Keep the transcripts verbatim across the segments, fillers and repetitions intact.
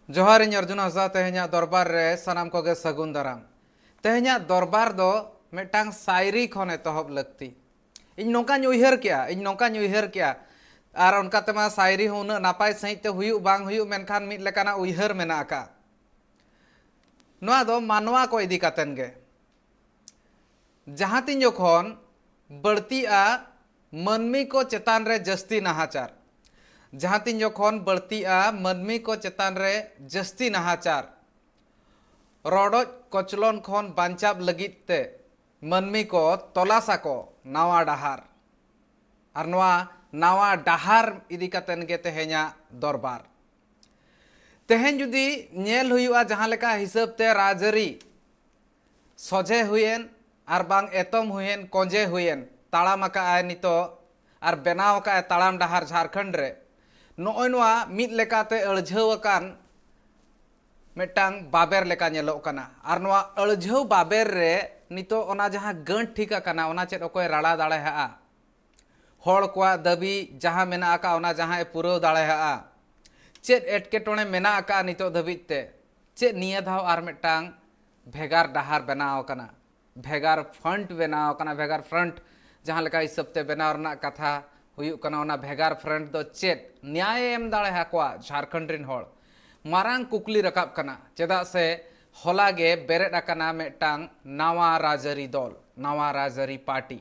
ᱡᱚᱦᱟᱨ, ᱤᱧ ᱚᱨᱡᱩᱱ ᱦᱟᱸᱥᱫᱟ᱾ ᱛᱮᱦᱮᱧᱟᱜ ᱫᱚᱨᱵᱟᱨ ᱨᱮ ᱥᱟᱱᱟᱢ ᱠᱚᱜᱮ ᱥᱟᱹᱜᱩᱱ ᱫᱟᱨᱟᱢ᱾ ᱛᱮᱦᱮᱧᱟᱜ ᱫᱚᱨᱵᱟᱨ ᱫᱚ ᱢᱤᱫᱴᱟᱝ ᱥᱟᱭᱨᱤ ᱠᱷᱚᱱ ᱮᱛᱚᱦᱚᱵ ᱞᱟᱹᱠᱛᱤ᱾ ᱤᱧ ᱱᱚᱝᱠᱟᱧ ᱩᱭᱦᱟᱹᱨ ᱠᱮᱜᱼᱟ, ᱤᱧ ᱱᱚᱝᱠᱟᱧ ᱩᱭᱦᱟᱹᱨ ᱠᱮᱜᱼᱟ, ᱟᱨ ᱚᱱᱠᱟ ᱛᱮᱢᱟ ᱥᱟᱭᱨᱤ ᱦᱚᱸ ᱩᱱᱟᱹᱜ ᱱᱟᱯᱟᱭ ᱥᱟᱺᱦᱤᱡ ᱛᱮ ᱦᱩᱭᱩᱜ ᱵᱟᱝ ᱦᱩᱭᱩᱜ, ᱢᱮᱱᱠᱷᱟᱱ ᱢᱤᱫ ᱞᱮᱠᱟᱱᱟᱜ ᱩᱭᱦᱟᱹᱨ ᱢᱮᱱᱟᱜ ᱟᱠᱟᱫᱼᱟ᱾ ᱱᱚᱣᱟ ᱫᱚ ᱢᱟᱱᱣᱟ ᱠᱚ ᱤᱫᱤ ᱠᱟᱛᱮᱱ ᱜᱮ᱾ ᱡᱟᱦᱟᱸ ᱛᱤᱱ ᱡᱚᱠᱷᱚᱱ ᱵᱟᱹᱲᱛᱤᱜᱼᱟ ᱢᱟᱹᱱᱢᱤ ᱠᱚ ᱪᱮᱛᱟᱱ ᱨᱮ ᱡᱟᱹᱥᱛᱤ ᱱᱟᱦᱟᱪᱟᱨ, ᱡᱟᱦᱟᱸ ᱛᱤᱱ ᱡᱚᱠᱷᱚᱱ ᱵᱟᱹᱲᱛᱤᱜᱼᱟ ᱢᱟᱹᱱᱢᱤ ᱠᱚ ᱪᱮᱛᱟᱱ ᱨᱮ ᱡᱟᱹᱥᱛᱤ ᱱᱟᱦᱟᱪᱟᱨ, ᱨᱚᱰᱚᱡ ᱠᱚᱪᱞᱚᱱ ᱠᱷᱚᱱ ᱵᱟᱧᱪᱟᱣ ᱞᱟᱹᱜᱤᱫ ᱛᱮ ᱢᱟᱹᱱᱢᱤ ᱠᱚ ᱛᱚᱞᱟᱥ ᱟᱠᱚ ᱱᱟᱣᱟ ᱰᱟᱦᱟᱨ᱾ ᱟᱨ ᱱᱚᱣᱟ ᱱᱟᱣᱟ ᱰᱟᱦᱟᱨ ᱤᱫᱤ ᱠᱟᱛᱮᱱ ᱜᱮ ᱛᱮᱦᱮᱧᱟᱜ ᱫᱚᱨᱵᱟᱨ᱾ ᱛᱮᱦᱮᱧ ᱡᱩᱫᱤ ᱧᱮᱞ ᱦᱩᱭᱩᱜᱼᱟ, ᱡᱟᱦᱟᱸ ᱞᱮᱠᱟ ᱦᱤᱥᱟᱹᱵ ᱛᱮ ᱨᱟᱡᱽᱟᱹᱨᱤ ᱥᱚᱡᱷᱮ ᱦᱩᱭᱮᱱ ᱟᱨ ᱵᱟᱝ ᱮᱛᱚᱢ ᱦᱩᱭᱮᱱ, ᱠᱚᱸᱡᱮ ᱦᱩᱭᱮᱱ, ᱛᱟᱲᱟᱢ ᱟᱠᱟᱫ ᱟᱭ ᱱᱤᱛᱚᱜ ᱟᱨ ᱵᱮᱱᱟᱣ ᱟᱠᱟᱫ ᱟᱭ ᱛᱟᱲᱟᱢ ᱰᱟᱦᱟᱨ ᱡᱷᱟᱲᱠᱷᱚᱸᱰ ᱨᱮ, ᱱᱚᱜᱼᱚᱭ ᱱᱚᱣᱟ ᱢᱤᱫ ᱞᱮᱠᱟᱛᱮ ᱟᱹᱲᱡᱷᱟᱹᱣ ᱟᱠᱟᱱ ᱢᱤᱫᱴᱟᱝ ᱵᱟᱵᱮᱨ ᱞᱮᱠᱟ ᱧᱮᱞᱚᱜ ᱠᱟᱱᱟ᱾ ᱟᱨ ᱱᱚᱣᱟ ᱟᱹᱲᱡᱷᱟᱹᱣ ᱵᱟᱵᱮᱨ ᱨᱮ ᱱᱤᱛᱚᱜ ᱚᱱᱟ ᱡᱟᱦᱟᱸ ᱜᱟᱹᱴ ᱴᱷᱤᱠ ᱟᱠᱟᱱᱟ, ᱚᱱᱟ ᱪᱮᱫ ᱚᱠᱚᱭ ᱨᱟᱲᱟ ᱫᱟᱲᱮᱭᱟᱜᱼᱟ? ᱦᱚᱲ ᱠᱚᱣᱟᱜ ᱫᱟᱹᱵᱤ ᱡᱟᱦᱟᱸ ᱢᱮᱱᱟᱜ ᱟᱠᱟᱫ, ᱚᱱᱟ ᱡᱟᱦᱟᱸᱭ ᱯᱩᱨᱟᱹᱣ ᱫᱟᱲᱮᱭᱟᱜᱼᱟ? ᱪᱮᱫ ᱮᱴᱠᱮᱴᱚᱬᱮ ᱢᱮᱱᱟᱜ ᱟᱠᱟᱫ ᱱᱤᱛᱚᱜ ᱫᱷᱟᱹᱵᱤᱡ ᱛᱮ? ᱪᱮᱫ ᱱᱤᱭᱟᱹ ᱫᱷᱟᱣ ᱟᱨ ᱢᱤᱫᱴᱟᱝ ᱵᱷᱮᱜᱟᱨ ᱰᱟᱦᱟᱨ ᱵᱮᱱᱟᱣ ᱟᱠᱟᱱᱟ? ᱵᱷᱮᱜᱟᱨ ᱯᱷᱨᱚᱱᱴ ᱵᱮᱱᱟᱣ ᱟᱠᱟᱱᱟ, ᱵᱷᱮᱜᱟᱨ ᱯᱷᱨᱚᱱᱴ ᱡᱟᱦᱟᱸ ᱞᱮᱠᱟ ᱦᱤᱥᱟᱹᱵ ᱛᱮ ᱵᱮᱱᱟᱣ ᱨᱮᱱᱟᱜ ᱠᱟᱛᱷᱟ ᱦᱩᱭᱩᱜ ᱠᱟᱱᱟ, ᱚᱱᱟ ᱵᱷᱮᱜᱟᱨ ᱯᱷᱨᱚᱱᱴ ᱫᱚ ᱪᱮᱫ ᱱᱮᱭᱟᱭᱮ ᱮᱢ ᱫᱟᱲᱮ ᱟᱠᱚᱣᱟ ᱡᱷᱟᱲᱠᱷᱚᱸᱰ ᱨᱤᱱ ᱦᱚᱲ? ᱢᱟᱨᱟᱝ ᱠᱩᱠᱞᱤ ᱨᱟᱠᱟᱵ ᱠᱟᱱᱟ, ᱪᱮᱫᱟᱜ ᱥᱮ ᱦᱚᱞᱟ ᱜᱮ ᱵᱮᱨᱮᱫ ᱟᱠᱟᱱᱟ ᱢᱤᱫᱴᱟᱝ ᱱᱟᱣᱟ ᱨᱟᱡᱽᱟᱹᱨᱤ ᱫᱚᱞ, ᱱᱟᱣᱟ ᱨᱟᱡᱽᱟᱹᱨᱤ ᱯᱟᱨᱴᱤ᱾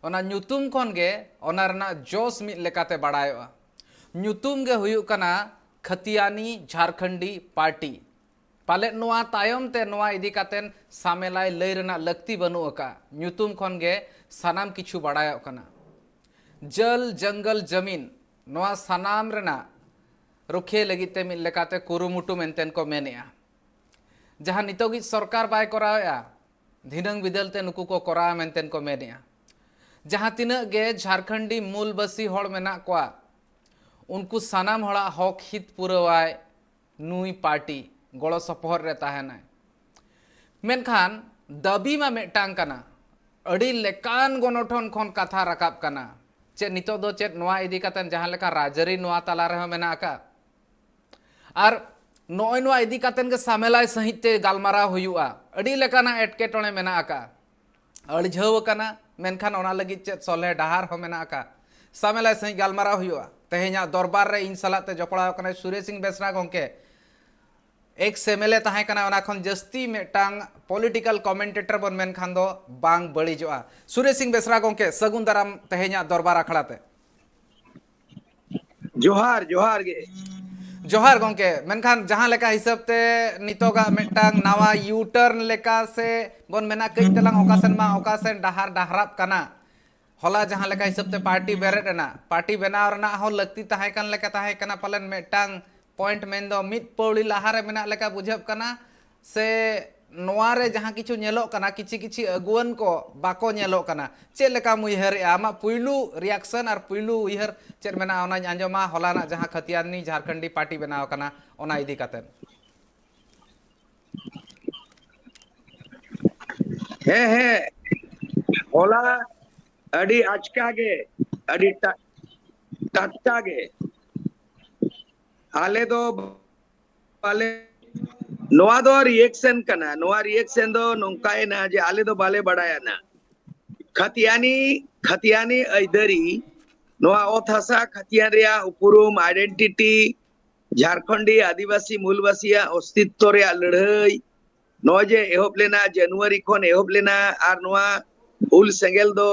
ᱚᱱᱟ ᱧᱩᱛᱩᱢ ᱠᱷᱚᱱ ᱜᱮ ᱚᱱᱟ ᱨᱮᱱᱟᱜ ᱡᱚᱥ ᱢᱤᱫ ᱞᱮᱠᱟᱛᱮ ᱵᱟᱲᱟᱭᱚᱜᱼᱟ᱾ ᱧᱩᱛᱩᱢ ᱜᱮ ᱦᱩᱭᱩᱜ ᱠᱟᱱᱟ ᱠᱷᱟᱹᱛᱤᱭᱟᱱᱤ ᱡᱷᱟᱨᱠᱷᱚᱸᱰᱤ ᱯᱟᱨᱴᱤ᱾ ᱯᱟᱞᱮᱫ ᱱᱚᱣᱟ ᱛᱟᱭᱚᱢ ᱛᱮ ᱱᱚᱣᱟ ᱤᱫᱤ ᱠᱟᱛᱮᱱ ᱥᱟᱢᱮᱞᱟᱭ ᱞᱟᱹᱭ ᱨᱮᱱᱟᱜ ᱞᱟᱹᱠᱛᱤ ᱵᱟᱹᱱᱩᱜ ᱟᱠᱟᱫᱼᱟ᱾ ᱧᱩᱛᱩᱢ ᱠᱷᱚᱱ ᱜᱮ ᱥᱟᱱᱟᱢ ᱠᱤᱪᱷᱩ ᱵᱟᱲᱟᱭᱚᱜ ᱠᱟᱱᱟ᱾ ᱡᱚᱞ, ᱡᱚᱝᱜᱚᱞ, ᱡᱟᱢᱤᱱ, ᱱᱚᱣᱟ ᱥᱟᱱᱟᱢ ᱨᱮᱱᱟᱜ ᱨᱩᱠᱷᱤᱭᱟᱹ ᱞᱟᱹᱜᱤᱫ ᱛᱮ ᱢᱤᱫ ᱞᱮᱠᱟᱛᱮ ᱠᱩᱨᱩᱢᱩᱴᱩ ᱢᱮᱱᱛᱮᱱ ᱠᱚ ᱢᱮᱱᱮᱜᱼᱟ᱾ ᱡᱟᱦᱟᱸ ᱱᱤᱛᱚᱜᱤᱡ ᱥᱚᱨᱠᱟᱨ ᱵᱟᱭ ᱠᱚᱨᱟᱣᱮᱜᱼᱟ, ᱫᱷᱤᱱᱟᱹᱝ ᱵᱤᱫᱟᱹᱞ ᱛᱮ ᱱᱩᱠᱩ ᱠᱚ ᱠᱚᱨᱟᱣᱟ ᱢᱮᱱᱛᱮᱱ ᱠᱚ ᱢᱮᱱᱮᱜᱼᱟ᱾ ᱡᱟᱦᱟᱸ ᱛᱤᱱᱟᱹᱜ ᱜᱮ ᱡᱷᱟᱨᱠᱷᱚᱸᱰᱤ ᱢᱩᱞᱵᱟᱹᱥᱤ ᱦᱚᱲ ᱢᱮᱱᱟᱜ ᱠᱚᱣᱟ, ᱩᱱᱠᱩ ᱥᱟᱱᱟᱢ ᱦᱚᱲᱟᱜ ᱦᱚᱠ ᱦᱤᱛ ᱯᱩᱨᱟᱹᱣᱟᱭ ᱱᱩᱭ ᱯᱟᱨᱴᱤ, ᱜᱚᱲᱚ ᱥᱚᱯᱚᱦᱚᱫ ᱨᱮ ᱛᱟᱦᱮᱱᱟᱭ᱾ ᱢᱮᱱᱠᱷᱟᱱ ᱫᱟᱹᱵᱤ ᱢᱟ ᱢᱤᱫᱴᱟᱝ ᱠᱟᱱᱟ, ᱟᱹᱰᱤ ᱞᱮᱠᱟᱱ ᱜᱚᱱᱚᱴᱷᱚᱱ ᱠᱷᱚᱱ ᱠᱟᱛᱷᱟ ᱨᱟᱠᱟᱵ ᱠᱟᱱᱟ᱾ ᱪᱮᱫ ᱱᱤᱛᱚᱜ ᱫᱚ ᱪᱮᱫ ᱱᱚᱣᱟ ᱤᱫᱤ ᱠᱟᱛᱮ ᱡᱟᱦᱟᱸ ᱞᱮᱠᱟ ᱨᱟᱡᱽᱟᱹᱨᱤ ᱱᱚᱣᱟ ᱛᱟᱞᱟ ᱨᱮᱦᱚᱸ ᱢᱮᱱᱟᱜ ᱟᱠᱟᱫ, ᱟᱨ ᱱᱚᱜᱼᱚᱭ ᱱᱚᱣᱟ ᱤᱫᱤ ᱠᱟᱛᱮᱱ ᱜᱮ ᱥᱟᱢᱮᱞᱟᱭ ᱥᱟᱺᱦᱤᱡ ᱛᱮ ᱜᱟᱞᱢᱟᱨᱟᱣ ᱦᱩᱭᱩᱜᱼᱟ᱾ ᱟᱹᱰᱤ ᱞᱮᱠᱟᱱᱟᱜ ᱮᱴᱠᱮᱴᱚᱬᱮ ᱢᱮᱱᱟᱜ ᱟᱠᱟᱫᱼᱟ, ᱟᱹᱲᱡᱷᱟᱹᱣ ᱟᱠᱟᱱᱟ, ᱢᱮᱱᱠᱷᱟᱱ ᱚᱱᱟ ᱞᱟᱹᱜᱤᱫ ᱪᱮᱫ ᱥᱚᱞᱦᱮ ᱰᱟᱦᱟᱨ ᱦᱚᱸ ᱢᱮᱱᱟᱜ ᱟᱠᱟᱫᱼᱟ᱾ ᱥᱟᱢᱮᱞᱟᱭ ᱥᱟᱺᱦᱤᱡ ᱜᱟᱞᱢᱟᱨᱟᱣ ᱦᱩᱭᱩᱜᱼᱟ᱾ ᱛᱮᱦᱮᱧᱟᱜ ᱫᱚᱨᱵᱟᱨ ᱨᱮ ᱤᱧ ᱥᱟᱞᱟᱜ ᱛᱮ ᱡᱚᱯᱲᱟᱣ ᱟᱠᱟᱱᱟᱭ ᱥᱩᱨᱮᱥ ᱥᱤᱝ ᱵᱮᱥᱨᱟ ᱜᱚᱢᱠᱮ, ᱮᱠᱥ ᱮᱢ ᱮᱞ ᱮ ᱛᱟᱦᱮᱸ ᱠᱟᱱᱟ, ᱚᱱᱟ ᱠᱷᱚᱱ ᱡᱟᱹᱥᱛᱤ ᱢᱤᱫᱴᱟᱝ ᱯᱚᱞᱤᱴᱤᱠᱟᱞ ᱠᱚᱢᱮᱱᱴᱮᱴᱚᱨ ᱵᱚᱱ ᱢᱮᱱᱠᱷᱟᱱ ᱫᱚ ᱵᱟᱝ ᱵᱟᱹᱲᱤᱡᱚᱜᱼᱟ᱾ ᱥᱩᱨᱮᱥ ᱥᱤᱝ ᱵᱮᱥᱨᱟ ᱜᱚᱢᱠᱮ, ᱥᱟᱹᱜᱩᱱ ᱫᱟᱨᱟᱢ ᱛᱮᱦᱮᱧᱟᱜ ᱫᱚᱨᱵᱟᱨ ᱟᱠᱷᱲᱟ ᱛᱮ᱾ ᱡᱚᱦᱟᱨ, ᱡᱚᱦᱟᱨ ᱜᱮ᱾ ᱡᱚᱦᱟᱨ ᱜᱚᱢᱠᱮ, ᱢᱮᱱᱠᱷᱟᱱ ᱡᱟᱦᱟᱸ ᱞᱮᱠᱟ ᱦᱤᱥᱟᱹᱵ ᱛᱮ ᱱᱤᱛᱚᱜᱟᱜ ᱢᱤᱫᱴᱟᱝ ᱱᱟᱣᱟ ᱤᱭᱩᱴᱟᱨᱱ ᱞᱮᱠᱟ ᱥᱮ ᱵᱚᱱ ᱢᱮᱱᱟ ᱠᱟᱹᱡ ᱛᱟᱞᱟᱝ ᱚᱠᱟ ᱥᱮᱱ ᱢᱟ ᱚᱠᱟ ᱥᱮᱱ ᱰᱟᱦᱟᱨ ᱰᱟᱦᱨᱟᱜ ᱠᱟᱱᱟ᱾ ᱦᱚᱞᱟ ᱡᱟᱦᱟᱸ ᱞᱮᱠᱟ ᱦᱤᱥᱟᱹᱵ ᱛᱮ ᱯᱟᱨᱴᱤ ᱵᱮᱨᱮᱫ ᱮᱱᱟ, ᱯᱟᱨᱴᱤ ᱵᱮᱱᱟᱣ ᱨᱮᱱᱟᱜ ᱦᱚᱸ ᱞᱟᱹᱠᱛᱤ ᱛᱟᱦᱮᱸ ᱠᱟᱱ ᱞᱮᱠᱟ ᱛᱟᱦᱮᱸ ᱠᱟᱱᱟ ᱯᱟᱞᱮᱱ, ᱢᱤᱫᱴᱟᱝ ᱯᱚᱭᱮᱱᱴ ᱢᱮᱱᱫᱚ ᱢᱤᱫ ᱯᱟᱹᱣᱲᱤ ᱞᱟᱦᱟᱨᱮ ᱢᱮᱱᱟᱜ ᱞᱮᱠᱟ ᱵᱩᱡᱷᱟᱹᱜ ᱠᱟᱱᱟ᱾ ᱥᱮ ᱱᱚᱣᱟ ᱨᱮ ᱡᱟᱦᱟᱸ ᱠᱤᱪᱷᱩ ᱧᱮᱞᱚᱜ ᱠᱟᱱᱟ, ᱠᱤᱪᱷᱤ ᱠᱤᱪᱷᱤ ᱟᱹᱜᱩᱣᱟᱹᱱ ᱠᱚ ᱵᱟᱠᱚ ᱧᱮᱞᱚᱜ ᱠᱟᱱᱟ, ᱪᱮᱫ ᱞᱮᱠᱟᱢ ᱩᱭᱦᱟᱹᱨᱮᱜᱼᱟ? ᱟᱢᱟᱜ ᱯᱩᱭᱞᱩ ᱨᱤᱭᱟᱠᱥᱚᱱ ᱟᱨ ᱯᱩᱭᱞᱩ ᱩᱭᱦᱟᱹᱨ ᱪᱮᱫ ᱢᱮᱱᱟᱜᱼᱟ, ᱚᱱᱟᱧ ᱟᱸᱡᱚᱢᱟ᱾ ᱦᱚᱞᱟᱱᱟᱜ ᱡᱟᱦᱟᱸ ᱠᱷᱟᱹᱛᱤᱭᱟᱱᱤ ᱡᱷᱟᱨᱠᱷᱚᱸᱰᱤ ᱯᱟᱨᱴᱤ ᱵᱮᱱᱟᱣ ᱟᱠᱟᱱᱟ, ᱚᱱᱟ ᱤᱫᱤ ᱠᱟᱛᱮ᱾ ᱦᱮᱸ, ᱦᱮᱸ, ᱦᱚᱞᱟ ᱟᱹᱰᱤ ᱟᱪᱠᱟ ᱜᱮ, ᱟᱹᱰᱤ ᱴᱟ- ᱴᱟᱴᱠᱟ ᱜᱮ ᱟᱞᱮ ᱫᱚ ᱵᱟᱞᱮ, ᱱᱚᱣᱟ ᱫᱚ ᱨᱤᱭᱮᱠᱥᱚᱱ ᱠᱟᱱᱟ᱾ ᱱᱚᱣᱟ ᱨᱤᱭᱮᱠᱥᱚᱱ ᱫᱚ ᱱᱚᱝᱠᱟᱭᱮᱱᱟ ᱡᱮ ᱟᱞᱮ ᱫᱚ ᱵᱟᱞᱮ ᱵᱟᱲᱟᱭᱟ ᱱᱟ᱾ ᱠᱷᱟᱛᱤᱭᱟᱱᱤ, ᱠᱷᱟᱛᱤᱭᱟᱱᱤ ᱟᱹᱭᱫᱟᱹᱨᱤ, ᱱᱚᱣᱟ ᱚᱛ ᱦᱟᱥᱟ ᱠᱷᱟᱛᱤᱭᱟᱱ ᱨᱮᱭᱟᱜ ᱩᱯᱨᱩᱢ, ᱟᱭᱰᱮᱱᱴᱤᱴᱤ, ᱡᱷᱟᱲᱠᱷᱚᱸᱰᱤ ᱟᱹᱫᱤᱵᱟᱹᱥᱤ ᱢᱩᱞᱵᱟᱹᱥᱤᱭᱟᱜ ᱚᱥᱛᱤᱛᱛᱚ ᱨᱮᱭᱟᱜ ᱞᱟᱹᱲᱦᱟᱹᱭ, ᱱᱚᱜᱼᱚᱭ ᱡᱮ ᱮᱦᱚᱵ ᱞᱮᱱᱟ, ᱡᱟᱱᱩᱣᱟᱨᱤ ᱠᱷᱚᱱ ᱮᱦᱚᱵ ᱞᱮᱱᱟ, ᱟᱨ ᱱᱚᱣᱟ ᱦᱩᱞ ᱥᱮᱸᱜᱮᱞ ᱫᱚ,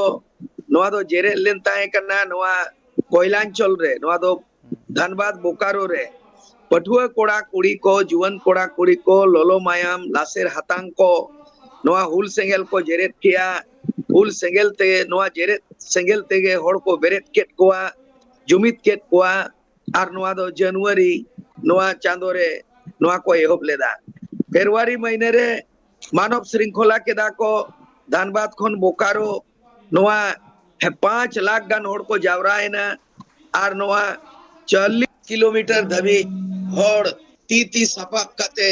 ᱱᱚᱣᱟ ᱫᱚ ᱡᱮᱨᱮᱫ ᱞᱮᱱ ᱛᱟᱦᱮᱸ ᱠᱟᱱᱟ ᱱᱚᱣᱟ ᱠᱚᱭᱞᱟᱧᱪᱚᱞ ᱨᱮ, ᱱᱚᱣᱟ ᱫᱚ ᱫᱷᱟᱱᱵᱟᱫᱽ ᱵᱳᱠᱟᱨᱳ ᱨᱮ᱾ ᱯᱟᱹᱴᱷᱩᱣᱟᱹ ᱠᱚᱲᱟ ᱠᱩᱲᱤ ᱠᱚ, ᱡᱩᱣᱟᱹᱱ ᱠᱚᱲᱟ ᱠᱩᱲᱤ ᱠᱚ, ᱞᱚᱞᱚ ᱢᱟᱭᱟᱢ, ᱞᱟᱥᱮᱨ ᱦᱟᱛᱟᱝ ᱠᱚ ᱱᱚᱣᱟ ᱦᱩᱞ ᱥᱮᱸᱜᱮᱞ ᱠᱚ ᱡᱮᱨᱮᱫ ᱠᱮᱜᱼᱟ᱾ ᱦᱩᱞ ᱥᱮᱸᱜᱮᱞ ᱛᱮ, ᱱᱚᱣᱟ ᱡᱮᱨᱮᱫ ᱥᱮᱸᱜᱮᱞ ᱛᱮᱜᱮ ᱦᱚᱲ ᱠᱚ ᱵᱮᱨᱮᱫ ᱠᱮᱫ ᱠᱚᱣᱟ, ᱡᱩᱢᱤᱫ ᱠᱮᱫ ᱠᱚᱣᱟ᱾ ᱟᱨ ᱱᱚᱣᱟ ᱫᱚ ᱡᱟᱱᱩᱣᱟᱨᱤ ᱱᱚᱣᱟ ᱪᱟᱸᱫᱚ ᱨᱮ ᱱᱚᱣᱟ ᱠᱚ ᱮᱦᱚᱵ ᱞᱮᱫᱟ᱾ ᱯᱷᱮᱵᱽᱨᱩᱣᱟᱨᱤ ᱢᱟᱹᱦᱱᱟᱹ ᱨᱮ ᱢᱟᱱᱚᱵ ᱥᱨᱤᱝᱠᱷᱚᱞᱟ ᱠᱮᱫᱟ ᱠᱚ ᱫᱷᱟᱱᱵᱟᱫᱽ ᱠᱷᱚᱱ ᱵᱳᱠᱟᱨᱳ᱾ ᱱᱚᱣᱟ ᱯᱟᱸᱪ ᱞᱟᱠᱷ ᱜᱟᱱ ᱦᱚᱲ ᱠᱚ ᱡᱟᱣᱨᱟᱭᱮᱱᱟ᱾ ᱟᱨ ᱱᱚᱣᱟ ᱪᱚᱞᱞᱤᱥ ᱠᱤᱞᱳᱢᱤᱴᱟᱨ ᱫᱷᱟᱹᱵᱤᱡ ᱦᱚᱲ ᱛᱤ ᱛᱤ ᱥᱟᱯᱟᱵ ᱠᱟᱛᱮ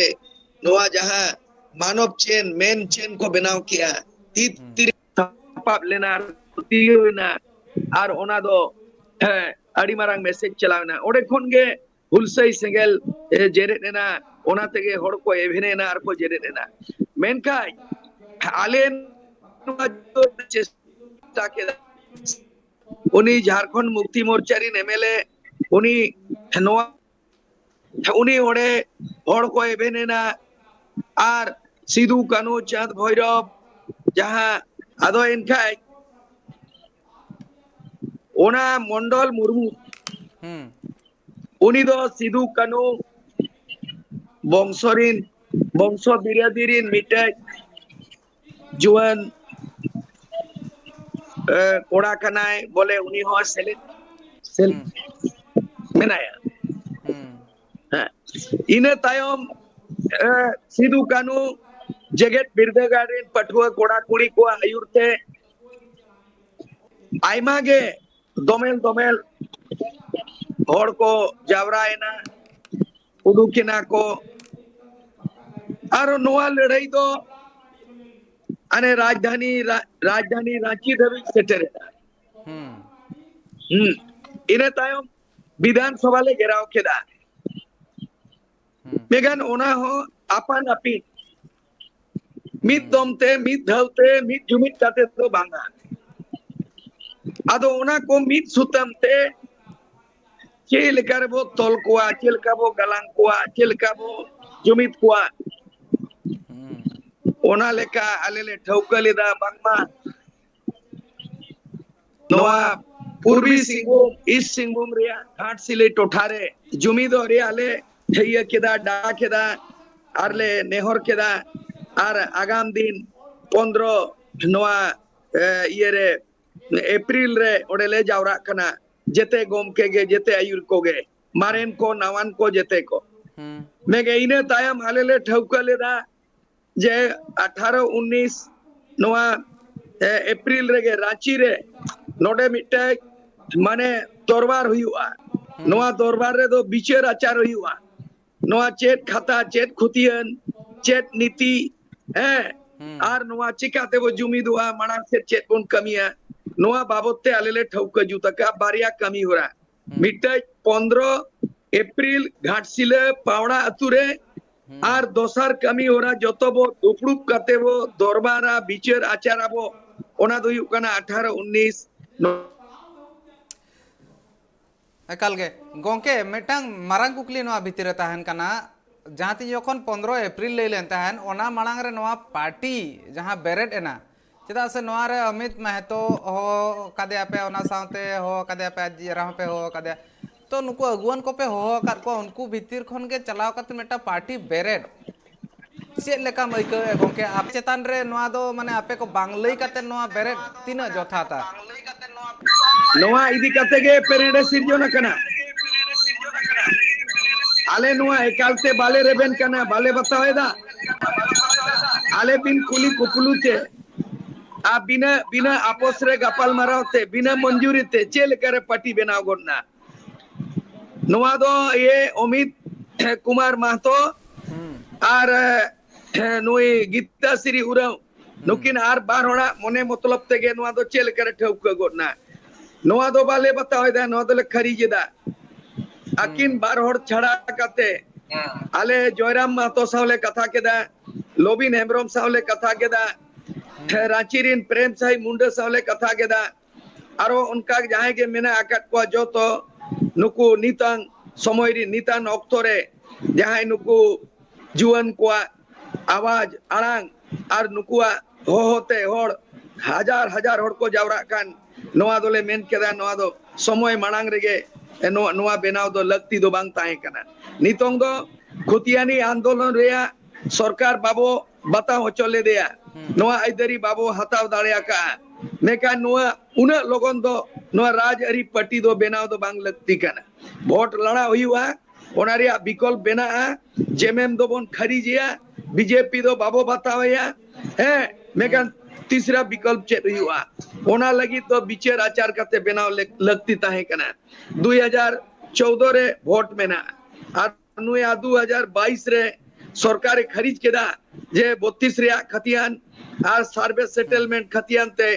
ᱱᱚᱣᱟ ᱡᱟᱦᱟᱸ ᱢᱟᱱᱚᱵ ᱪᱮᱱ, ᱢᱮᱱ ᱪᱮᱱ ᱠᱚ ᱵᱮᱱᱟᱣ ᱠᱮᱜᱼᱟ, ᱛᱤ ᱛᱤ ᱨᱮ ᱥᱟᱯᱟᱵ ᱞᱮᱱᱟ, ᱛᱤᱭᱟᱹᱣ ᱮᱱᱟ᱾ ᱟᱨ ᱚᱱᱟ ᱫᱚ, ᱦᱮᱸ, ᱟᱹᱰᱤ ᱢᱟᱨᱟᱝ ᱢᱮᱥᱮᱡᱽ ᱪᱟᱞᱟᱣ ᱮᱱᱟ᱾ ᱚᱸᱰᱮ ᱠᱷᱚᱱ ᱜᱮ ᱦᱩᱞᱥᱟᱹᱭ ᱥᱮᱸᱜᱮᱞ ᱮ ᱡᱮᱨᱮᱫ ᱮᱱᱟ, ᱚᱱᱟ ᱛᱮᱜᱮ ᱦᱚᱲ ᱠᱚ ᱮᱵᱷᱮᱱ ᱮᱱᱟ ᱟᱨ ᱠᱚ ᱡᱮᱨᱮᱫ ᱮᱱᱟ᱾ ᱢᱮᱱᱠᱷᱟᱱ ᱟᱞᱮ ᱱᱚᱣᱟ ᱪᱮᱥᱴᱟ ᱠᱮᱫᱟ, ᱩᱱᱤ ᱡᱷᱟᱲᱠᱷᱚᱸᱰ ᱢᱩᱠᱛᱤ ᱢᱳᱨᱪᱟ ᱨᱤᱱ ᱮᱢ ᱮᱞ ᱮ, ᱩᱱᱤ ᱱᱚᱣᱟ, ᱩᱱᱤ ᱚᱸᱰᱮ ᱦᱚᱲ ᱠᱚ ᱮᱵᱷᱮᱱ ᱮᱱᱟ, ᱟᱨ ᱥᱤᱫᱩ, ᱠᱟᱹᱱᱦᱩ, ᱪᱟᱸᱫᱽ, ᱵᱷᱳᱭᱨᱚᱵ, ᱡᱟᱦᱟᱸ ᱟᱫᱚ ᱮᱱᱠᱷᱟᱡ ᱚᱱᱟ ᱢᱚᱱᱰᱚᱞ ᱢᱩᱨᱢᱩ, ᱦᱩᱸ ᱩᱱᱤ ᱫᱚ ᱥᱤᱫᱩ, ᱠᱟᱹᱱᱦᱩ ᱵᱚᱝᱥᱚ ᱨᱤᱱ, ᱵᱚᱝᱥᱚ ᱵᱤᱨᱟᱹᱫᱤ ᱨᱤᱱ ᱢᱤᱫᱴᱮᱡ ᱡᱩᱣᱟᱹᱱ ᱮ, ᱠᱚᱲᱟ ᱠᱟᱱᱟᱭ, ᱵᱚᱞᱮ ᱩᱱᱤ ᱦᱚᱸ ᱥᱮᱞᱮᱫ, ᱥᱮᱞᱮᱫ ᱦᱩᱸ ᱢᱮᱱᱟᱭᱟ᱾ ᱦᱩᱸ ᱦᱮᱸ᱾ ᱤᱱᱟᱹ ᱛᱟᱭᱚᱢ ᱮ, ᱥᱤᱫᱩ ᱠᱟᱹᱱᱦᱩ ᱡᱮᱜᱮᱛ ᱵᱤᱨᱫᱟᱹᱜᱟᱲ ᱨᱮᱱ ᱯᱟᱹᱴᱷᱩᱣᱟᱹ ᱠᱚᱲᱟ ᱠᱩᱲᱤ ᱠᱚᱣᱟᱜ ᱟᱹᱭᱩᱨ ᱛᱮ ᱟᱭᱢᱟ ᱜᱮ ᱫᱚᱢᱮᱞ ᱫᱚᱢᱮᱞ ᱦᱚᱲ ᱠᱚ ᱡᱟᱣᱨᱟᱭᱮᱱᱟ, ᱩᱰᱩᱠᱮᱱᱟ ᱠᱚ᱾ ᱟᱨ ᱱᱚᱣᱟ ᱞᱟᱹᱲᱦᱟᱹᱭ ᱫᱚ ᱦᱟᱱᱮ ᱨᱟᱡᱽᱫᱷᱟᱱᱤ, ᱨᱟ-, ᱨᱟᱡᱽᱫᱷᱟᱱᱤ ᱨᱟᱸᱪᱤ ᱫᱷᱟᱹᱵᱤᱡ ᱥᱮᱴᱮᱨᱮᱱᱟ᱾ ᱦᱩᱸ ᱦᱩᱸ᱾ ᱤᱱᱟᱹ ᱛᱟᱭᱚᱢ ᱵᱤᱫᱷᱟᱱ ᱥᱚᱵᱷᱟ ᱞᱮ ᱜᱷᱮᱨᱟᱣ ᱠᱮᱫᱟ᱾ ᱦᱩᱸ ᱢᱮᱱᱠᱷᱟᱱ ᱚᱱᱟ ᱦᱚᱸ ᱟᱯᱟᱱ ᱟᱹᱯᱤᱱ, ᱢᱤᱫ ᱦᱩᱸ ᱫᱚᱢ ᱛᱮ, ᱢᱤᱫ ᱫᱷᱟᱣ ᱛᱮ, ᱢᱤᱫ ᱡᱩᱢᱤᱫ ᱠᱟᱛᱮ ᱫᱚ ᱵᱟᱝᱟ᱾ ᱟᱫᱚ ᱚᱱᱟ ᱠᱚ ᱢᱤᱫ ᱥᱩᱛᱟᱹᱢ ᱛᱮ ᱪᱮᱫ ᱞᱮᱠᱟ ᱨᱮᱵᱚ ᱛᱚᱞ ᱠᱚᱣᱟ, ᱪᱮᱫ ᱞᱮᱠᱟ ᱵᱚ ᱜᱟᱞᱟᱝ ᱠᱚᱣᱟ, ᱪᱮᱫ ᱞᱮᱠᱟ ᱵᱚ ᱡᱩᱢᱤᱫ ᱠᱚᱣᱟ, ᱦᱩᱸ ᱚᱱᱟ ᱞᱮᱠᱟ ᱟᱞᱮ ᱞᱮ ᱴᱷᱟᱹᱣᱠᱟᱹ ᱞᱮᱫᱟ᱾ ᱵᱟᱝᱢᱟ ᱱᱚᱣᱟ ᱯᱩᱨᱵᱤ ᱥᱤᱝᱵᱷᱩᱢ, ᱤᱥᱴ ᱥᱤᱝᱵᱷᱩᱢ ᱨᱮᱭᱟᱜ ᱜᱷᱟᱴᱥᱤᱞᱟᱹ ᱴᱚᱴᱷᱟ ᱨᱮ ᱡᱩᱢᱤᱫᱚᱜ ᱨᱮᱭᱟᱜ ᱞᱮ ᱴᱷᱟᱹᱭᱟᱹ ᱠᱮᱫᱟ, ᱰᱟᱰᱟ ᱠᱮᱫᱟ, ᱟᱨ ᱞᱮ ᱱᱮᱦᱚᱨ ᱠᱮᱫᱟ, ᱟᱨ ᱟᱜᱟᱢ ᱫᱤᱱ ᱯᱚᱱᱫᱽᱨᱚ ᱱᱚᱣᱟ, ᱮ, ᱤᱭᱟᱹ ᱨᱮ, ᱮᱯᱨᱤᱞ ᱨᱮ ᱚᱸᱰᱮ ᱞᱮ ᱡᱟᱣᱨᱟᱜ ᱠᱟᱱᱟ᱾ ᱡᱮᱛᱮ ᱜᱚᱢᱠᱮ ᱜᱮ, ᱡᱮᱛᱮ ᱟᱹᱭᱩᱨ ᱠᱚᱜᱮ, ᱢᱟᱨᱮᱱ ᱠᱚ, ᱱᱟᱣᱟᱱ ᱠᱚ, ᱡᱮᱛᱮ ᱠᱚ᱾ ᱦᱩᱸ ᱢᱮᱱᱠᱷᱟᱱ ᱤᱱᱟᱹ ᱛᱟᱭᱚᱢ ᱟᱞᱮ ᱞᱮ ᱴᱷᱟᱹᱣᱠᱟᱹ ᱞᱮᱫᱟ ᱡᱮ ᱟᱴᱷᱟᱨᱚ ᱩᱱᱤᱥ ᱱᱚᱣᱟ, ᱮ, ᱮᱯᱨᱤᱞ ᱨᱮᱜᱮ ᱨᱟᱸᱪᱤ ᱨᱮ ᱱᱚᱰᱮ ᱢᱤᱫᱴᱮᱡ ᱢᱟᱱᱮ ᱫᱚᱨᱵᱟᱨ ᱦᱩᱭᱩᱜᱼᱟ᱾ ᱦᱩᱸ ᱱᱚᱣᱟ ᱫᱚᱨᱵᱟᱨ ᱨᱮᱫᱚ ᱵᱤᱪᱟᱹᱨ ᱟᱪᱟᱨ ᱦᱩᱭᱩᱜᱼᱟ᱾ ᱱᱚᱣᱟ ᱪᱮᱫ ᱠᱷᱟᱛᱟ, ᱪᱮᱫ ᱠᱷᱚᱛᱤᱭᱟᱹᱱ, ᱪᱮᱫ ᱱᱤᱛᱤ, ᱦᱮᱸ, ᱦᱩᱸ ᱟᱨ ᱱᱚᱣᱟ ᱪᱤᱠᱟ ᱛᱮᱵᱚ ᱡᱩᱢᱤᱫᱚᱜᱼᱟ, ᱢᱟᱲᱟᱝ ᱥᱮᱫ ᱪᱮᱫ ᱵᱚᱱ ᱠᱟᱹᱢᱤᱭᱟ, ᱱᱚᱣᱟ ᱵᱟᱵᱚᱛ ᱛᱮ ᱟᱞᱮ ᱞᱮ ᱴᱷᱟᱹᱣᱠᱟᱹ ᱡᱩᱛ ᱟᱠᱟᱫᱼᱟ ᱵᱟᱨᱭᱟ ᱠᱟᱹᱢᱤ ᱦᱚᱨᱟ᱾ ᱦᱩᱸ ᱢᱤᱫᱴᱮᱡ ᱯᱚᱱᱫᱽᱨᱚ ᱮᱯᱨᱤᱞ ᱜᱷᱟᱴᱥᱤᱞᱟᱹ ᱯᱟᱣᱲᱟ ᱟᱹᱛᱩ ᱨᱮ᱾ ᱟᱨ ᱫᱚᱥᱟᱨ ᱠᱟᱹᱢᱤ ᱦᱚᱨᱟ ᱡᱚᱛᱚ ᱵᱚ ᱫᱩᱯᱲᱩᱵ ᱠᱟᱛᱮ ᱵᱚ ᱫᱚᱨᱵᱟᱨᱟ, ᱵᱤᱪᱟᱹᱨ ᱟᱪᱟᱨ ᱟᱵᱚ, ᱚᱱᱟ ᱫᱚ ᱦᱩᱭᱩᱜ ᱠᱟᱱᱟ ᱟᱴᱷᱟᱨᱚ ᱩᱱᱤᱥ᱾ ᱮᱠᱟᱞ ᱜᱮ ᱜᱚᱝᱠᱮ, ᱢᱤᱫᱴᱟᱝ ᱢᱟᱨᱟᱝ ᱠᱩᱠᱞᱤ ᱱᱚᱣᱟ ᱵᱷᱤᱛᱤᱨ ᱨᱮ ᱛᱟᱦᱮᱱ ᱠᱟᱱᱟ, ᱡᱟᱦᱟᱸ ᱛᱤᱱ ᱡᱚᱠᱷᱚᱱ ᱯᱚᱱᱫᱽᱨᱚ ᱮᱯᱨᱤᱞ ᱞᱟᱹᱭ ᱞᱮᱱ ᱛᱟᱦᱮᱱ, ᱚᱱᱟ ᱢᱟᱲᱟᱝ ᱨᱮ ᱱᱚᱣᱟ ᱯᱟᱨᱴᱤ ᱡᱟᱦᱟᱸ ᱵᱮᱨᱮᱫ ᱮᱱᱟ, ᱪᱮᱫᱟᱜ ᱥᱮ ᱱᱚᱣᱟ ᱨᱮ ᱚᱢᱤᱛ ᱢᱟᱦᱮᱛᱚ ᱦᱚᱦᱚ ᱠᱟᱫᱮᱭᱟ ᱯᱮ, ᱚᱱᱟ ᱥᱟᱶᱛᱮ ᱦᱚᱦᱚ ᱠᱟᱫᱮᱭᱟ ᱯᱮ, ᱟᱡ ᱡᱮᱨᱟ ᱦᱚᱸᱯᱮ ᱦᱚᱦᱚ ᱠᱟᱫᱮᱭᱟ, ᱛᱚ ᱱᱩᱠᱩ ᱟᱹᱜᱩᱣᱟᱹᱱ ᱠᱚᱯᱮ ᱦᱚᱦᱚ ᱟᱠᱟᱫ ᱠᱚᱣᱟ, ᱩᱱᱠᱩ ᱵᱷᱤᱛᱤᱨ ᱠᱷᱚᱱ ᱜᱮ ᱪᱟᱞᱟᱣ ᱠᱟᱛᱮ ᱢᱤᱫᱴᱟᱝ ᱯᱟᱨᱴᱤ ᱵᱮᱨᱮᱫ ᱪᱮᱫ ᱞᱮᱠᱟᱢ ᱟᱹᱭᱠᱟᱹᱣᱮᱫᱼᱟ ᱜᱚᱝᱠᱮ? ᱟᱯᱮ ᱪᱮᱛᱟᱱ ᱨᱮ ᱱᱚᱣᱟ ᱫᱚ, ᱢᱟᱱᱮ, ᱟᱯᱮ ᱠᱚ ᱵᱟᱝ ᱞᱟᱹᱭ ᱠᱟᱛᱮ ᱱᱚᱣᱟ ᱵᱮᱨᱮᱫ ᱛᱤᱱᱟᱹᱜ ᱡᱚᱛᱷᱟᱛᱟ? ᱱᱚᱣᱟ ᱤᱫᱤ ᱠᱟᱛᱮ ᱜᱮ ᱮᱯᱮᱨᱦᱮᱸᱰᱮ ᱥᱤᱨᱡᱚᱱ ᱟᱠᱟᱱᱟ᱾ ᱟᱞᱮ ᱱᱚᱣᱟ ᱮᱠᱟᱞᱛᱮ ᱵᱟᱞᱮ ᱨᱮᱵᱮᱱ ᱠᱟᱱᱟ, ᱵᱟᱞᱮ ᱵᱟᱛᱟᱣ ᱮᱫᱟ᱾ ᱟᱞᱮ ᱵᱤᱱ ᱠᱩᱞᱤ ᱠᱩᱯᱩᱞᱩ ᱛᱮ ᱟᱨ ᱵᱤᱱᱟᱹ, ᱵᱤᱱᱟᱹ ᱟᱯᱚᱥ ᱨᱮ ᱜᱟᱯᱟᱞ ᱢᱟᱨᱟᱣ ᱛᱮ, ᱵᱤᱱᱟᱹ ᱢᱚᱧᱡᱩᱨᱤ ᱛᱮ ᱪᱮᱫ ᱞᱮᱠᱟᱨᱮ ᱯᱟᱨᱴᱤ ᱵᱮᱱᱟᱣ ᱜᱚᱫ ᱮᱱᱟ? ᱱᱚᱣᱟ ᱫᱚ ᱤᱭᱟᱹ ᱚᱢᱤᱛ ᱠᱩᱢᱟᱨ ᱢᱟᱦᱛᱚ ᱟᱨ ᱱᱩᱭ ᱜᱤᱛᱟᱥᱨᱤ ᱩᱨᱟᱹᱣ, ᱱᱩᱠᱤᱱ ᱟᱨ ᱵᱟᱨ ᱦᱚᱲᱟᱜ ᱢᱚᱱᱮ ᱢᱚᱛᱞᱚᱵ ᱛᱮᱜᱮ ᱱᱚᱣᱟ ᱫᱚ ᱪᱮᱫ ᱞᱮᱠᱟᱨᱮ ᱴᱷᱟᱹᱣᱠᱟᱹ ᱜᱚᱫ ᱮᱱᱟ? ᱱᱚᱣᱟ ᱫᱚ ᱵᱟᱞᱮ ᱵᱟᱛᱟᱣ ᱮᱫᱟ, ᱱᱚᱣᱟ ᱫᱚᱞᱮ ᱠᱷᱟᱹᱨᱤᱡ ᱮᱫᱟ᱾ ᱟᱹᱠᱤᱱ ᱵᱟᱨ ᱦᱚᱲ ᱪᱷᱟᱲᱟ ᱠᱟᱛᱮ ᱟᱞᱮ ᱡᱚᱭᱨᱟᱢ ᱢᱟᱦᱛᱚ ᱥᱟᱶ ᱞᱮ ᱠᱟᱛᱷᱟ ᱠᱮᱫᱟ, ᱞᱚᱵᱤᱱ ᱦᱮᱢᱵᱨᱚᱢ ᱥᱟᱶ ᱞᱮ ᱠᱟᱛᱷᱟ ᱠᱮᱫᱟ, ᱨᱟᱸᱪᱤ ᱨᱤᱱ ᱯᱨᱮᱢ ᱥᱟᱦᱤ ᱢᱩᱱᱰᱟᱹ ᱥᱟᱶ ᱞᱮ ᱠᱟᱛᱷᱟ ᱠᱮᱫᱟ, ᱟᱨᱚ ᱚᱱᱠᱟ ᱡᱟᱦᱟᱸᱭ ᱜᱮ ᱢᱮᱱᱟᱜ ᱟᱠᱟᱫ ᱠᱚᱣᱟ ᱡᱚᱛᱚ ᱱᱩᱠᱩ ᱱᱤᱛᱟᱝ ᱥᱚᱢᱚᱭ ᱨᱮ, ᱱᱤᱛᱟᱝ ᱚᱠᱛᱚ ᱨᱮ ᱡᱟᱦᱟᱸᱭ ᱱᱩᱠᱩ ᱡᱩᱣᱟᱹᱱ ᱠᱚᱣᱟᱜ ᱟᱣᱟᱡ, ᱟᱲᱟᱝ ᱟᱨ ᱱᱩᱠᱩᱣᱟᱜ ᱦᱚᱦᱚᱛᱮ ᱦᱚᱲ ᱦᱟᱡᱟᱨ ᱦᱟᱡᱟᱨ ᱦᱚᱲ ᱠᱚ ᱡᱟᱣᱨᱟᱜ ᱠᱟᱱ, ᱱᱚᱣᱟ ᱫᱚᱞᱮ ᱢᱮᱱ ᱠᱮᱫᱟ, ᱱᱚᱣᱟ ᱫᱚ ᱥᱚᱢᱚᱭ ᱢᱟᱲᱟᱝ ᱨᱮᱜᱮ ᱱᱚᱣᱟ, ᱱᱚᱣᱟ ᱵᱮᱱᱟᱣ ᱫᱚ ᱞᱟᱹᱠᱛᱤ ᱫᱚ ᱵᱟᱝ ᱛᱟᱦᱮᱸ ᱠᱟᱱᱟ᱾ ᱱᱤᱛᱚᱝ ᱫᱚ ᱠᱷᱩᱛᱤᱭᱟᱱᱤ ᱟᱱᱫᱳᱞᱚᱱ ᱨᱮᱭᱟᱜ ᱥᱚᱨᱠᱟᱨ ᱵᱟᱵᱚ ᱵᱟᱛᱟᱣ ᱦᱚᱪᱚ ᱞᱮᱫᱮᱭᱟ, ᱱᱚᱣᱟ ᱟᱹᱭᱫᱟᱹᱨᱤ ᱵᱟᱵᱚ ᱦᱟᱛᱟᱣ ᱫᱟᱲᱮ ᱟᱠᱟᱫᱼᱟ᱾ ᱢᱮᱱᱠᱷᱟᱱ ᱱᱚᱣᱟ ᱩᱱᱟᱹᱜ ᱞᱚᱜᱚᱱ ᱫᱚ ᱱᱚᱣᱟ ᱨᱟᱡᱽᱟᱹᱨᱤ ᱯᱟᱨᱴᱤ ᱫᱚ ᱵᱮᱱᱟᱣ ᱫᱚ ᱵᱟᱝ ᱞᱟᱹᱠᱛᱤ ᱠᱟᱱᱟ᱾ ᱵᱷᱳᱴ ᱞᱟᱲᱟᱣ ᱦᱩᱭᱩᱜᱼᱟ, ᱚᱱᱟ ᱨᱮᱭᱟᱜ ᱵᱤᱠᱚᱞᱯ ᱢᱮᱱᱟᱜᱼᱟ᱾ ᱡᱮᱢᱮᱢ ᱫᱚᱵᱚᱱ ᱠᱷᱟᱹᱨᱤᱡᱮᱭᱟ, ᱵᱤᱡᱮᱯᱤ ᱫᱚ ᱵᱟᱵᱚ ᱵᱟᱛᱟᱣᱮᱭᱟ᱾ ᱦᱮᱸ, ᱢᱮᱱᱠᱷᱟᱱ ᱛᱤᱥᱨᱟ ᱵᱤᱠᱚᱞᱯ ᱪᱮᱫ ᱦᱩᱭᱩᱜᱼᱟ? ᱚᱱᱟ ᱞᱟᱹᱜᱤᱫ ᱫᱚ ᱵᱤᱪᱟᱹᱨ ᱟᱪᱟᱨ ᱠᱟᱛᱮ ᱵᱮᱱᱟᱣ ᱞᱟᱹᱠᱛᱤ ᱛᱟᱦᱮᱸ ᱠᱟᱱᱟ᱾ ᱫᱩᱭ ᱦᱟᱡᱟᱨ ᱪᱳᱣᱫᱚ ᱨᱮ ᱵᱷᱳᱴ ᱢᱮᱱᱟᱜᱼᱟ ᱟᱨ ᱱᱩᱭ ᱫᱩ ᱦᱟᱡᱟᱨ ᱵᱟᱭᱤᱥ ᱨᱮ ᱥᱚᱨᱠᱟᱨᱮ ᱠᱷᱟᱹᱨᱤᱡ ᱠᱮᱫᱟ ᱡᱮ ᱵᱚᱛᱛᱤᱥ ᱨᱮᱭᱟᱜ ᱠᱷᱟᱹᱛᱤᱭᱟᱱ ᱟᱨ ᱥᱟᱨᱵᱷᱮ ᱥᱮᱴᱮᱞᱢᱮᱱᱴ ᱠᱷᱟᱹᱛᱤᱭᱟᱱ ᱛᱮ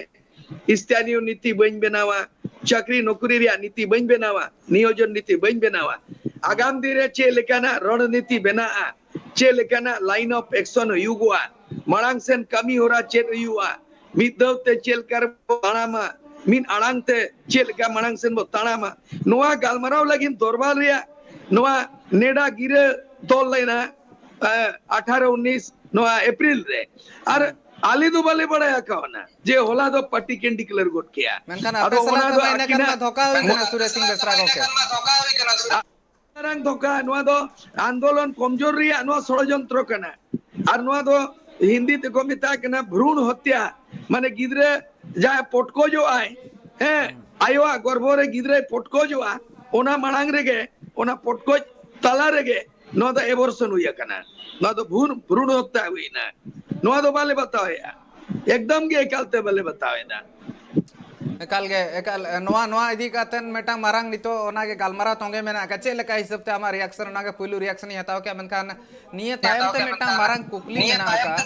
ᱥᱛᱷᱟᱱᱤᱭᱚ ᱱᱤᱛᱤ ᱵᱟᱹᱧ ᱵᱮᱱᱟᱣᱟ, ᱪᱟᱹᱠᱨᱤ ᱱᱚᱠᱨᱤ ᱨᱮᱭᱟᱜ ᱱᱤᱛᱤ ᱵᱟᱹᱧ ᱵᱮᱱᱟᱣᱟ, ᱱᱤᱭᱳᱡᱚᱱ ᱱᱤᱛᱤ ᱵᱟᱹᱧ ᱵᱮᱱᱟᱣᱟ᱾ ᱟᱜᱟᱢ ᱫᱤᱱ ᱨᱮ ᱪᱮᱫ ᱞᱮᱠᱟᱱᱟᱜ ᱨᱚᱬᱱᱤᱛᱤ ᱵᱮᱱᱟᱜᱼᱟ, ᱪᱮᱫ ᱞᱮᱠᱟᱱᱟᱜ line of action ᱦᱩᱭᱩᱜᱚᱜᱼᱟ, ᱢᱟᱲᱟᱝ ᱥᱮᱱ ᱠᱟᱹᱢᱤ ᱦᱚᱨᱟ ᱪᱮᱫ ᱦᱩᱭᱩᱜᱼᱟ, ᱢᱤᱫ ᱫᱷᱟᱣ ᱛᱮ ᱪᱮᱫ ᱞᱮᱠᱟ ᱨᱮᱵᱚ ᱛᱟᱲᱟᱢᱟ, ᱢᱤᱫ ᱟᱲᱟᱝ ᱛᱮ ᱪᱮᱫ ᱞᱮᱠᱟ ᱢᱟᱲᱟᱝ ᱥᱮᱱ ᱵᱚ ᱛᱟᱲᱟᱢᱟ, ᱱᱚᱣᱟ ᱜᱟᱞᱢᱟᱨᱟᱣ ᱞᱟᱹᱜᱤᱫ ᱫᱚᱨᱵᱟᱨ ᱨᱮᱭᱟᱜ ᱱᱚᱣᱟ ᱱᱮᱰᱟ ᱜᱤᱨᱟᱹ ᱛᱚᱞ ᱞᱮᱱᱟ, ᱮ, ᱟᱴᱷᱟᱨᱚ ᱩᱱᱤᱥ ᱱᱚᱣᱟ ᱮᱯᱨᱤᱞ ᱨᱮ᱾ ᱟᱨ ᱟᱞᱮ ᱫᱚ ᱵᱟᱞᱮ ᱵᱟᱲᱟᱭ ᱟᱠᱟᱣᱱᱟ ᱡᱮ ᱦᱚᱞᱟ ᱫᱚ party ᱠᱤᱱ declare ᱜᱚᱫ ᱠᱮᱭᱟ᱾ ᱢᱮᱱᱠᱷᱟᱱ ᱟᱯᱮ ᱟᱫᱚ ᱥᱟᱞᱟᱜ ᱚᱱᱟ ᱫᱚ ᱛᱚᱵᱮ ᱤᱱᱟᱹ ᱠᱷᱟᱱ ᱟᱹᱠᱤᱱᱟᱜ ᱢᱟ ᱫᱷᱳᱠᱟ ᱦᱩᱭ ᱠᱟᱱᱟ, ᱥᱩᱨᱮᱥ ᱥᱤᱝ ᱵᱮᱥᱨᱟ ᱜᱚᱢᱠᱮ᱾ ᱢᱟᱨᱟᱝ ᱫᱷᱳᱠᱟ, ᱱᱚᱣᱟ ᱫᱚ ᱟᱱᱫᱳᱞᱚᱱ ᱠᱚᱢᱡᱳᱨ ᱨᱮᱭᱟᱜ ᱱᱚᱣᱟ ᱥᱚᱲᱚᱡᱚᱱᱛᱨᱚ ᱠᱟᱱᱟ᱾ ᱟᱨ ᱱᱚᱣᱟ ᱫᱚ ᱦᱤᱱᱫᱤ ᱛᱮᱠᱚ ᱢᱮᱛᱟᱜ ᱠᱟᱱᱟ ᱵᱷᱨᱩᱬ ᱦᱚᱛᱭᱟ, ᱢᱟᱱᱮ ᱜᱤᱫᱽᱨᱟᱹ ᱡᱟᱦᱟᱸᱭ ᱯᱚᱴᱠᱚᱡᱚᱜ ᱟᱭ, ᱦᱮᱸ, ᱟᱭᱳᱣᱟᱜ ᱜᱚᱨᱵᱷᱚ ᱨᱮ ᱜᱤᱫᱽᱨᱟᱹᱭ ᱯᱚᱴᱠᱚᱡᱚᱜᱼᱟ, ᱚᱱᱟ ᱢᱟᱲᱟᱝ ᱨᱮᱜᱮ, ᱚᱱᱟ ᱯᱚᱴᱠᱚᱡ ᱛᱟᱞᱟ ᱨᱮᱜᱮ ᱱᱚᱣᱟ ᱫᱚ abortion ᱦᱩᱭ ᱟᱠᱟᱱᱟ, ᱱᱚᱣᱟ ᱫᱚ ᱵᱷᱨᱩᱬ, ᱵᱷᱨᱩᱬ ᱦᱚᱛᱭᱟ ᱦᱩᱭᱱᱟ᱾ ᱱᱚᱣᱟ ᱫᱚ ᱵᱟᱞᱮ ᱵᱟᱛᱟᱣᱮᱫᱼᱟ, ᱮᱠᱫᱚᱢ ᱜᱮ ᱮᱠᱟᱞ ᱛᱮ ᱵᱟᱞᱮ ᱵᱟᱛᱟᱣᱮᱫᱟ᱾ ᱮᱠᱟᱞ ᱜᱮ, ᱮᱠᱟᱞ, ᱱᱚᱣᱟ, ᱱᱚᱣᱟ ᱤᱫᱤ ᱠᱟᱛᱮᱫ ᱢᱤᱫᱴᱟᱝ ᱢᱟᱨᱟᱝ ᱱᱤᱛᱚᱜ ᱚᱱᱟᱜᱮ ᱜᱟᱞᱢᱟᱨᱟᱣ ᱛᱚᱸᱜᱮ ᱢᱮᱱᱟᱜ ᱟᱠᱟᱫ᱾ ᱪᱮᱫ ᱞᱮᱠᱟ ᱦᱤᱥᱟᱹᱵ ᱛᱮ ᱟᱢᱟᱜ reaction, ᱚᱱᱟᱜᱮ ᱯᱩᱭᱞᱩ reaction ᱤᱧ ᱦᱟᱛᱟᱣ ᱠᱮᱭᱟ, ᱢᱮᱱᱠᱷᱟᱱ ᱱᱤᱭᱟᱹ ᱛᱟᱭᱚᱢ ᱛᱮ ᱢᱤᱫᱴᱟᱝ ᱢᱟᱨᱟᱝ ᱠᱩᱠᱞᱤ ᱢᱮᱱᱟᱜ ᱟᱠᱟᱫ᱾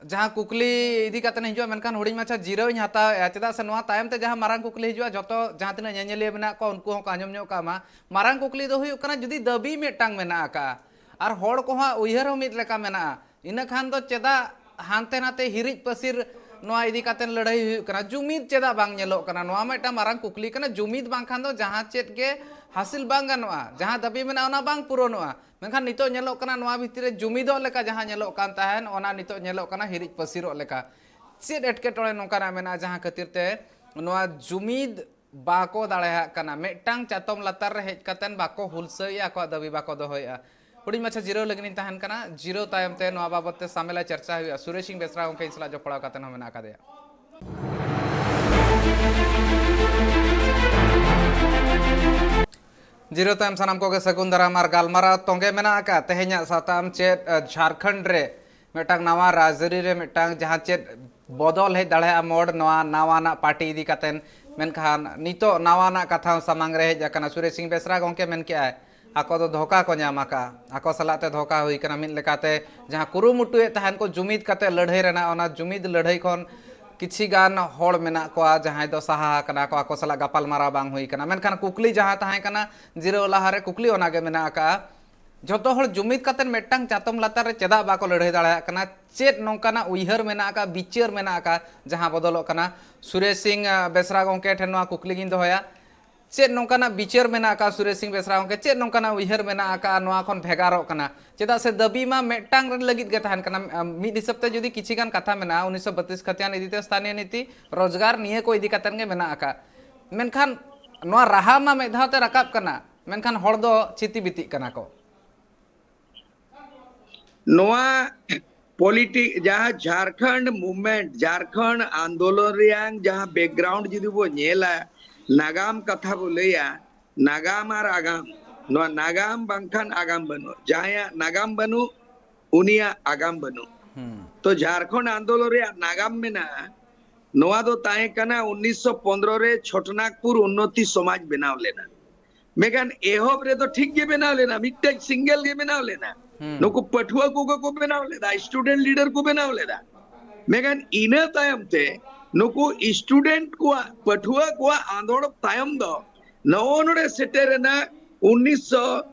ᱡᱟᱦᱟᱸ ᱠᱩᱠᱞᱤ ᱤᱫᱤ ᱠᱟᱛᱮ ᱤᱧ ᱦᱤᱡᱩᱜᱼᱟ, ᱢᱮᱱᱠᱷᱟᱱ ᱦᱩᱰᱤᱧ ᱢᱟᱪᱷᱟ ᱡᱤᱨᱟᱹᱣ ᱤᱧ ᱦᱟᱛᱟᱣᱮᱫᱼᱟ, ᱪᱮᱫᱟᱜ ᱥᱮ ᱱᱚᱣᱟ ᱛᱟᱭᱚᱢ ᱛᱮ ᱡᱟᱦᱟᱸ ᱢᱟᱨᱟᱝ ᱠᱩᱠᱞᱤ ᱦᱤᱡᱩᱜᱼᱟ, ᱡᱚᱛᱚ ᱡᱟᱦᱟᱸ ᱛᱤᱱᱟᱹᱜ ᱧᱮᱧᱮᱞᱤᱭᱟᱹ ᱢᱮᱱᱟᱜ ᱠᱚᱣᱟ, ᱩᱱᱠᱩ ᱦᱚᱸᱠᱚ ᱟᱸᱡᱚᱢ ᱧᱚᱜ ᱠᱟᱜ ᱢᱟ᱾ ᱢᱟᱨᱟᱝ ᱠᱩᱠᱞᱤ ᱫᱚ ᱦᱩᱭᱩᱜ ᱠᱟᱱᱟ, ᱡᱩᱫᱤ ᱫᱟᱹᱵᱤ ᱢᱤᱫᱴᱟᱝ ᱢᱮᱱᱟᱜ ᱟᱠᱟᱫᱼᱟ ᱟᱨ ᱦᱚᱲ ᱠᱚᱦᱚᱸ ᱩᱭᱦᱟᱹᱨ ᱦᱚᱸ ᱢᱤᱫ ᱞᱮᱠᱟ ᱢᱮᱱᱟᱜᱼᱟ, ᱤᱱᱟᱹ ᱠᱷᱟᱱ ᱫᱚ ᱪᱮᱫᱟᱜ ᱦᱟᱱᱛᱮ ᱱᱟᱛᱮ ᱦᱤᱨᱤᱡ ᱯᱟᱹᱥᱤᱨ ᱱᱚᱣᱟ ᱤᱫᱤ ᱠᱟᱛᱮ ᱞᱟᱹᱲᱦᱟᱹᱭ ᱦᱩᱭᱩᱜ ᱠᱟᱱᱟ? ᱡᱩᱢᱤᱫ ᱪᱮᱫᱟᱜ ᱵᱟᱝ ᱧᱮᱞᱚᱜ ᱠᱟᱱᱟ? ᱱᱚᱣᱟ ᱢᱤᱫᱴᱟᱝ ᱢᱟᱨᱟᱝ ᱠᱩᱠᱞᱤ ᱠᱟᱱᱟ᱾ ᱡᱩᱢᱤᱫ ᱵᱟᱝᱠᱷᱟᱱ ᱫᱚ ᱡᱟᱦᱟᱸ ᱪᱮᱫ ᱜᱮ ᱦᱟᱥᱤᱞ ᱵᱟᱝ ᱜᱟᱱᱚᱜᱼᱟ, ᱡᱟᱦᱟᱸ ᱫᱟᱹᱵᱤ ᱢᱮᱱᱟᱜᱼᱟ, ᱚᱱᱟ ᱵᱟᱝ ᱯᱩᱨᱚᱱᱚᱜᱼᱟ᱾ ᱢᱮᱱᱠᱷᱟᱱ ᱱᱤᱛᱚᱜ ᱧᱮᱞᱚᱜ ᱠᱟᱱᱟ, ᱱᱚᱣᱟ ᱵᱷᱤᱛᱤᱨ ᱨᱮ ᱡᱩᱢᱤᱫᱚᱜ ᱞᱮᱠᱟ ᱡᱟᱦᱟᱸ ᱧᱮᱞᱚᱜ ᱠᱟᱱ ᱛᱟᱦᱮᱸᱱ, ᱚᱱᱟ ᱱᱤᱛᱚᱜ ᱧᱮᱞᱚᱜ ᱠᱟᱱᱟ ᱦᱤᱨᱤᱡ ᱯᱟᱹᱥᱤᱨᱚᱜ ᱞᱮᱠᱟ᱾ ᱪᱮᱫ ᱮᱴᱠᱮᱴᱚᱬᱮ ᱱᱚᱝᱠᱟᱱᱟᱜ ᱢᱮᱱᱟᱜᱼᱟ, ᱡᱟᱦᱟᱸ ᱠᱷᱟᱹᱛᱤᱨ ᱛᱮ ᱱᱚᱣᱟ ᱡᱩᱢᱤᱫ ᱵᱟᱠᱚ ᱫᱟᱲᱮᱭᱟᱜ ᱠᱟᱱᱟ? ᱢᱤᱫᱴᱟᱝ ᱪᱟᱛᱚᱢ ᱞᱟᱛᱟᱨ ᱨᱮ ᱦᱮᱡ ᱠᱟᱛᱮᱱ ᱵᱟᱠᱚ ᱦᱩᱞᱥᱟᱹᱭᱮᱜᱼᱟ, ᱟᱠᱚᱣᱟᱜ ᱫᱟᱹᱵᱤ ᱵᱟᱠᱚ ᱫᱚᱦᱚᱭᱮᱜᱼᱟ᱾ ᱦᱩᱰᱤᱧ ᱢᱟᱪᱷᱟ ᱡᱤᱨᱟᱹᱣ ᱞᱟᱹᱜᱤᱫ ᱤᱧ ᱛᱟᱦᱮᱱ ᱠᱟᱱᱟ᱾ ᱡᱤᱨᱟᱹᱣ ᱛᱟᱭᱚᱢ ᱛᱮ ᱱᱚᱣᱟ ᱵᱟᱵᱚᱛ ᱛᱮ ᱥᱟᱢᱮᱞᱟ ᱪᱟᱨᱪᱟ ᱦᱩᱭᱩᱜᱼᱟ᱾ ᱥᱩᱨᱮᱥ ᱥᱤᱝ ᱵᱮᱥᱨᱟ ᱜᱚᱢᱠᱮ ᱤᱧ ᱥᱟᱞᱟᱜ ᱡᱚᱯᱲᱟᱣ ᱠᱟᱛᱮ ᱦᱚᱸ ᱢᱮᱱᱟᱜ ᱟᱠᱟᱫᱮᱭᱟ᱾ ᱡᱤᱨᱟᱹᱣ ᱛᱟᱭᱚᱢ ᱥᱟᱱᱟᱢ ᱠᱚᱜᱮ ᱥᱟᱹᱜᱩᱱ ᱫᱟᱨᱟᱢ ᱟᱨ ᱜᱟᱞᱢᱟᱨᱟᱣ ᱛᱚᱸᱜᱮ ᱢᱮᱱᱟᱜ ᱟᱠᱟᱫ᱾ ᱛᱮᱦᱮᱧᱟᱜ ᱥᱟᱛᱟᱢ ᱪᱮᱫ, ᱟᱸ, ᱡᱷᱟᱨᱠᱷᱚᱸᱰ ᱨᱮ ᱢᱤᱫᱴᱟᱝ ᱱᱟᱣᱟ ᱨᱟᱡᱽᱟᱹᱨᱤ ᱨᱮ ᱢᱤᱫᱴᱟᱝ ᱡᱟᱦᱟᱸ ᱪᱮᱫ ᱵᱚᱫᱚᱞ ᱦᱮᱡ ᱫᱟᱲᱮᱭᱟᱜᱼᱟ, ᱢᱳᱲ ᱱᱚᱣᱟ ᱱᱟᱣᱟᱱᱟᱜ ᱯᱟᱨᱴᱤ ᱤᱫᱤ ᱠᱟᱛᱮᱱ᱾ ᱢᱮᱱᱠᱷᱟᱱ ᱱᱤᱛᱚᱜ ᱱᱟᱣᱟᱱᱟᱜ ᱠᱟᱛᱷᱟ ᱦᱚᱸ ᱥᱟᱢᱟᱝ ᱨᱮ ᱦᱮᱡ ᱟᱠᱟᱱᱟ᱾ ᱥᱩᱨᱮᱥ ᱥᱤᱝ ᱵᱮᱥᱨᱟ ᱜᱚᱢᱠᱮ ᱢᱮᱱ ᱠᱮᱜᱼᱟᱭ, ᱟᱠᱚ ᱫᱚ ᱫᱷᱳᱠᱟ ᱠᱚ ᱧᱟᱢ ᱟᱠᱟᱫᱼᱟ, ᱟᱠᱚ ᱥᱟᱞᱟᱜ ᱛᱮ ᱫᱷᱳᱠᱟ ᱦᱩᱭ ᱟᱠᱟᱱᱟ᱾ ᱢᱤᱫ ᱞᱮᱠᱟᱛᱮ ᱡᱟᱦᱟᱸ ᱠᱩᱨᱩᱢᱩᱴᱩᱭᱮᱫ ᱛᱟᱦᱮᱱ ᱠᱚ ᱡᱩᱢᱤᱫ ᱠᱟᱛᱮ ᱞᱟᱹᱲᱦᱟᱹᱭ ᱨᱮᱱᱟᱜ, ᱚᱱᱟ ᱡᱩᱢᱤᱫ ᱞᱟᱹᱲᱦᱟᱹᱭ ᱠᱷᱚᱱ ᱠᱤᱪᱷᱤ ᱜᱟᱱ ᱦᱚᱲ ᱢᱮᱱᱟᱜ ᱠᱚᱣᱟ ᱡᱟᱦᱟᱸᱭ ᱫᱚ ᱥᱟᱦᱟ ᱟᱠᱟᱱᱟ ᱠᱚ, ᱟᱠᱚ ᱥᱟᱞᱟᱜ ᱜᱟᱯᱟᱞ ᱢᱟᱨᱟᱣ ᱵᱟᱝ ᱦᱩᱭ ᱟᱠᱟᱱᱟ᱾ ᱢᱮᱱᱠᱷᱟᱱ ᱠᱩᱠᱞᱤ ᱡᱟᱦᱟᱸ ᱛᱟᱦᱮᱸ ᱠᱟᱱᱟ ᱡᱤᱨᱟᱹᱣ ᱞᱟᱦᱟᱨᱮ, ᱠᱩᱠᱞᱤ ᱚᱱᱟᱜᱮ ᱢᱮᱱᱟᱜ ᱟᱠᱟᱫᱼᱟ, ᱡᱷᱚᱛᱚ ᱦᱚᱲ ᱡᱩᱢᱤᱫ ᱠᱟᱛᱮᱫ ᱢᱤᱫᱴᱟᱝ ᱪᱟᱛᱚᱢ ᱞᱟᱛᱟᱨ ᱨᱮ ᱪᱮᱫᱟᱜ ᱵᱟᱠᱚ ᱞᱟᱹᱲᱦᱟᱹᱭ ᱫᱟᱲᱮᱭᱟᱜ ᱠᱟᱱᱟ? ᱪᱮᱫ ᱱᱚᱝᱠᱟᱱᱟᱜ ᱩᱭᱦᱟᱹᱨ ᱢᱮᱱᱟᱜ ᱟᱠᱟᱫ, ᱵᱤᱪᱟᱹᱨ ᱢᱮᱱᱟᱜ ᱟᱠᱟᱫ ᱡᱟᱦᱟᱸ ᱵᱚᱫᱚᱞᱚᱜ ᱠᱟᱱᱟ? ᱥᱩᱨᱮᱥ ᱥᱤᱝ, ᱟᱸ, ᱵᱮᱥᱨᱟ ᱜᱚᱢᱠᱮ ᱴᱷᱮᱱ ᱱᱚᱣᱟ ᱠᱩᱠᱞᱤ ᱜᱤᱧ ᱫᱚᱦᱚᱭᱟ, ᱪᱮᱫ ᱱᱚᱝᱠᱟᱱᱟᱜ ᱵᱤᱪᱟᱹᱨ ᱢᱮᱱᱟᱜ ᱟᱠᱟᱫ ᱥᱩᱨᱮᱥ ᱥᱤᱝ ᱵᱮᱥᱨᱟ ᱜᱚᱢᱠᱮ? ᱪᱮᱫ ᱱᱚᱝᱠᱟᱱᱟᱜ ᱩᱭᱦᱟᱹᱨ ᱢᱮᱱᱟᱜ ᱟᱠᱟᱫ ᱱᱚᱣᱟ ᱠᱷᱚᱱ ᱵᱷᱮᱜᱟᱨᱚᱜ ᱠᱟᱱᱟ? ᱪᱮᱫᱟᱜ ᱥᱮ ᱫᱟᱹᱵᱤ ᱢᱟ ᱢᱤᱫᱴᱟᱝ ᱨᱮᱱ ᱞᱟᱹᱜᱤᱫ ᱜᱮ ᱛᱟᱦᱮᱱ ᱠᱟᱱᱟ᱾ ᱟᱸ, ᱢᱤᱫ ᱦᱤᱥᱟᱹᱵ ᱛᱮ ᱡᱩᱫᱤ ᱠᱤᱪᱷᱤ ᱜᱟᱱ ᱠᱟᱛᱷᱟ ᱢᱮᱱᱟᱜᱼᱟ, ᱩᱱᱤᱥᱥᱚ ᱵᱟᱛᱨᱤᱥ ᱠᱷᱟᱹᱛᱤᱭᱟᱱ ᱤᱫᱤ ᱛᱮ ᱥᱛᱷᱟᱱᱤᱭᱚ ᱱᱤᱛᱤ, ᱨᱳᱡᱽᱜᱟᱨ, ᱱᱤᱭᱟᱹ ᱠᱚ ᱤᱫᱤ ᱠᱟᱛᱮᱫ ᱜᱮ ᱢᱮᱱᱟᱜ ᱟᱠᱟᱫ᱾ ᱢᱮᱱᱠᱷᱟᱱ ᱱᱚᱣᱟ ᱨᱟᱦᱟ ᱢᱟ ᱢᱤᱫ ᱫᱷᱟᱣ ᱛᱮ ᱨᱟᱠᱟᱵ ᱠᱟᱱᱟ, ᱢᱮᱱᱠᱷᱟᱱ ᱦᱚᱲ ᱫᱚ ᱪᱷᱤᱛᱤ ᱵᱤᱛᱤᱜ ᱠᱟᱱᱟ ᱠᱚ᱾ ᱱᱚᱣᱟ ᱯᱚᱞᱤᱴᱤᱠ, ᱡᱟᱦᱟᱸ ᱡᱷᱟᱨᱠᱷᱚᱸᱰ ᱢᱩᱵᱷᱢᱮᱱᱴ, ᱡᱷᱟᱨᱠᱷᱚᱸᱰ ᱟᱱᱫᱳᱞᱚᱱ ᱨᱮᱭᱟᱝ ᱡᱟᱦᱟᱸ ᱵᱮᱠᱜᱨᱟᱣᱩᱱᱰ ᱡᱩᱫᱤ ᱵᱚ ᱧᱮᱞᱟ, ᱱᱟᱜᱟᱢ ᱠᱟᱛᱷᱟ ᱵᱚ ᱞᱟᱹᱭᱟ, ᱱᱟᱜᱟᱢ ᱟᱨ ᱟᱜᱟᱢ, ᱱᱚᱣᱟ ᱱᱟᱜᱟᱢ ᱵᱟᱝᱠᱷᱟᱱ ᱟᱜᱟᱢ ᱵᱟᱹᱱᱩᱜ᱾ ᱡᱟᱦᱟᱸᱭᱟᱜ ᱱᱟᱜᱟᱢ ᱵᱟᱹᱱᱩᱜ, ᱩᱱᱤᱭᱟᱜ ᱟᱜᱟᱢ ᱵᱟᱹᱱᱩᱜ᱾ ᱦᱩᱸ᱾ ᱛᱚ ᱡᱷᱟᱨᱠᱷᱚᱸᱰ ᱟᱱᱫᱳᱞᱚᱱ ᱨᱮᱭᱟᱜ ᱱᱟᱜᱟᱢ ᱢᱮᱱᱟᱜᱼᱟ, ᱱᱚᱣᱟ ᱫᱚ ᱛᱟᱦᱮᱸ ᱠᱟᱱᱟ ᱩᱱᱤᱥᱥᱚ ᱯᱚᱱᱨᱚ ᱨᱮ ᱪᱷᱚᱴᱱᱟᱜᱽᱯᱩᱨ ᱩᱱᱱᱚᱛᱤ ᱥᱚᱢᱟᱡᱽ ᱵᱮᱱᱟᱣ ᱞᱮᱱᱟ᱾ ᱢᱮᱱᱠᱷᱟᱱ ᱮᱦᱚᱵ ᱨᱮᱫᱚ ᱴᱷᱤᱠ ᱜᱮ ᱵᱮᱱᱟᱣ ᱞᱮᱱᱟ, ᱢᱤᱫᱴᱮᱡ ᱥᱤᱝᱜᱮᱞ ᱜᱮ ᱵᱮᱱᱟᱣ ᱞᱮᱱᱟ᱾ ᱦᱩᱸ᱾ ᱱᱩᱠᱩ ᱯᱟᱹᱴᱷᱩᱣᱟᱹ ᱠᱚᱜᱮ ᱠᱚ ᱵᱮᱱᱟᱣ ᱞᱮᱫᱟ, ᱥᱴᱩᱰᱮᱱᱴ ᱞᱤᱰᱟᱨ ᱠᱚ ᱵᱮᱱᱟᱣ ᱞᱮᱫᱟ᱾ ᱢᱮᱱᱠᱷᱟᱱ ᱤᱱᱟᱹ ᱛᱟᱭᱚᱢ ᱛᱮ ᱱᱩᱠᱩ ᱥᱴᱩᱰᱮᱱᱴ ᱠᱚᱣᱟᱜ, ᱯᱟᱹᱴᱷᱩᱣᱟᱹ ᱠᱚᱣᱟᱜ ᱟᱸᱫᱳᱲ ᱛᱟᱭᱚᱢ ᱫᱚ ᱱᱚᱜᱼᱚ ᱱᱚᱰᱮ ᱥᱮᱴᱮᱨ ᱮᱱᱟ ᱩᱱᱤᱥᱥᱚ,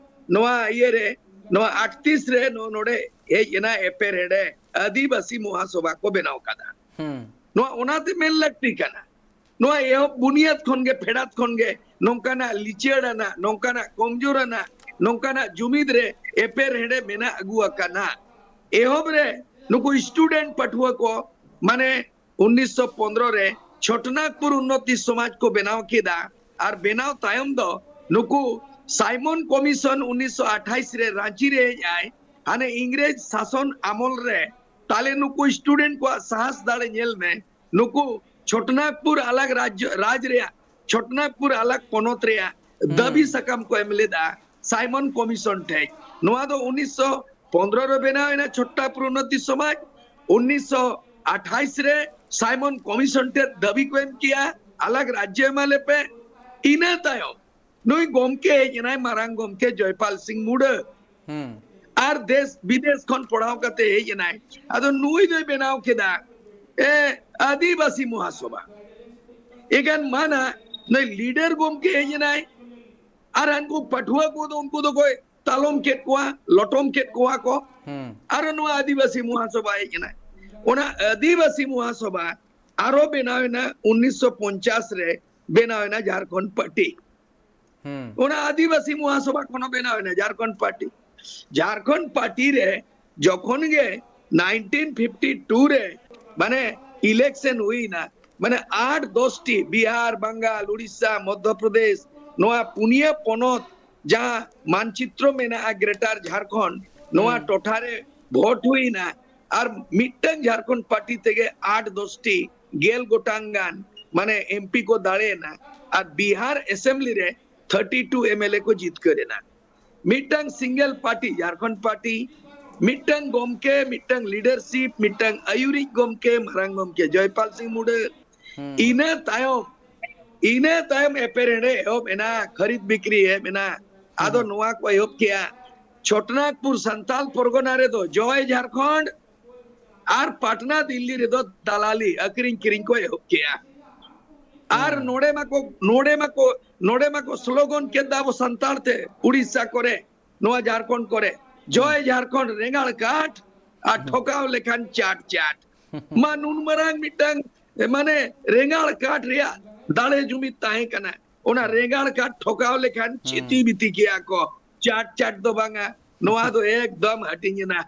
ᱱᱚᱣᱟ ᱤᱭᱟᱹ ᱨᱮ, ᱱᱚᱣᱟ ᱟᱴᱛᱨᱤᱥ ᱨᱮ ᱱᱚᱜᱼᱚ ᱱᱚᱰᱮ ᱦᱮᱡ ᱮᱱᱟ ᱮᱯᱮᱨᱦᱮᱸᱰᱮ, ᱟᱹᱫᱤᱵᱟᱹᱥᱤ ᱢᱚᱦᱟᱥᱚᱵᱷᱟ ᱠᱚ ᱵᱮᱱᱟᱣ ᱠᱟᱫᱟ᱾ ᱦᱩᱸ᱾ ᱱᱚᱣᱟ ᱚᱱᱟᱛᱮ ᱢᱮᱱ ᱞᱟᱹᱠᱛᱤ ᱠᱟᱱᱟ, ᱱᱚᱣᱟ ᱮᱦᱚᱵ ᱵᱩᱱᱤᱭᱟᱹᱫ ᱠᱷᱚᱱ ᱜᱮ, ᱯᱷᱮᱰᱟᱛ ᱠᱷᱚᱱ ᱜᱮ ᱱᱚᱝᱠᱟᱱᱟᱜ ᱞᱤᱪᱟᱹᱲ ᱟᱱᱟᱜ, ᱱᱚᱝᱠᱟᱱᱟᱜ ᱠᱚᱢᱡᱳᱨ ᱟᱱᱟᱜ, ᱱᱚᱝᱠᱟᱱᱟᱜ ᱡᱩᱢᱤᱫ ᱨᱮ ᱮᱯᱮᱨᱦᱮᱸᱰᱮ ᱢᱮᱱᱟᱜ ᱟᱹᱜᱩ ᱟᱠᱟᱱᱟ᱾ ᱮᱦᱚᱵ ᱨᱮ ᱱᱩᱠᱩ ᱥᱴᱩᱰᱮᱱᱴ ᱯᱟᱹᱴᱷᱩᱣᱟᱹ ᱠᱚ, ᱢᱟᱱᱮ ᱩᱱᱤᱥᱥᱚ ᱯᱚᱱᱨᱚ ᱨᱮ ᱪᱷᱚᱴᱱᱟᱜᱽᱯᱩᱨ ᱩᱱᱱᱚᱛᱤ ᱥᱚᱢᱟᱡᱽ ᱠᱚ ᱵᱮᱱᱟᱣ ᱠᱮᱫᱟ, ᱟᱨ ᱵᱮᱱᱟᱣ ᱛᱟᱭᱚᱢ ᱫᱚ ᱱᱩᱠᱩ ᱥᱟᱭᱢᱚᱱ ᱠᱚᱢᱤᱥᱚᱱ ᱩᱱᱤᱥᱥᱚ ᱟᱴᱷᱟᱭᱤᱥ ᱨᱮ ᱨᱟᱸᱪᱤ ᱨᱮ ᱦᱮᱡ ᱟᱭ, ᱦᱟᱱᱮ ᱤᱝᱨᱮᱡᱽ ᱥᱟᱥᱚᱱ ᱟᱢᱚᱞ ᱨᱮ᱾ ᱛᱟᱦᱞᱮ ᱱᱩᱠᱩ ᱥᱴᱩᱰᱮᱱᱴ ᱠᱚᱣᱟᱜ ᱥᱟᱦᱟᱥ ᱫᱟᱲᱮ ᱧᱮᱞ ᱢᱮ, ᱱᱩᱠᱩ ᱪᱷᱚᱴᱱᱟᱜᱽᱯᱩᱨ ᱟᱞᱟᱜᱽ ᱨᱟᱡᱽ, ᱨᱟᱡᱽ ᱨᱮᱭᱟᱜ, ᱪᱷᱚᱴᱱᱟᱜᱽᱯᱩᱨ ᱟᱞᱟᱜᱽ ᱯᱚᱱᱚᱛ ᱨᱮᱭᱟᱜ ᱫᱟᱹᱵᱤ ᱦᱩᱸ᱾ ᱥᱟᱠᱟᱢ ᱠᱚ ᱮᱢ ᱞᱮᱫᱟ ᱥᱟᱭᱢᱚᱱ ᱠᱚᱢᱤᱥᱚᱱ ᱴᱷᱮᱡ᱾ ᱱᱚᱣᱟ ᱫᱚ ᱩᱱᱤᱥᱥᱚ ᱯᱚᱱᱨᱚ ᱨᱮ ᱵᱮᱱᱟᱣ ᱮᱱᱟ ᱪᱷᱚᱴᱱᱟᱜᱽᱯᱩᱨ ᱩᱱᱱᱚᱛᱤ ᱥᱚᱢᱟᱡᱽ᱾ ᱩᱱᱤᱥᱥᱚ ᱟᱴᱷᱟᱭᱤᱥ ᱨᱮ ᱥᱟᱭᱢᱚᱱ ᱠᱚᱢᱤᱥᱚᱱ ᱴᱷᱮᱡ ᱫᱟᱹᱵᱤ ᱠᱚ ᱮᱢ ᱠᱮᱜᱼᱟ, ᱟᱞᱟᱜᱽ ᱨᱟᱡᱽᱡᱚ ᱮᱢᱟ ᱞᱮᱯᱮ᱾ ᱤᱱᱟᱹ ᱛᱟᱭᱚᱢ ᱱᱩᱭ ᱜᱚᱢᱠᱮ ᱦᱮᱡ ᱮᱱᱟᱭ, ᱢᱟᱨᱟᱝ ᱜᱚᱢᱠᱮ ᱡᱚᱭᱯᱟᱞ ᱥᱤᱝ ᱢᱩᱰᱟᱹ᱾ ᱦᱩᱸ᱾ ᱟᱨ ᱫᱮᱥ ᱵᱤᱫᱮᱥ ᱠᱷᱚᱱ ᱯᱚᱲᱦᱟᱣ ᱠᱟᱛᱮ ᱦᱮᱡ ᱮᱱᱟᱭ᱾ ᱟᱫᱚ ᱱᱩᱭ ᱫᱚᱭ ᱵᱮᱱᱟᱣ ᱠᱮᱫᱟ ᱮ, ᱟᱹᱫᱤᱵᱟᱹᱥᱤ ᱢᱚᱦᱟᱥᱚᱵᱷᱟ᱾ ᱮᱠᱷᱟᱱ ᱢᱟᱱᱟ ᱱᱩᱭ ᱞᱤᱰᱟᱨ ᱜᱚᱢᱠᱮ ᱦᱮᱡ ᱮᱱᱟᱭ, ᱟᱨ ᱦᱟᱱᱠᱩ ᱯᱟᱹᱴᱷᱩᱣᱟᱹ ᱠᱚᱫᱚ ᱩᱱᱠᱩ ᱫᱚᱠᱚ ᱛᱟᱞᱚᱢ ᱠᱮᱫ ᱠᱚᱣᱟ, ᱞᱚᱴᱚᱢ ᱠᱮᱫ ᱠᱚᱣᱟ ᱠᱚ᱾ ᱦᱩᱸ ᱟᱨᱚ ᱱᱚᱣᱟ ᱟᱹᱫᱤᱵᱟᱹᱥᱤ ᱢᱚᱦᱟᱥᱚᱵᱷᱟ ᱦᱮᱡ ᱮᱱᱟ᱾ ᱚᱱᱟ ᱟᱹᱫᱤᱵᱟᱹᱥᱤ ᱢᱚᱦᱟᱥᱚᱵᱷᱟ ᱟᱨᱚ ᱵᱮᱱᱟᱣ ᱮᱱᱟ ᱩᱱᱤᱥᱥᱚ ᱯᱚᱧᱪᱟᱥ ᱨᱮ, ᱵᱮᱱᱟᱣ ᱮᱱᱟ ᱡᱷᱟᱲᱠᱷᱚᱸᱰ ᱯᱟᱨᱴᱤ᱾ ᱦᱩᱸ ᱚᱱᱟ ᱟᱹᱫᱤᱵᱟᱹᱥᱤ ᱢᱚᱦᱟᱥᱚᱵᱷᱟ ᱠᱷᱚᱱ ᱦᱚᱸ ᱵᱮᱱᱟᱣ ᱮᱱᱟ ᱡᱷᱟᱲᱠᱷᱚᱸᱰ ᱯᱟᱨᱴᱤ᱾ ᱡᱷᱟᱲᱠᱷᱚᱸᱰ ᱯᱟᱨᱴᱤ ᱨᱮ ᱡᱚᱠᱷᱚᱱ ᱜᱮ ᱱᱟᱭᱤᱱᱴᱤᱱ ᱯᱷᱤᱯᱴᱤ ᱴᱩ ᱨᱮ ᱢᱟᱱᱮ ᱤᱞᱮᱠᱥᱚᱱ ᱦᱩᱭᱱᱟ, ᱢᱟᱱᱮ ᱟᱴ ᱫᱚᱥᱴᱤ, ᱵᱤᱦᱟᱨ, ᱵᱟᱝᱜᱟᱞ, ᱩᱲᱤᱥᱥᱟ, ᱢᱚᱫᱽᱫᱷᱚ ᱯᱨᱚᱫᱮᱥ, ᱱᱚᱣᱟ ᱯᱩᱱᱭᱟᱹ ᱯᱚᱱᱚᱛ ᱡᱟᱦᱟᱸ ᱢᱟᱱᱪᱤᱛᱨᱚ ᱢᱮᱱᱟᱜᱼᱟ ᱜᱨᱮᱴᱟᱨ ᱡᱷᱟᱲᱠᱷᱚᱸᱰ, ᱱᱚᱣᱟ ᱦᱩᱸ ᱴᱚᱴᱷᱟ ᱨᱮ ᱵᱷᱳᱴ ᱦᱩᱭᱱᱟ᱾ ᱟᱨ ᱢᱤᱫᱴᱟᱝ ᱡᱷᱟᱲᱠᱷᱚᱸᱰ ᱯᱟᱨᱴᱤ ᱛᱮᱜᱮ ᱟᱴ ᱫᱚᱥᱴᱤ, ᱜᱮᱞ ᱜᱚᱴᱟᱝ ᱜᱟᱱ ᱢᱟᱱᱮ ᱮᱢᱯᱤ ᱠᱚ ᱫᱟᱲᱮᱭᱮᱱᱟ᱾ ᱟᱨ ᱵᱤᱦᱟᱨ ᱮᱥᱮᱢᱵᱞᱤ ᱨᱮ ᱛᱷᱟᱨᱴᱤ ᱴᱩ ᱮᱢᱮᱞᱮ ᱠᱚ ᱡᱤᱛᱠᱟᱹᱨ ᱮᱱᱟ᱾ ᱢᱤᱫᱴᱟᱝ ᱥᱤᱝᱜᱮᱞ ᱯᱟᱨᱴᱤ, ᱡᱷᱟᱲᱠᱷᱚᱸᱰ ᱯᱟᱨᱴᱤ, ᱢᱤᱫᱴᱟᱝ ᱜᱚᱢᱠᱮ, ᱢᱤᱫᱴᱟᱝ ᱞᱤᱰᱟᱨᱥᱤᱯ, ᱢᱤᱫᱴᱟᱝ ᱟᱹᱭᱩᱨᱤᱡ ᱜᱚᱢᱠᱮ, ᱢᱟᱨᱟᱝ ᱜᱚᱢᱠᱮ ᱡᱚᱭᱯᱟᱞ ᱥᱤᱝ ᱢᱩᱰᱟᱹ᱾ ᱦᱩᱸ ᱤᱱᱟᱹ ᱛᱟᱭᱚᱢ, ᱤᱱᱟᱹ ᱛᱟᱭᱚᱢ ᱮᱯᱮᱨᱦᱮᱸᱰᱮ ᱮᱦᱚᱵ ᱮᱱᱟ, ᱠᱷᱟᱹᱨᱤᱫ ᱵᱤᱠᱨᱤ ᱮᱦᱚᱵ ᱮᱱᱟ᱾ ᱟᱫᱚ ᱦᱩᱸ ᱱᱚᱣᱟ ᱠᱚ ᱮᱦᱚᱵ ᱠᱮᱜᱼᱟ᱾ ᱪᱷᱳᱴᱱᱟᱜᱽᱯᱩᱨ ᱥᱟᱱᱛᱟᱞ ᱯᱚᱨᱜᱚᱱᱟ ᱨᱮᱫᱚ ᱡᱚᱭ ᱡᱷᱟᱲᱠᱷᱚᱸᱰ, ᱟᱨ ᱯᱟᱴᱱᱟ ᱫᱤᱞᱞᱤ ᱨᱮᱫᱚ ᱫᱟᱞᱟᱞᱤ ᱟᱹᱠᱷᱨᱤᱧ ᱠᱤᱨᱤᱧ ᱠᱚ ᱮᱦᱚᱵ ᱠᱮᱜᱼᱟ᱾ ᱟᱨ ᱦᱩᱸ ᱱᱚᱰᱮ ᱢᱟᱠᱚ, ᱱᱚᱰᱮ ᱢᱟᱠᱚ, ᱱᱚᱰᱮ ᱢᱟᱠᱚ ᱥᱞᱳᱜᱟᱱ ᱠᱮᱫ ᱫᱟ ᱟᱵᱚ ᱥᱟᱱᱛᱟᱲ ᱛᱮ, ᱩᱲᱤᱥᱥᱟ ᱠᱚᱨᱮ, ᱱᱚᱣᱟ ᱡᱷᱟᱲᱠᱷᱚᱸᱰ ᱠᱚᱨᱮ, ᱡᱚᱭ ᱡᱷᱟᱲᱠᱷᱚᱸᱰ ᱨᱮᱸᱜᱟᱲ ᱠᱟᱴ ᱟᱨ ᱴᱷᱚᱠᱟᱣ ᱞᱮᱠᱷᱟᱱ ᱪᱟᱴ ᱪᱟᱴ᱾ ᱢᱟ ᱱᱩᱱ ᱢᱟᱨᱟᱝ ᱢᱤᱫᱴᱟᱝ, ᱮ, ᱢᱟᱱᱮ ᱨᱮᱸᱜᱟᱲ ᱠᱟᱴ ᱨᱮᱭᱟᱜ ᱫᱟᱲᱮ ᱡᱩᱢᱤᱫ ᱛᱟᱦᱮᱸ ᱠᱟᱱᱟ᱾ ᱚᱱᱟ ᱨᱮᱸᱜᱟᱲ ᱠᱟᱴ ᱴᱷᱚᱠᱟᱣ ᱞᱮᱠᱷᱟᱱ ᱪᱷᱤᱛᱤ ᱵᱤᱛᱤ ᱠᱮᱭᱟ ᱠᱚ, ᱪᱟᱴ ᱪᱟᱴ ᱫᱚ ᱵᱟᱝᱟ᱾ ᱱᱚᱣᱟ ᱫᱚ ᱮᱠᱫᱚᱢ ᱦᱟᱹᱴᱤᱧ ᱮᱱᱟ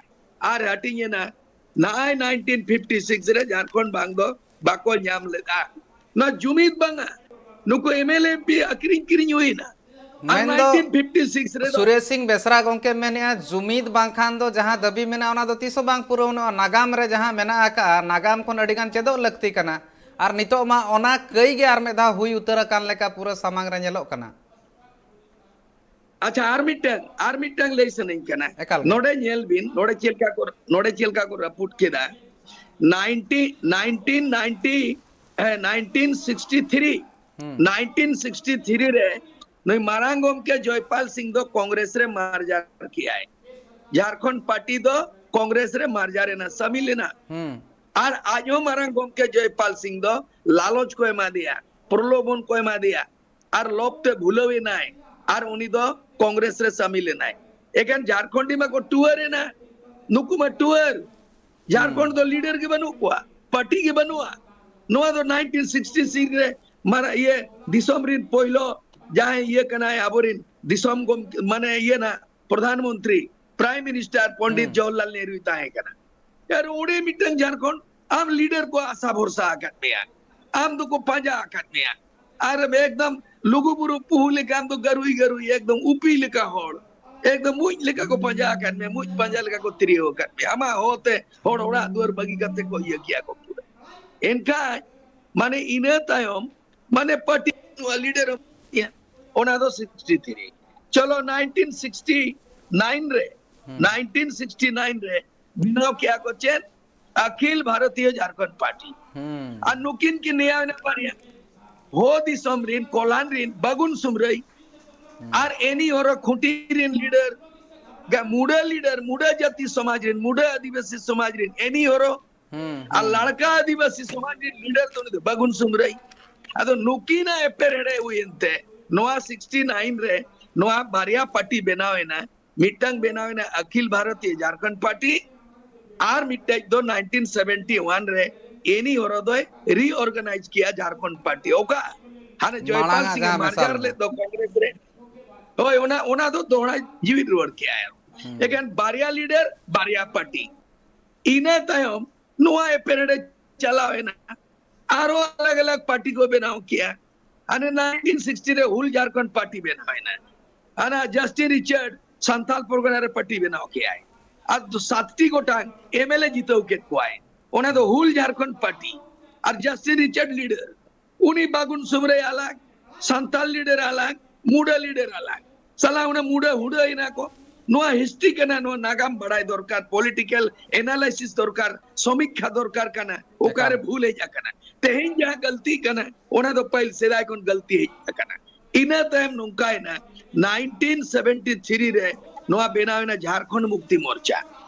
ᱟᱨ ᱦᱟᱹᱴᱤᱧ ᱮᱱᱟ᱾ ᱱᱚᱜᱼᱚᱭ ᱱᱟᱭᱤᱱᱴᱤᱱ ᱯᱷᱤᱯᱴᱤ ᱥᱤᱠᱥ ᱨᱮ ᱡᱷᱟᱲᱠᱷᱚᱸᱰ ᱵᱟᱝ ᱫᱚ ᱵᱟᱠᱚ ᱧᱟᱢ ᱞᱮᱫᱟ᱾ ᱱᱚᱣᱟ ᱡᱩᱢᱤᱫ ᱵᱟᱝᱟ, ᱱᱩᱠᱩ ᱮᱢᱮᱞᱮ ᱮᱢᱯᱤ ᱟᱹᱠᱷᱨᱤᱧ ᱠᱤᱨᱤᱧ ᱦᱩᱭᱱᱟ᱾ ᱟᱨ ᱢᱮᱱᱫᱚ ᱱᱟᱭᱤᱱᱴᱤᱱ ᱯᱷᱤᱯᱴᱤ ᱥᱤᱠᱥ ᱨᱮᱫᱚ ᱥᱩᱨᱮᱥ ᱥᱤᱝ ᱵᱮᱥᱨᱟ ᱜᱚᱢᱠᱮ ᱢᱮᱱᱮᱫᱼᱟ, ᱡᱩᱢᱤᱫ ᱵᱟᱝᱠᱷᱟᱱ ᱫᱚ ᱡᱟᱦᱟᱸ ᱫᱟᱹᱵᱤ ᱢᱮᱱᱟᱜᱼᱟ, ᱚᱱᱟ ᱫᱚ ᱛᱤᱥ ᱦᱚᱸ ᱵᱟᱝ ᱯᱩᱨᱟᱹᱣ ᱱᱚᱜᱼᱟ᱾ ᱱᱟᱜᱟᱢ ᱨᱮ ᱡᱟᱦᱟᱸ ᱢᱮᱱᱟᱜ ᱟᱠᱟᱫᱼᱟ, ᱱᱟᱜᱟᱢ ᱠᱷᱚᱱ ᱟᱹᱰᱤ ᱜᱟᱱ ᱪᱮᱫᱚᱜ ᱞᱟᱹᱠᱛᱤ ᱠᱟᱱᱟ᱾ ᱟᱨ ᱱᱤᱛᱚᱜ ᱢᱟ ᱚᱱᱟ ᱠᱟᱹᱭ ᱜᱮ ᱟᱨ ᱢᱤᱫ ᱫᱷᱟᱣ ᱦᱩᱭ ᱩᱛᱟᱹᱨ ᱟᱠᱟᱱ ᱞᱮᱠᱟ ᱯᱩᱨᱟᱹ ᱥᱟᱢᱟᱝ ᱨᱮ ᱧᱮᱞᱚᱜ ᱠᱟᱱᱟ᱾ ᱟᱪᱪᱷᱟ, ᱟᱨ ᱢᱤᱫᱴᱟᱝ, ᱟᱨ ᱢᱤᱫᱴᱟᱝ ᱞᱟᱹᱭ ᱥᱟᱱᱟᱧ ᱠᱟᱱᱟ᱾ ᱮᱠᱟᱞ ᱜᱮ᱾ ᱱᱚᱰᱮ ᱧᱮᱞ ᱵᱤᱱ, ᱱᱚᱰᱮ ᱪᱮᱫ ᱞᱮᱠᱟ ᱠᱚ, ᱱᱚᱰᱮ ᱪᱮᱫ ᱞᱮᱠᱟ ᱠᱚ ᱨᱟᱹᱯᱩᱫ ᱠᱮᱫᱟ᱾ ᱱᱟᱭᱤᱱᱴᱤ, ᱱᱟᱭᱤᱱᱴᱤᱱ ᱱᱟᱭᱤᱱᱴᱤ, ᱦᱮᱸ, ᱱᱟᱭᱤᱱᱴᱤᱱ ᱥᱤᱠᱥᱴᱤ ᱛᱷᱨᱤ, ᱦᱩᱸ᱾ ᱱᱟᱭᱤᱱᱴᱤᱱ ᱥᱤᱠᱥᱴᱤ ᱛᱷᱨᱤ ᱨᱮ ᱱᱩᱭ ᱢᱟᱨᱟᱝ ᱜᱚᱢᱠᱮ ᱡᱚᱭᱯᱟᱞ ᱥᱤᱝ ᱫᱚ ᱠᱚᱝᱜᱨᱮᱥ ᱨᱮ ᱢᱟᱨᱡᱟᱨ ᱠᱮᱜᱼᱟᱭ᱾ ᱡᱷᱟᱲᱠᱷᱚᱸᱰ ᱯᱟᱨᱴᱤ ᱫᱚ ᱠᱚᱝᱜᱨᱮᱥ ᱨᱮ ᱢᱟᱨᱡᱟᱨ ᱮᱱᱟ, ᱥᱟᱢᱤᱞ ᱮᱱᱟ᱾ ᱦᱩᱸ᱾ ᱟᱨ ᱟᱡ ᱦᱚᱸ ᱢᱟᱨᱟᱝ ᱜᱚᱢᱠᱮ ᱡᱚᱭᱯᱟᱞ ᱥᱤᱝ ᱫᱚ ᱞᱟᱞᱚᱪ ᱠᱚ ᱮᱢᱟ ᱫᱮᱭᱟ, ᱯᱨᱚᱞᱳᱵᱷᱚᱱ ᱠᱚ ᱮᱢᱟ ᱫᱮᱭᱟ, ᱟᱨ ᱞᱚᱵ ᱛᱮ ᱵᱷᱩᱞᱟᱹᱣ ᱮᱱᱟᱭ, ᱟᱨ ᱩᱱᱤ ᱫᱚ ᱠᱚᱝᱜᱨᱮᱥ ᱨᱮ ᱥᱟᱢᱤᱞ ᱮᱱᱟᱭ᱾ ᱮᱠᱷᱟᱱ ᱡᱷᱟᱲᱠᱷᱚᱸᱰᱤ ᱢᱟᱠᱚ ᱴᱩᱣᱟᱹᱨ ᱮᱱᱟ, ᱱᱩᱠᱩ ᱢᱟ ᱴᱩᱣᱟᱹᱨ᱾ ᱡᱷᱟᱲᱠᱷᱚᱸᱰ ᱫᱚ ᱞᱤᱰᱟᱨ ᱜᱮ ᱵᱟᱹᱱᱩᱜ ᱠᱚᱣᱟ, ᱯᱟᱨᱴᱤ ᱜᱮ ᱵᱟᱹᱱᱩᱜᱼᱟ᱾ ᱱᱚᱣᱟ ᱫᱚ ᱱᱟᱭᱤᱱᱴᱤᱱ ᱥᱤᱠᱥᱴᱤ ᱥᱤᱠᱥ ᱨᱮ ᱢᱟᱨᱟ-, ᱤᱭᱟᱹ, ᱫᱤᱥᱚᱢ ᱨᱤᱱ ᱯᱳᱭᱞᱳ ᱡᱟᱦᱟᱸᱭ ᱤᱭᱟᱹ ᱠᱟᱱᱟᱭ, ᱟᱵᱚᱨᱤᱱ ᱫᱤᱥᱚᱢ ᱜᱚᱢᱠᱮ, ᱢᱟᱱᱮ ᱤᱭᱟᱹ ᱱᱟ, ᱯᱨᱚᱫᱷᱟᱱ ᱢᱚᱱᱛᱨᱤ, ᱯᱨᱟᱭᱤᱢ ᱢᱤᱱᱤᱥᱴᱟᱨ ᱯᱚᱱᱰᱤᱛ ᱦᱩᱸ᱾ ᱡᱚᱣᱟᱦᱚᱨᱞᱟᱞ ᱱᱮᱦᱨᱩᱭ ᱛᱟᱦᱮᱸ ᱠᱟᱱᱟ᱾ ᱟᱨ ᱚᱸᱰᱮ ᱢᱤᱫᱴᱟᱝ ᱡᱷᱟᱲᱠᱷᱚᱸᱰ, ᱟᱢ ᱞᱤᱰᱟᱨ ᱠᱚ ᱟᱥᱟ ᱵᱷᱚᱨᱥᱟ ᱟᱠᱟᱫ ᱢᱮᱭᱟ, ᱟᱢ ᱫᱚᱠᱚ ᱯᱟᱸᱡᱟ ᱟᱠᱟᱫ ᱢᱮᱭᱟ, ᱟᱨ ᱮᱠᱫᱚᱢ ᱞᱩᱜᱩ ᱵᱩᱨᱩ ᱯᱩᱦᱩ ᱞᱮᱠᱟ ᱟᱢ ᱫᱚ ᱜᱟᱹᱨᱩᱭ ᱜᱟᱹᱨᱩᱭ, ᱮᱠᱫᱚᱢ ᱩᱯᱤ ᱞᱮᱠᱟ ᱦᱚᱲ, ᱮᱠᱫᱚᱢ ᱢᱩᱡ ᱞᱮᱠᱟ ᱠᱚ ᱯᱟᱸᱡᱟ ᱟᱠᱟᱫ ᱢᱮᱭᱟ, ᱢᱩᱡ ᱯᱟᱸᱡᱟ ᱞᱮᱠᱟ ᱠᱚ ᱛᱤᱨᱭᱟᱹᱣ ᱟᱠᱟᱫ ᱢᱮᱭᱟ᱾ ᱟᱢᱟᱜ ᱦᱚᱦᱚ ᱛᱮ ᱦᱚᱲ ᱚᱲᱟᱜ ᱫᱩᱣᱟᱹᱨ ᱵᱟᱹᱜᱤ ᱠᱟᱛᱮ ᱠᱚ ᱤᱭᱟᱹ ᱠᱮᱭᱟ ᱠᱚ ᱯᱩᱨᱟᱹ᱾ ᱮᱱᱠᱷᱟᱱ ᱢᱟᱱᱮ ᱤᱱᱟᱹ ᱛᱟᱭᱚᱢ ᱢᱟᱱᱮ ᱯᱟᱨᱴᱤ ᱞᱤᱰᱟᱨ ᱮᱢ ᱤᱭᱟᱹ, ᱚᱱᱟ ᱫᱚ ᱥᱤᱠᱥᱴᱤ ᱛᱷᱨᱤ᱾ ᱪᱚᱞᱚ ᱱᱟᱭᱤᱱᱴᱤᱱ ᱥᱤᱠᱥᱴᱤ ᱱᱟᱭᱤᱱ ᱨᱮ, ᱦᱩᱸ᱾ ᱱᱟᱭᱤᱱᱴᱤᱱ ᱥᱤᱠᱥᱴᱤ ᱱᱟᱭᱤᱱ ᱨᱮ ᱵᱮᱱᱟᱣ ᱠᱮᱜᱼᱟ ᱠᱚ ᱪᱮᱫ? ᱟᱠᱷᱤᱞ ᱵᱷᱟᱨᱚᱛᱤᱭᱚ ᱡᱷᱟᱨᱠᱷᱚᱸᱰ ᱯᱟᱨᱴᱤ᱾ ᱦᱩᱸ᱾ ᱟᱨ ᱱᱩᱠᱤᱱ ᱠᱤᱱ ᱱᱮᱭᱟᱣ ᱮᱱᱟ ᱵᱟᱨᱭᱟ᱾ ᱦᱚ ᱫᱤᱥᱚᱢ ᱨᱤᱱ, ᱠᱚᱞᱟᱱ ᱨᱤᱱ ᱵᱟᱜᱩᱱ ᱥᱩᱢᱨᱟᱹᱭ ᱦᱩᱸ᱾ ᱟᱨ ᱮᱱᱤ ᱦᱚᱨᱚ ᱠᱷᱩᱸᱴᱤ ᱨᱤᱱ ᱞᱤᱰᱟᱨ, ᱜᱟ-, ᱢᱩᱰᱟᱹ ᱞᱤᱰᱟᱨ, ᱢᱩᱰᱟᱹ ᱡᱟᱹᱛᱤ ᱥᱚᱢᱟᱡᱽ ᱨᱤᱱ, ᱢᱩᱰᱟᱹ ᱟᱹᱫᱤᱵᱟᱹᱥᱤ ᱥᱚᱢᱟᱡᱽ ᱨᱤᱱ ᱮᱱᱤ ᱦᱚᱨᱚ ᱦᱩᱸ, ᱟᱨ ᱦᱩᱸ᱾ ᱞᱟᱲᱠᱟ ᱟᱹᱫᱤᱵᱟᱹᱥᱤ ᱥᱚᱢᱟᱡᱽ ᱨᱤᱱ ᱞᱤᱰᱟᱨ ᱫᱚ ᱩᱱᱤ ᱫᱚ ᱵᱟᱜᱩᱱ ᱥᱩᱢᱨᱟᱹᱭ᱾ ᱟᱫᱚ ᱱᱩᱠᱤᱱᱟᱜ ᱮᱯᱮᱨ ᱦᱮᱲᱮ ᱦᱩᱭᱮᱱ ᱛᱮ ᱱᱚᱣᱟ ᱥᱤᱠᱥᱴᱤ ᱱᱟᱭᱤᱱ ᱨᱮ ᱱᱚᱣᱟ ᱵᱟᱨᱭᱟ ᱯᱟᱨᱴᱤ ᱵᱮᱱᱟᱣ ᱮᱱᱟ᱾ ᱢᱤᱫᱴᱟᱝ ᱵᱮᱱᱟᱣ ᱮᱱᱟ ᱟᱠᱷᱤᱞ ᱵᱷᱟᱨᱚᱛᱤᱭᱚ ᱡᱷᱟᱨᱠᱷᱚᱸᱰ ᱯᱟᱨᱴᱤ, ᱟᱨ ᱢᱤᱫᱴᱟᱝ ᱫᱚ ᱱᱟᱭᱤᱱᱴᱤᱱ ᱥᱮᱵᱷᱮᱱᱴᱤ ᱣᱟᱱ ᱨᱮ ᱮᱱᱤ ᱦᱚᱨᱚ ᱫᱚᱭ ᱨᱤᱚᱨᱜᱟᱱᱟᱭᱤᱡᱽ ᱠᱮᱜᱼᱟ ᱡᱷᱟᱨᱠᱷᱚᱸᱰ ᱯᱟᱨᱴᱤ᱾ ᱚᱠᱟ ᱦᱟᱱᱮ ᱡᱚᱭᱯᱟᱞ ᱢᱟᱲᱟᱝᱟᱜ ᱥᱤᱝ ᱮ ᱡᱟᱦᱟᱸ ᱢᱮᱥᱟᱞ ᱢᱟᱨᱡᱟᱨ ᱫᱚ᱾ ᱞᱮᱫ ᱫᱚ ᱠᱚᱝᱜᱨᱮᱥ ᱨᱮ, ᱦᱳᱭ, ᱚᱱᱟ, ᱚᱱᱟ ᱫᱚ ᱫᱚᱦᱲᱟ ᱡᱤᱣᱤᱫ ᱨᱩᱣᱟᱹᱲ ᱠᱮᱜᱼᱟᱭ᱾ ᱦᱩᱸ᱾ ᱮᱠᱷᱟᱱ ᱵᱟᱨᱭᱟ ᱞᱤᱰᱟᱨ, ᱵᱟᱨᱭᱟ ᱯᱟᱨᱴᱤ᱾ ᱤᱱᱟᱹ ᱛᱟᱭᱚᱢ ᱱᱚᱣᱟ ᱮᱯᱮᱨᱦᱮᱸᱰᱮᱡ ᱪᱟᱞᱟᱣ ᱮᱱᱟ, ᱟᱨᱚ ᱟᱞᱟᱜᱽ ᱟᱞᱟᱜᱽ ᱯᱟᱨᱴᱤ ᱠᱚ ᱵᱮᱱᱟᱣ ᱠᱮᱜᱼᱟ᱾ ᱦᱟᱱᱮ ᱱᱟᱭᱤᱱᱴᱤᱱ ᱥᱤᱠᱥᱴᱤ ᱨᱮ ᱦᱩᱞ ᱡᱷᱟᱨᱠᱷᱚᱸᱰ ᱯᱟᱨᱴᱤ ᱵᱮᱱᱟᱣ ᱮᱱᱟ᱾ ᱦᱟᱱᱟ ᱡᱟᱥᱴᱤᱱ ᱨᱤᱪᱟᱨᱰ ᱥᱟᱱᱛᱟᱞ ᱯᱚᱨᱜᱟᱱᱟ ᱨᱮ ᱯᱟᱨᱴᱤ ᱵᱮᱱᱟᱣ ᱠᱮᱜᱼᱟᱭ᱾ ᱟᱨ ᱫᱚ ᱥᱟᱛᱴᱤ ᱜᱚᱴᱟᱝ ᱮᱢᱮᱞᱮ ᱡᱤᱛᱟᱹᱣ ᱠᱮᱫ ᱠᱚᱣᱟᱭ᱾ ᱚᱱᱟ ᱫᱚ ᱦᱩᱞ ᱡᱷᱟᱨᱠᱷᱚᱸᱰ ᱯᱟᱨᱴᱤ᱾ ᱟᱨ ᱡᱟᱥᱴᱤᱱ ᱨᱤᱪᱟᱨᱰ ᱞᱤᱰᱟᱨ, ᱩᱱᱤ ᱵᱟᱜᱩᱱ ᱥᱩᱢᱨᱟᱹᱭ ᱟᱞᱟᱜᱽ, ᱥᱟᱱᱛᱟᱞ ᱞᱤᱰᱟᱨ ᱟᱞᱟᱜᱽ, ᱢᱩᱰᱟᱹ ᱞᱤᱰᱟᱨ ᱟᱞᱟᱜᱽ᱾ ᱥᱟᱞᱟ ᱚᱱᱟ ᱢᱩᱰᱟᱹ ᱦᱩᱰᱟᱹ ᱮᱱᱟ ᱠᱚ᱾ ᱱᱚᱣᱟ ᱦᱤᱥᱴᱨᱤ ᱠᱟᱱᱟ, ᱱᱚᱣᱟ ᱱᱟᱜᱟᱢ ᱵᱟᱲᱟᱭ ᱫᱚᱨᱠᱟᱨ, ᱯᱚᱞᱤᱴᱤᱠᱟᱞ ᱮᱱᱟᱞᱟᱭᱥᱤᱥ ᱫᱚᱨᱠᱟᱨ, ᱥᱚᱢᱤᱠᱠᱷᱟ ᱫᱚᱨᱠᱟᱨ ᱠᱟᱱᱟ᱾ ᱚᱠᱟᱨᱮ ᱮᱠᱟᱞ᱾ ᱵᱷᱩᱞ ᱦᱮᱡ ᱟᱠᱟᱱᱟ? ᱛᱮᱦᱮᱧ ᱡᱟᱦᱟᱸ ᱜᱟᱹᱞᱛᱤ ᱠᱟᱱᱟ, ᱚᱱᱟ ᱫᱚ ᱯᱟᱹᱦᱤᱞ ᱥᱮᱫᱟᱭ ᱠᱷᱚᱱ ᱜᱟᱹᱞᱛᱤ ᱦᱮᱡ ᱟᱠᱟᱱᱟ᱾ ᱤᱱᱟᱹ ᱛᱟᱭᱚᱢ ᱱᱚᱝᱠᱟᱭᱮᱱᱟ, ᱱᱟᱭᱤᱱᱴᱤᱱ ᱥᱮᱵᱷᱮᱱᱴᱤ ᱛᱷᱨᱤ ᱨᱮ ᱱᱚᱣᱟ ᱵᱮᱱᱟᱣ ᱮᱱᱟ ᱡᱷᱟᱨᱠᱷᱚᱸᱰ ᱢᱩᱠᱛᱤ ᱢᱳᱨᱪᱟ᱾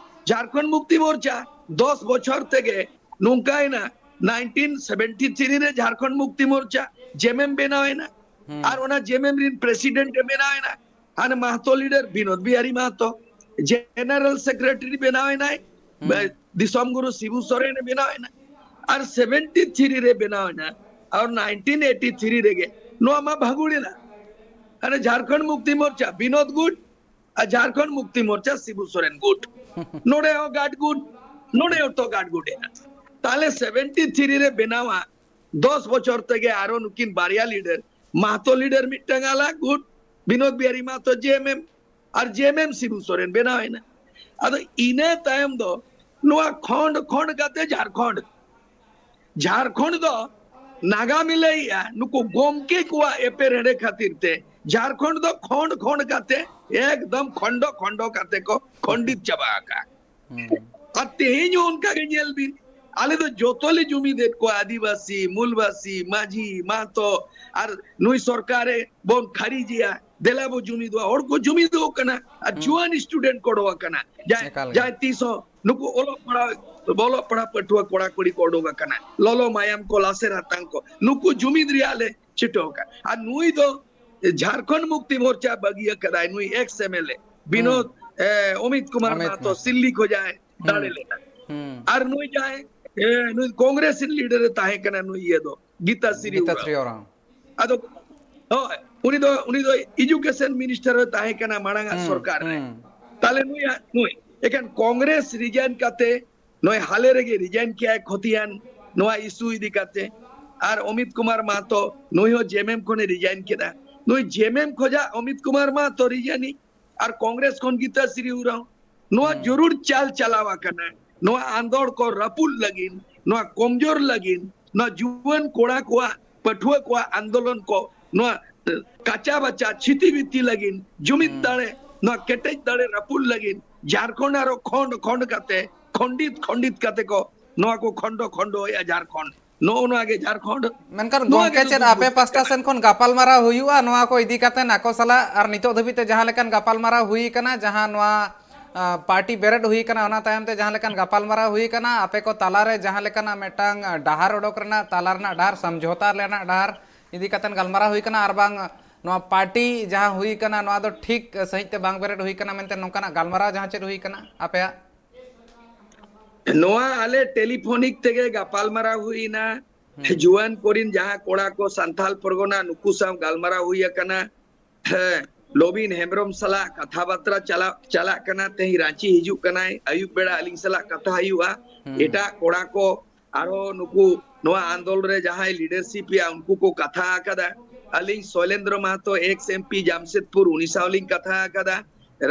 ᱡᱷᱟᱨᱠᱷᱚᱸᱰ ᱢᱩᱠᱛᱤ ᱢᱳᱨᱪᱟ ᱫᱚᱥ ᱵᱚᱪᱷᱚᱨ ᱛᱮᱜᱮ ᱱᱚᱝᱠᱟᱭᱮᱱᱟ, ᱱᱟᱭᱤᱱᱴᱤᱱ ᱥᱮᱵᱷᱮᱱᱴᱤ ᱛᱷᱨᱤ ᱨᱮ ᱡᱷᱟᱲᱠᱷᱚᱸᱰ ᱢᱩᱠᱛᱤ ᱢᱳᱨᱪᱟ, ᱡᱮᱢᱮᱢ ᱵᱮᱱᱟᱣ ᱮᱱᱟ᱾ ᱟᱨ ᱚᱱᱟ ᱡᱮᱢᱮᱢ ᱨᱤᱱ ᱯᱨᱮᱥᱤᱰᱮᱱᱴ ᱮ ᱵᱮᱱᱟᱣ ᱮᱱᱟ ᱦᱟᱱᱮ Mahato leader Binod Bihari Mahato. General secretary ᱵᱮᱱᱟᱣ ᱮᱱᱟᱭ ᱫᱤᱥᱚᱢ ᱜᱩᱨᱩ ᱥᱤᱵᱩ ᱥᱚᱨᱮᱱ ᱮ ᱵᱮᱱᱟᱣ ᱮᱱᱟ᱾ ᱟᱨ ᱥᱮᱵᱷᱮᱱᱴᱤ ᱛᱷᱨᱤ ᱨᱮ ᱵᱮᱱᱟᱣ ᱮᱱᱟ᱾ ᱟᱨ ᱱᱟᱭᱤᱱᱴᱤᱱ ᱮᱭᱤᱴᱤ ᱛᱷᱨᱤ ᱨᱮᱜᱮ ᱱᱚᱣᱟ ᱢᱟ ᱵᱷᱟᱹᱜᱩᱲ ᱮᱱᱟ᱾ ᱦᱟᱱᱮ ᱡᱷᱟᱲᱠᱷᱚᱸᱰ ᱢᱩᱠᱛᱤ ᱢᱳᱨᱪᱟ ᱵᱤᱱᱳᱫ ᱜᱩᱴ ᱟᱨ ᱡᱷᱟᱲᱠᱷᱚᱸᱰ ᱢᱩᱠᱛᱤ ᱢᱳᱨᱪᱟ ᱥᱤᱵᱩ ᱥᱚᱨᱮᱱ ᱜᱩᱴ᱾ ᱱᱚᱰᱮ ᱦᱚᱸ ᱜᱟᱴ ᱜᱩᱴ, ᱱᱚᱰᱮ ᱦᱚᱸ ᱛᱚ ᱜᱟᱴ ᱜᱩᱴ ᱮᱱᱟ᱾ ᱛᱟᱦᱞᱮ ᱥᱮᱵᱷᱮᱱᱴᱤ ᱛᱷᱨᱤ ᱨᱮ ᱵᱮᱱᱟᱣᱟ, ᱫᱚᱥ ᱵᱚᱪᱷᱚᱨ ᱛᱮᱜᱮ ᱟᱨᱚ ᱱᱩᱠᱤᱱ ᱵᱟᱨᱭᱟ ᱞᱤᱰᱟᱨ, ᱢᱟᱦᱛᱚ ᱞᱤᱰᱟᱨ ᱢᱤᱫᱴᱟᱝ ᱟᱞᱟᱜ ᱜᱩᱴ, ᱵᱤᱱᱳᱫ ᱵᱤᱦᱟᱨᱤ ᱢᱟᱦᱛᱚ ᱡᱮᱮᱢᱮᱢ, ᱟᱨ ᱡᱮᱮᱢᱮᱢ ᱥᱤᱵᱩ ᱥᱚᱨᱮᱱ ᱵᱮᱱᱟᱣ ᱮᱱᱟ᱾ ᱟᱫᱚ ᱤᱱᱟᱹ ᱛᱟᱭᱚᱢ ᱫᱚ ᱱᱚᱣᱟ ᱠᱷᱚᱸᱰ ᱠᱷᱚᱸᱰ ᱠᱟᱛᱮ ᱡᱷᱟᱲᱠᱷᱚᱸᱰ, ᱡᱷᱟᱲᱠᱷᱚᱸᱰ ᱫᱚ ᱱᱟᱜᱟᱢ ᱞᱟᱹᱭᱮᱜᱼᱟ, ᱱᱩᱠᱩ ᱜᱚᱢᱠᱮ ᱠᱚᱣᱟᱜ ᱮᱯᱮᱨ ᱦᱮᱸᱰᱮ ᱠᱷᱟᱹᱛᱤᱨ ᱛᱮ ᱡᱷᱟᱲᱠᱷᱚᱸᱰ ᱫᱚ ᱠᱷᱚᱸᱰ ᱠᱷᱚᱸᱰ ᱠᱟᱛᱮ ᱮᱠᱫᱚᱢ ᱠᱷᱚᱸᱰᱚ ᱠᱷᱚᱸᱰᱚ ᱠᱟᱛᱮ ᱠᱚ ᱠᱷᱚᱸᱰᱤᱛ ᱪᱟᱵᱟ ᱟᱠᱟᱫᱼᱟ᱾ ᱟᱨ ᱛᱮᱦᱮᱧ ᱦᱚᱸ ᱚᱱᱠᱟ ᱜᱮ ᱧᱮᱞ ᱵᱤᱱ, ᱟᱞᱮ ᱫᱚ ᱡᱚᱛᱚ ᱞᱮ ᱡᱩᱢᱤᱫᱮᱫ ᱠᱚᱣᱟ, ᱟᱹᱫᱤᱵᱟᱹᱥᱤ, ᱢᱩᱞᱵᱟᱹᱥᱤ, ᱢᱟᱹᱡᱷᱤ, ᱢᱟᱦᱛᱚ, ᱟᱨ ᱱᱩᱭ ᱥᱚᱨᱠᱟᱨᱮ ᱵᱚᱱ ᱠᱷᱟᱹᱨᱤᱡᱮᱭᱟ, ᱫᱮᱞᱟ ᱵᱚ ᱡᱩᱢᱤᱫᱚᱜᱼᱟ᱾ ᱦᱚᱲ ᱠᱚ ᱡᱩᱢᱤᱫᱚᱜ ᱠᱟᱱᱟ, ᱟᱨ ᱡᱩᱣᱟᱹᱱ ᱥᱴᱩᱰᱮᱱᱴ ᱠᱚ ᱚᱰᱚᱠ ᱟᱠᱟᱱᱟ᱾ ᱡᱟᱦᱟᱸᱭ, ᱮᱠᱟᱞ ᱜᱮ᱾ ᱡᱟᱦᱟᱸᱭ ᱛᱤᱥ ᱦᱚᱸ ᱱᱩᱠᱩ ᱚᱞᱚᱜ ᱯᱟᱲᱦᱟᱣ, ᱚᱞᱚᱜ ᱯᱟᱲᱦᱟᱣ ᱯᱟᱹᱴᱷᱩᱣᱟᱹ ᱠᱚᱲᱟ ᱠᱩᱲᱤ ᱠᱚ ᱚᱰᱚᱠ ᱟᱠᱟᱱᱟ, ᱞᱚᱞᱚ ᱢᱟᱭᱟᱢ ᱠᱚ, ᱞᱟᱥᱮᱨ ᱦᱟᱛᱟᱝ ᱠᱚ, ᱱᱩᱠᱩ ᱡᱩᱢᱤᱫ ᱨᱮᱭᱟᱜ ᱞᱮ ᱪᱷᱩᱴᱟᱹᱣ ᱟᱠᱟᱫ᱾ ᱟᱨ ᱱᱩᱭ ᱫᱚ ᱡᱷᱟᱲᱠᱷᱚᱸᱰ ᱢᱩᱠᱛᱤ ᱢᱳᱨᱪᱟ ᱵᱟᱹᱜᱤ ᱟᱠᱟᱫᱟᱭ, ᱱᱩᱭ X M L A Binod, ᱮ, ᱚᱢᱤᱛ ᱠᱩᱢᱟᱨ ᱚᱢᱤᱛ ᱢᱟᱦᱛᱚ ᱢᱟᱦᱛᱚ᱾ ᱥᱤᱞᱞᱤ ᱠᱷᱚᱡᱟᱜ ᱮ ᱫᱟᱲᱮ ᱞᱮᱱᱟ᱾ ᱟᱨ ᱱᱩᱭ ᱡᱟᱦᱟᱸᱭ, ᱮ, ᱱᱩᱭ ᱠᱚᱝᱜᱨᱮᱥ ᱨᱮᱱ ᱞᱤᱰᱟᱨ ᱮ ᱛᱟᱦᱮᱸ ᱠᱟᱱᱟ, ᱱᱩᱭ ᱤᱭᱟᱹ ᱫᱚ, ᱜᱤᱛᱟ ᱥᱨᱤ ᱜᱤᱛᱟ ᱩᱨᱟᱣ᱾ ᱥᱨᱤ ᱩᱨᱟᱣ᱾ ᱟᱫᱚ, ᱦᱳᱭ, ᱩᱱᱤ ᱫᱚ, ᱩᱱᱤ ᱫᱚ ᱮᱡᱩᱠᱮᱥᱚᱱ ᱢᱤᱱᱤᱥᱴᱟᱨ ᱮ ᱛᱟᱦᱮᱸ ᱠᱟᱱᱟ ᱢᱟᱲᱟᱝ ᱟᱜ ᱥᱚᱨᱠᱟᱨ ᱨᱮ᱾ ᱛᱟᱦᱞᱮ ᱱᱩᱭᱟᱜ, ᱱᱩᱭ ᱮᱠᱷᱟᱱ ᱠᱚᱝᱜᱨᱮᱥ ᱨᱤᱡᱟᱭᱤᱱ ᱠᱟᱛᱮ ᱱᱚᱜᱼᱚᱭ ᱦᱟᱞᱮ ᱨᱮᱜᱮ ᱨᱤᱡᱟᱭᱤᱱ ᱠᱮᱜᱼᱟᱭ ᱠᱷᱚᱛᱤᱭᱟᱱ ᱱᱚᱣᱟ ᱤᱥᱩ ᱤᱫᱤ ᱠᱟᱛᱮ᱾ ᱟᱨ ᱚᱢᱤᱛ ᱠᱩᱢᱟᱨ ᱢᱟᱦᱛᱚ ᱱᱩᱭ ᱦᱚᱸ ᱡᱮᱢᱮᱢ ᱠᱷᱚᱱᱮ ᱨᱤᱡᱟᱭᱤᱱ ᱠᱮᱫᱟ᱾ ᱱᱩᱭ ᱡᱮᱢᱮᱢ ᱠᱷᱚᱡᱟᱜ ᱚᱢᱤᱛ ᱠᱩᱢᱟᱨ ᱢᱟᱦᱛᱚ ᱨᱤᱡᱟᱭᱤᱱ ᱟᱨ ᱠᱚᱝᱜᱨᱮᱥ ᱠᱷᱚᱱ ᱜᱤᱛᱟ ᱥᱨᱤ ᱩᱨᱟᱣ᱾ ᱱᱚᱣᱟ ᱡᱟᱹᱨᱩᱲ ᱪᱟᱞ ᱪᱟᱞᱟᱣ ᱟᱠᱟᱱᱟ᱾ ᱱᱚᱣᱟ ᱟᱸᱫᱳᱲ ᱠᱚ ᱨᱟᱹᱯᱩᱫ ᱞᱟᱹᱜᱤᱫ, ᱱᱚᱣᱟ ᱠᱚᱢᱡᱳᱨ ᱞᱟᱹᱜᱤᱫ, ᱱᱚᱣᱟ ᱡᱩᱣᱟᱹᱱ ᱠᱚᱲᱟ ᱠᱚᱣᱟᱜ, ᱯᱟᱹᱴᱷᱩᱣᱟᱹ ᱠᱚᱣᱟᱜ ᱟᱱᱫᱳᱞᱚᱱ ᱠᱚ, ᱱᱚᱣᱟ ᱠᱟᱪᱟ ᱵᱟᱪᱟ ᱪᱷᱤᱛᱤ ᱵᱤᱛᱤ ᱞᱟᱹᱜᱤᱫ, ᱡᱩᱢᱤᱫ ᱫᱟᱲᱮ, ᱱᱚᱣᱟ ᱠᱮᱴᱮᱡ ᱫᱟᱲᱮ ᱨᱟᱹᱯᱩᱫ ᱞᱟᱹᱜᱤᱫ ᱡᱷᱟᱲᱠᱷᱚᱸᱰ ᱟᱨᱚ ᱠᱷᱚᱸᱰ ᱠᱷᱚᱸᱰ ᱠᱟᱛᱮ, ᱠᱷᱚᱸᱰᱤᱛ ᱠᱷᱚᱸᱰᱤᱛ ᱠᱟᱛᱮ ᱠᱚ ᱱᱚᱣᱟ ᱠᱚ ᱠᱷᱚᱸᱰᱚ ᱠᱷᱚᱸᱰᱚᱭᱮᱫᱼᱟ ᱡᱷᱟᱲᱠᱷᱚᱸᱰ᱾ ᱱᱚᱜᱼᱚ ᱱᱚᱣᱟ ᱜᱮ ᱡᱷᱟᱲᱠᱷᱚᱸᱰ᱾ ᱢᱮᱱᱠᱷᱟᱱ ᱱᱚᱣᱟ ᱜᱮ ᱜᱚᱢᱠᱮ, ᱪᱮᱫ ᱫᱩᱠ ᱟᱯᱮ ᱵᱩᱡᱷᱟᱹᱜ ᱯᱟᱥᱴᱟ ᱠᱟᱱᱟ᱾ ᱥᱮᱱ ᱠᱷᱚᱱ ᱜᱟᱯᱟᱞᱢᱟᱨᱟᱣ ᱦᱩᱭᱩᱜᱼᱟ ᱱᱚᱣᱟ ᱠᱚ ᱤᱫᱤ ᱠᱟᱛᱮ ᱟᱠᱚ ᱥᱟᱞᱟᱜ? ᱟᱨ ᱱᱤᱛᱚᱜ ᱫᱷᱟᱹᱵᱤᱡ ᱛᱮ ᱡᱟᱦᱟᱸ ᱞᱮᱠᱟᱱ ᱜᱟᱯᱟᱞᱢᱟᱨᱟᱣ ᱦᱩᱭ ᱟᱠᱟᱱᱟ, ᱡᱟᱦᱟᱸ ᱱᱚᱣᱟ ᱯᱟᱨᱴᱤ ᱵᱮᱨᱮᱫ ᱦᱩᱭ ᱟᱠᱟᱱᱟ, ᱚᱱᱟ ᱛᱟᱭᱚᱢ ᱛᱮ ᱡᱟᱦᱟᱸ ᱞᱮᱠᱟᱱ ᱜᱟᱯᱟᱞᱢᱟᱨᱟᱣ ᱦᱩᱭ ᱟᱠᱟᱱᱟ, ᱟᱯᱮ ᱠᱚ ᱛᱟᱞᱟᱨᱮ ᱡᱟᱦᱟᱸ ᱞᱮᱠᱟᱱᱟᱜ ᱢᱤᱫᱴᱟᱝ ᱰᱟᱦᱟᱨ ᱚᱰᱚᱠ ᱨᱮᱱᱟᱜ, ᱛᱟᱞᱟ ᱨᱮᱱᱟᱜ ᱰᱟᱦᱟᱨ, ᱥᱚᱢᱡᱷᱚᱛᱟ ᱨᱮᱱᱟᱜ ᱰᱟᱦᱟᱨ ᱤᱫᱤ ᱠᱟᱛᱮ ᱜᱟᱞᱢᱟᱨᱟᱣ ᱦᱩᱭ ᱟᱠᱟᱱᱟ, ᱟᱨ ᱵᱟᱝ ᱱᱚᱣᱟ ᱯᱟᱨᱴᱤ ᱡᱟᱦᱟᱸ ᱦᱩᱭ ᱟᱠᱟᱱᱟ, ᱱᱚᱣᱟ ᱫᱚ ᱴᱷᱤᱠ ᱥᱟᱺᱦᱤᱡ ᱛᱮ ᱵᱟᱝ ᱵᱮᱨᱮᱫ ᱦᱩᱭ ᱟᱠᱟᱱᱟ ᱢᱮᱱᱛᱮ ᱱᱚᱝᱠᱟᱱᱟᱜ ᱜᱟᱞᱢᱟᱨᱟᱣ ᱡᱟᱦᱟᱸ ᱪᱮᱫ ᱦᱩᱭ ᱟᱠᱟᱱᱟ ᱟᱯᱮᱭᱟᱜ? ᱱᱚᱣᱟ ᱟᱞᱮ ᱴᱮᱞᱤᱯᱷᱳᱱᱤᱠ ᱛᱮᱜᱮ ᱜᱟᱯᱟᱞᱢᱟᱨᱟᱣ ᱦᱩᱭ ᱮᱱᱟ᱾ ᱡᱩᱣᱟᱹᱱ ᱠᱚᱨᱤᱱ ᱡᱟᱦᱟᱸ ᱠᱚᱲᱟ ᱠᱚ ᱥᱟᱱᱛᱟᱞ ᱯᱚᱨᱜᱚᱱᱟ, ᱱᱩᱠᱩ ᱥᱟᱶ ᱜᱟᱞᱢᱟᱨᱟᱣ ᱦᱩᱭ ᱟᱠᱟᱱᱟ᱾ ᱦᱮᱸ, ᱞᱚᱵᱤᱱ ᱦᱮᱢᱵᱨᱚᱢ ᱥᱟᱞᱟᱜ ᱠᱟᱛᱷᱟ ᱵᱟᱛᱨᱟ ᱪᱟᱞᱟᱜ, ᱪᱟᱞᱟᱜ ᱠᱟᱱᱟ᱾ ᱛᱮᱦᱮᱧ ᱨᱟᱸᱪᱤ ᱦᱤᱡᱩᱜ ᱠᱟᱱᱟᱭ, ᱟᱹᱭᱩᱵ ᱵᱮᱲᱟ ᱟᱹᱞᱤᱧ ᱥᱟᱞᱟᱜ ᱠᱟᱛᱷᱟ ᱦᱩᱭᱩᱜᱼᱟ᱾ ᱮᱴᱟᱜ ᱠᱚᱲᱟ ᱠᱚ ᱟᱨᱦᱚᱸ ᱱᱩᱠᱩ ᱱᱚᱣᱟ ᱟᱱᱫᱳᱞ ᱨᱮ ᱡᱟᱦᱟᱸᱭ ᱞᱤᱰᱟᱨᱥᱤᱯ ᱮᱭᱟ, ᱩᱱᱠᱩ ᱠᱚ ᱠᱟᱛᱷᱟ ᱟᱠᱟᱫᱟ᱾ ᱟᱹᱞᱤᱧ ᱥᱚᱭᱞᱮᱱᱫᱨᱚ ᱢᱟᱦᱟᱛᱚ, ᱮᱠᱥ ᱮᱢ ᱯᱤ ᱡᱟᱢᱥᱮᱫᱽᱯᱩᱨ, ᱩᱱᱤ ᱥᱟᱶ ᱞᱤᱧ ᱠᱟᱛᱷᱟ ᱟᱠᱟᱫᱟ᱾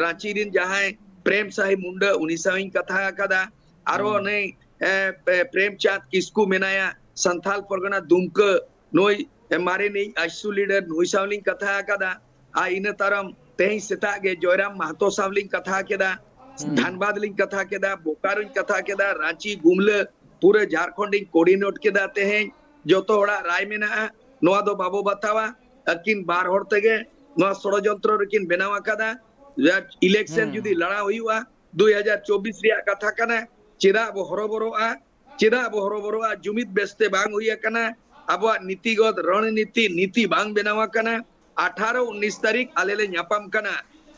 ᱨᱟᱸᱪᱤ ᱨᱤᱱ ᱡᱟᱦᱟᱸᱭ ᱯᱨᱮᱢ ᱥᱟᱦᱤ ᱢᱩᱱᱰᱟ, ᱩᱱᱤ ᱥᱟᱶ ᱤᱧ ᱠᱟᱛᱷᱟ ᱟᱠᱟᱫᱟ᱾ ᱟᱨᱚ ᱦᱩᱸ᱾ ᱱᱩᱭ, ᱮ, ᱯᱮ-, ᱯᱨᱮᱢ ᱪᱟᱸᱫᱽ ᱠᱤᱥᱠᱩ ᱢᱮᱱᱟᱭᱟ, ᱥᱟᱱᱛᱷᱟᱞ ᱯᱚᱨᱜᱟᱱᱟ ᱫᱩᱢᱠᱟᱹ, ᱱᱩᱭ, ᱮ, ᱢᱟᱨᱮᱱᱤᱡ ᱟᱭᱥᱩ ᱞᱤᱰᱟᱨ, ᱱᱩᱭ ᱥᱟᱶ ᱞᱤᱧ ᱠᱟᱛᱷᱟ ᱟᱠᱟᱫᱟ᱾ ᱟᱨ ᱤᱱᱟᱹ ᱛᱟᱭᱚᱢ ᱛᱮᱦᱮᱧ ᱥᱮᱛᱟᱜ ᱜᱮ ᱡᱚᱭᱨᱟᱢ ᱢᱟᱦᱟᱛᱚ ᱥᱟᱶ ᱞᱤᱧ ᱠᱟᱛᱷᱟ ᱠᱮᱫᱟ, ᱦᱩᱸ᱾ ᱫᱷᱟᱱᱵᱟᱫᱽ ᱞᱤᱧ ᱠᱟᱛᱷᱟ ᱠᱮᱫᱟ, ᱵᱳᱠᱟᱨᱳᱧ ᱠᱟᱛᱷᱟ ᱠᱮᱫᱟ, ᱨᱟᱸᱪᱤ, ᱜᱩᱢᱞᱟᱹ, ᱯᱩᱨᱟᱹ ᱡᱷᱟᱲᱠᱷᱚᱸᱰ ᱤᱧ ᱠᱳᱰᱤᱱᱮᱴ ᱠᱮᱫᱟ᱾ ᱛᱮᱦᱮᱧ ᱡᱚᱛᱚ ᱦᱚᱲᱟᱜ ᱨᱟᱭ ᱢᱮᱱᱟᱜᱼᱟ, ᱱᱚᱣᱟ ᱫᱚ ᱵᱟᱵᱚ ᱵᱟᱛᱟᱣᱟ᱾ ᱟᱹᱠᱤᱱ ᱵᱟᱨ ᱦᱚᱲ ᱛᱮᱜᱮ ᱱᱚᱣᱟ ᱥᱚᱲᱚᱡᱚᱱᱛᱨᱚ ᱨᱮᱠᱤᱱ ᱵᱮᱱᱟᱣ ᱟᱠᱟᱫᱟ᱾ ᱡᱟ ᱤᱞᱮᱠᱥᱚᱱ ᱦᱩᱸ᱾ ᱡᱩᱫᱤ ᱞᱟᱲᱟᱣ ᱦᱩᱭᱩᱜᱼᱟ, ᱫᱩᱭ ᱦᱟᱡᱟᱨ ᱪᱚᱵᱵᱤᱥ ᱨᱮᱭᱟᱜ ᱠᱟᱛᱷᱟ ᱠᱟᱱᱟ, ᱪᱮᱫᱟᱜ ᱵᱚ ᱦᱚᱨᱚᱵᱚᱨᱚᱜᱼᱟ? ᱪᱮᱫᱟᱜ ᱵᱚ ᱦᱚᱨᱚᱵᱚᱨᱚᱜᱼᱟ? ᱡᱩᱢᱤᱫ ᱵᱮᱥᱛᱮ ᱵᱟᱝ ᱦᱩᱭ ᱟᱠᱟᱱᱟ᱾ ᱟᱵᱚᱣᱟᱜ ᱱᱤᱛᱤᱜᱚᱛ ᱨᱚᱬᱱᱤᱛᱤ, ᱱᱤᱛᱤ ᱵᱟᱝ ᱵᱮᱱᱟᱣ ᱟᱠᱟᱱᱟ᱾ ᱟᱴᱷᱟᱨᱚ ᱩᱱᱤᱥ ᱛᱟᱹᱨᱤᱠᱷ ᱟᱞᱮ ᱞᱮ ᱧᱟᱯᱟᱢ ᱠᱟᱱᱟ᱾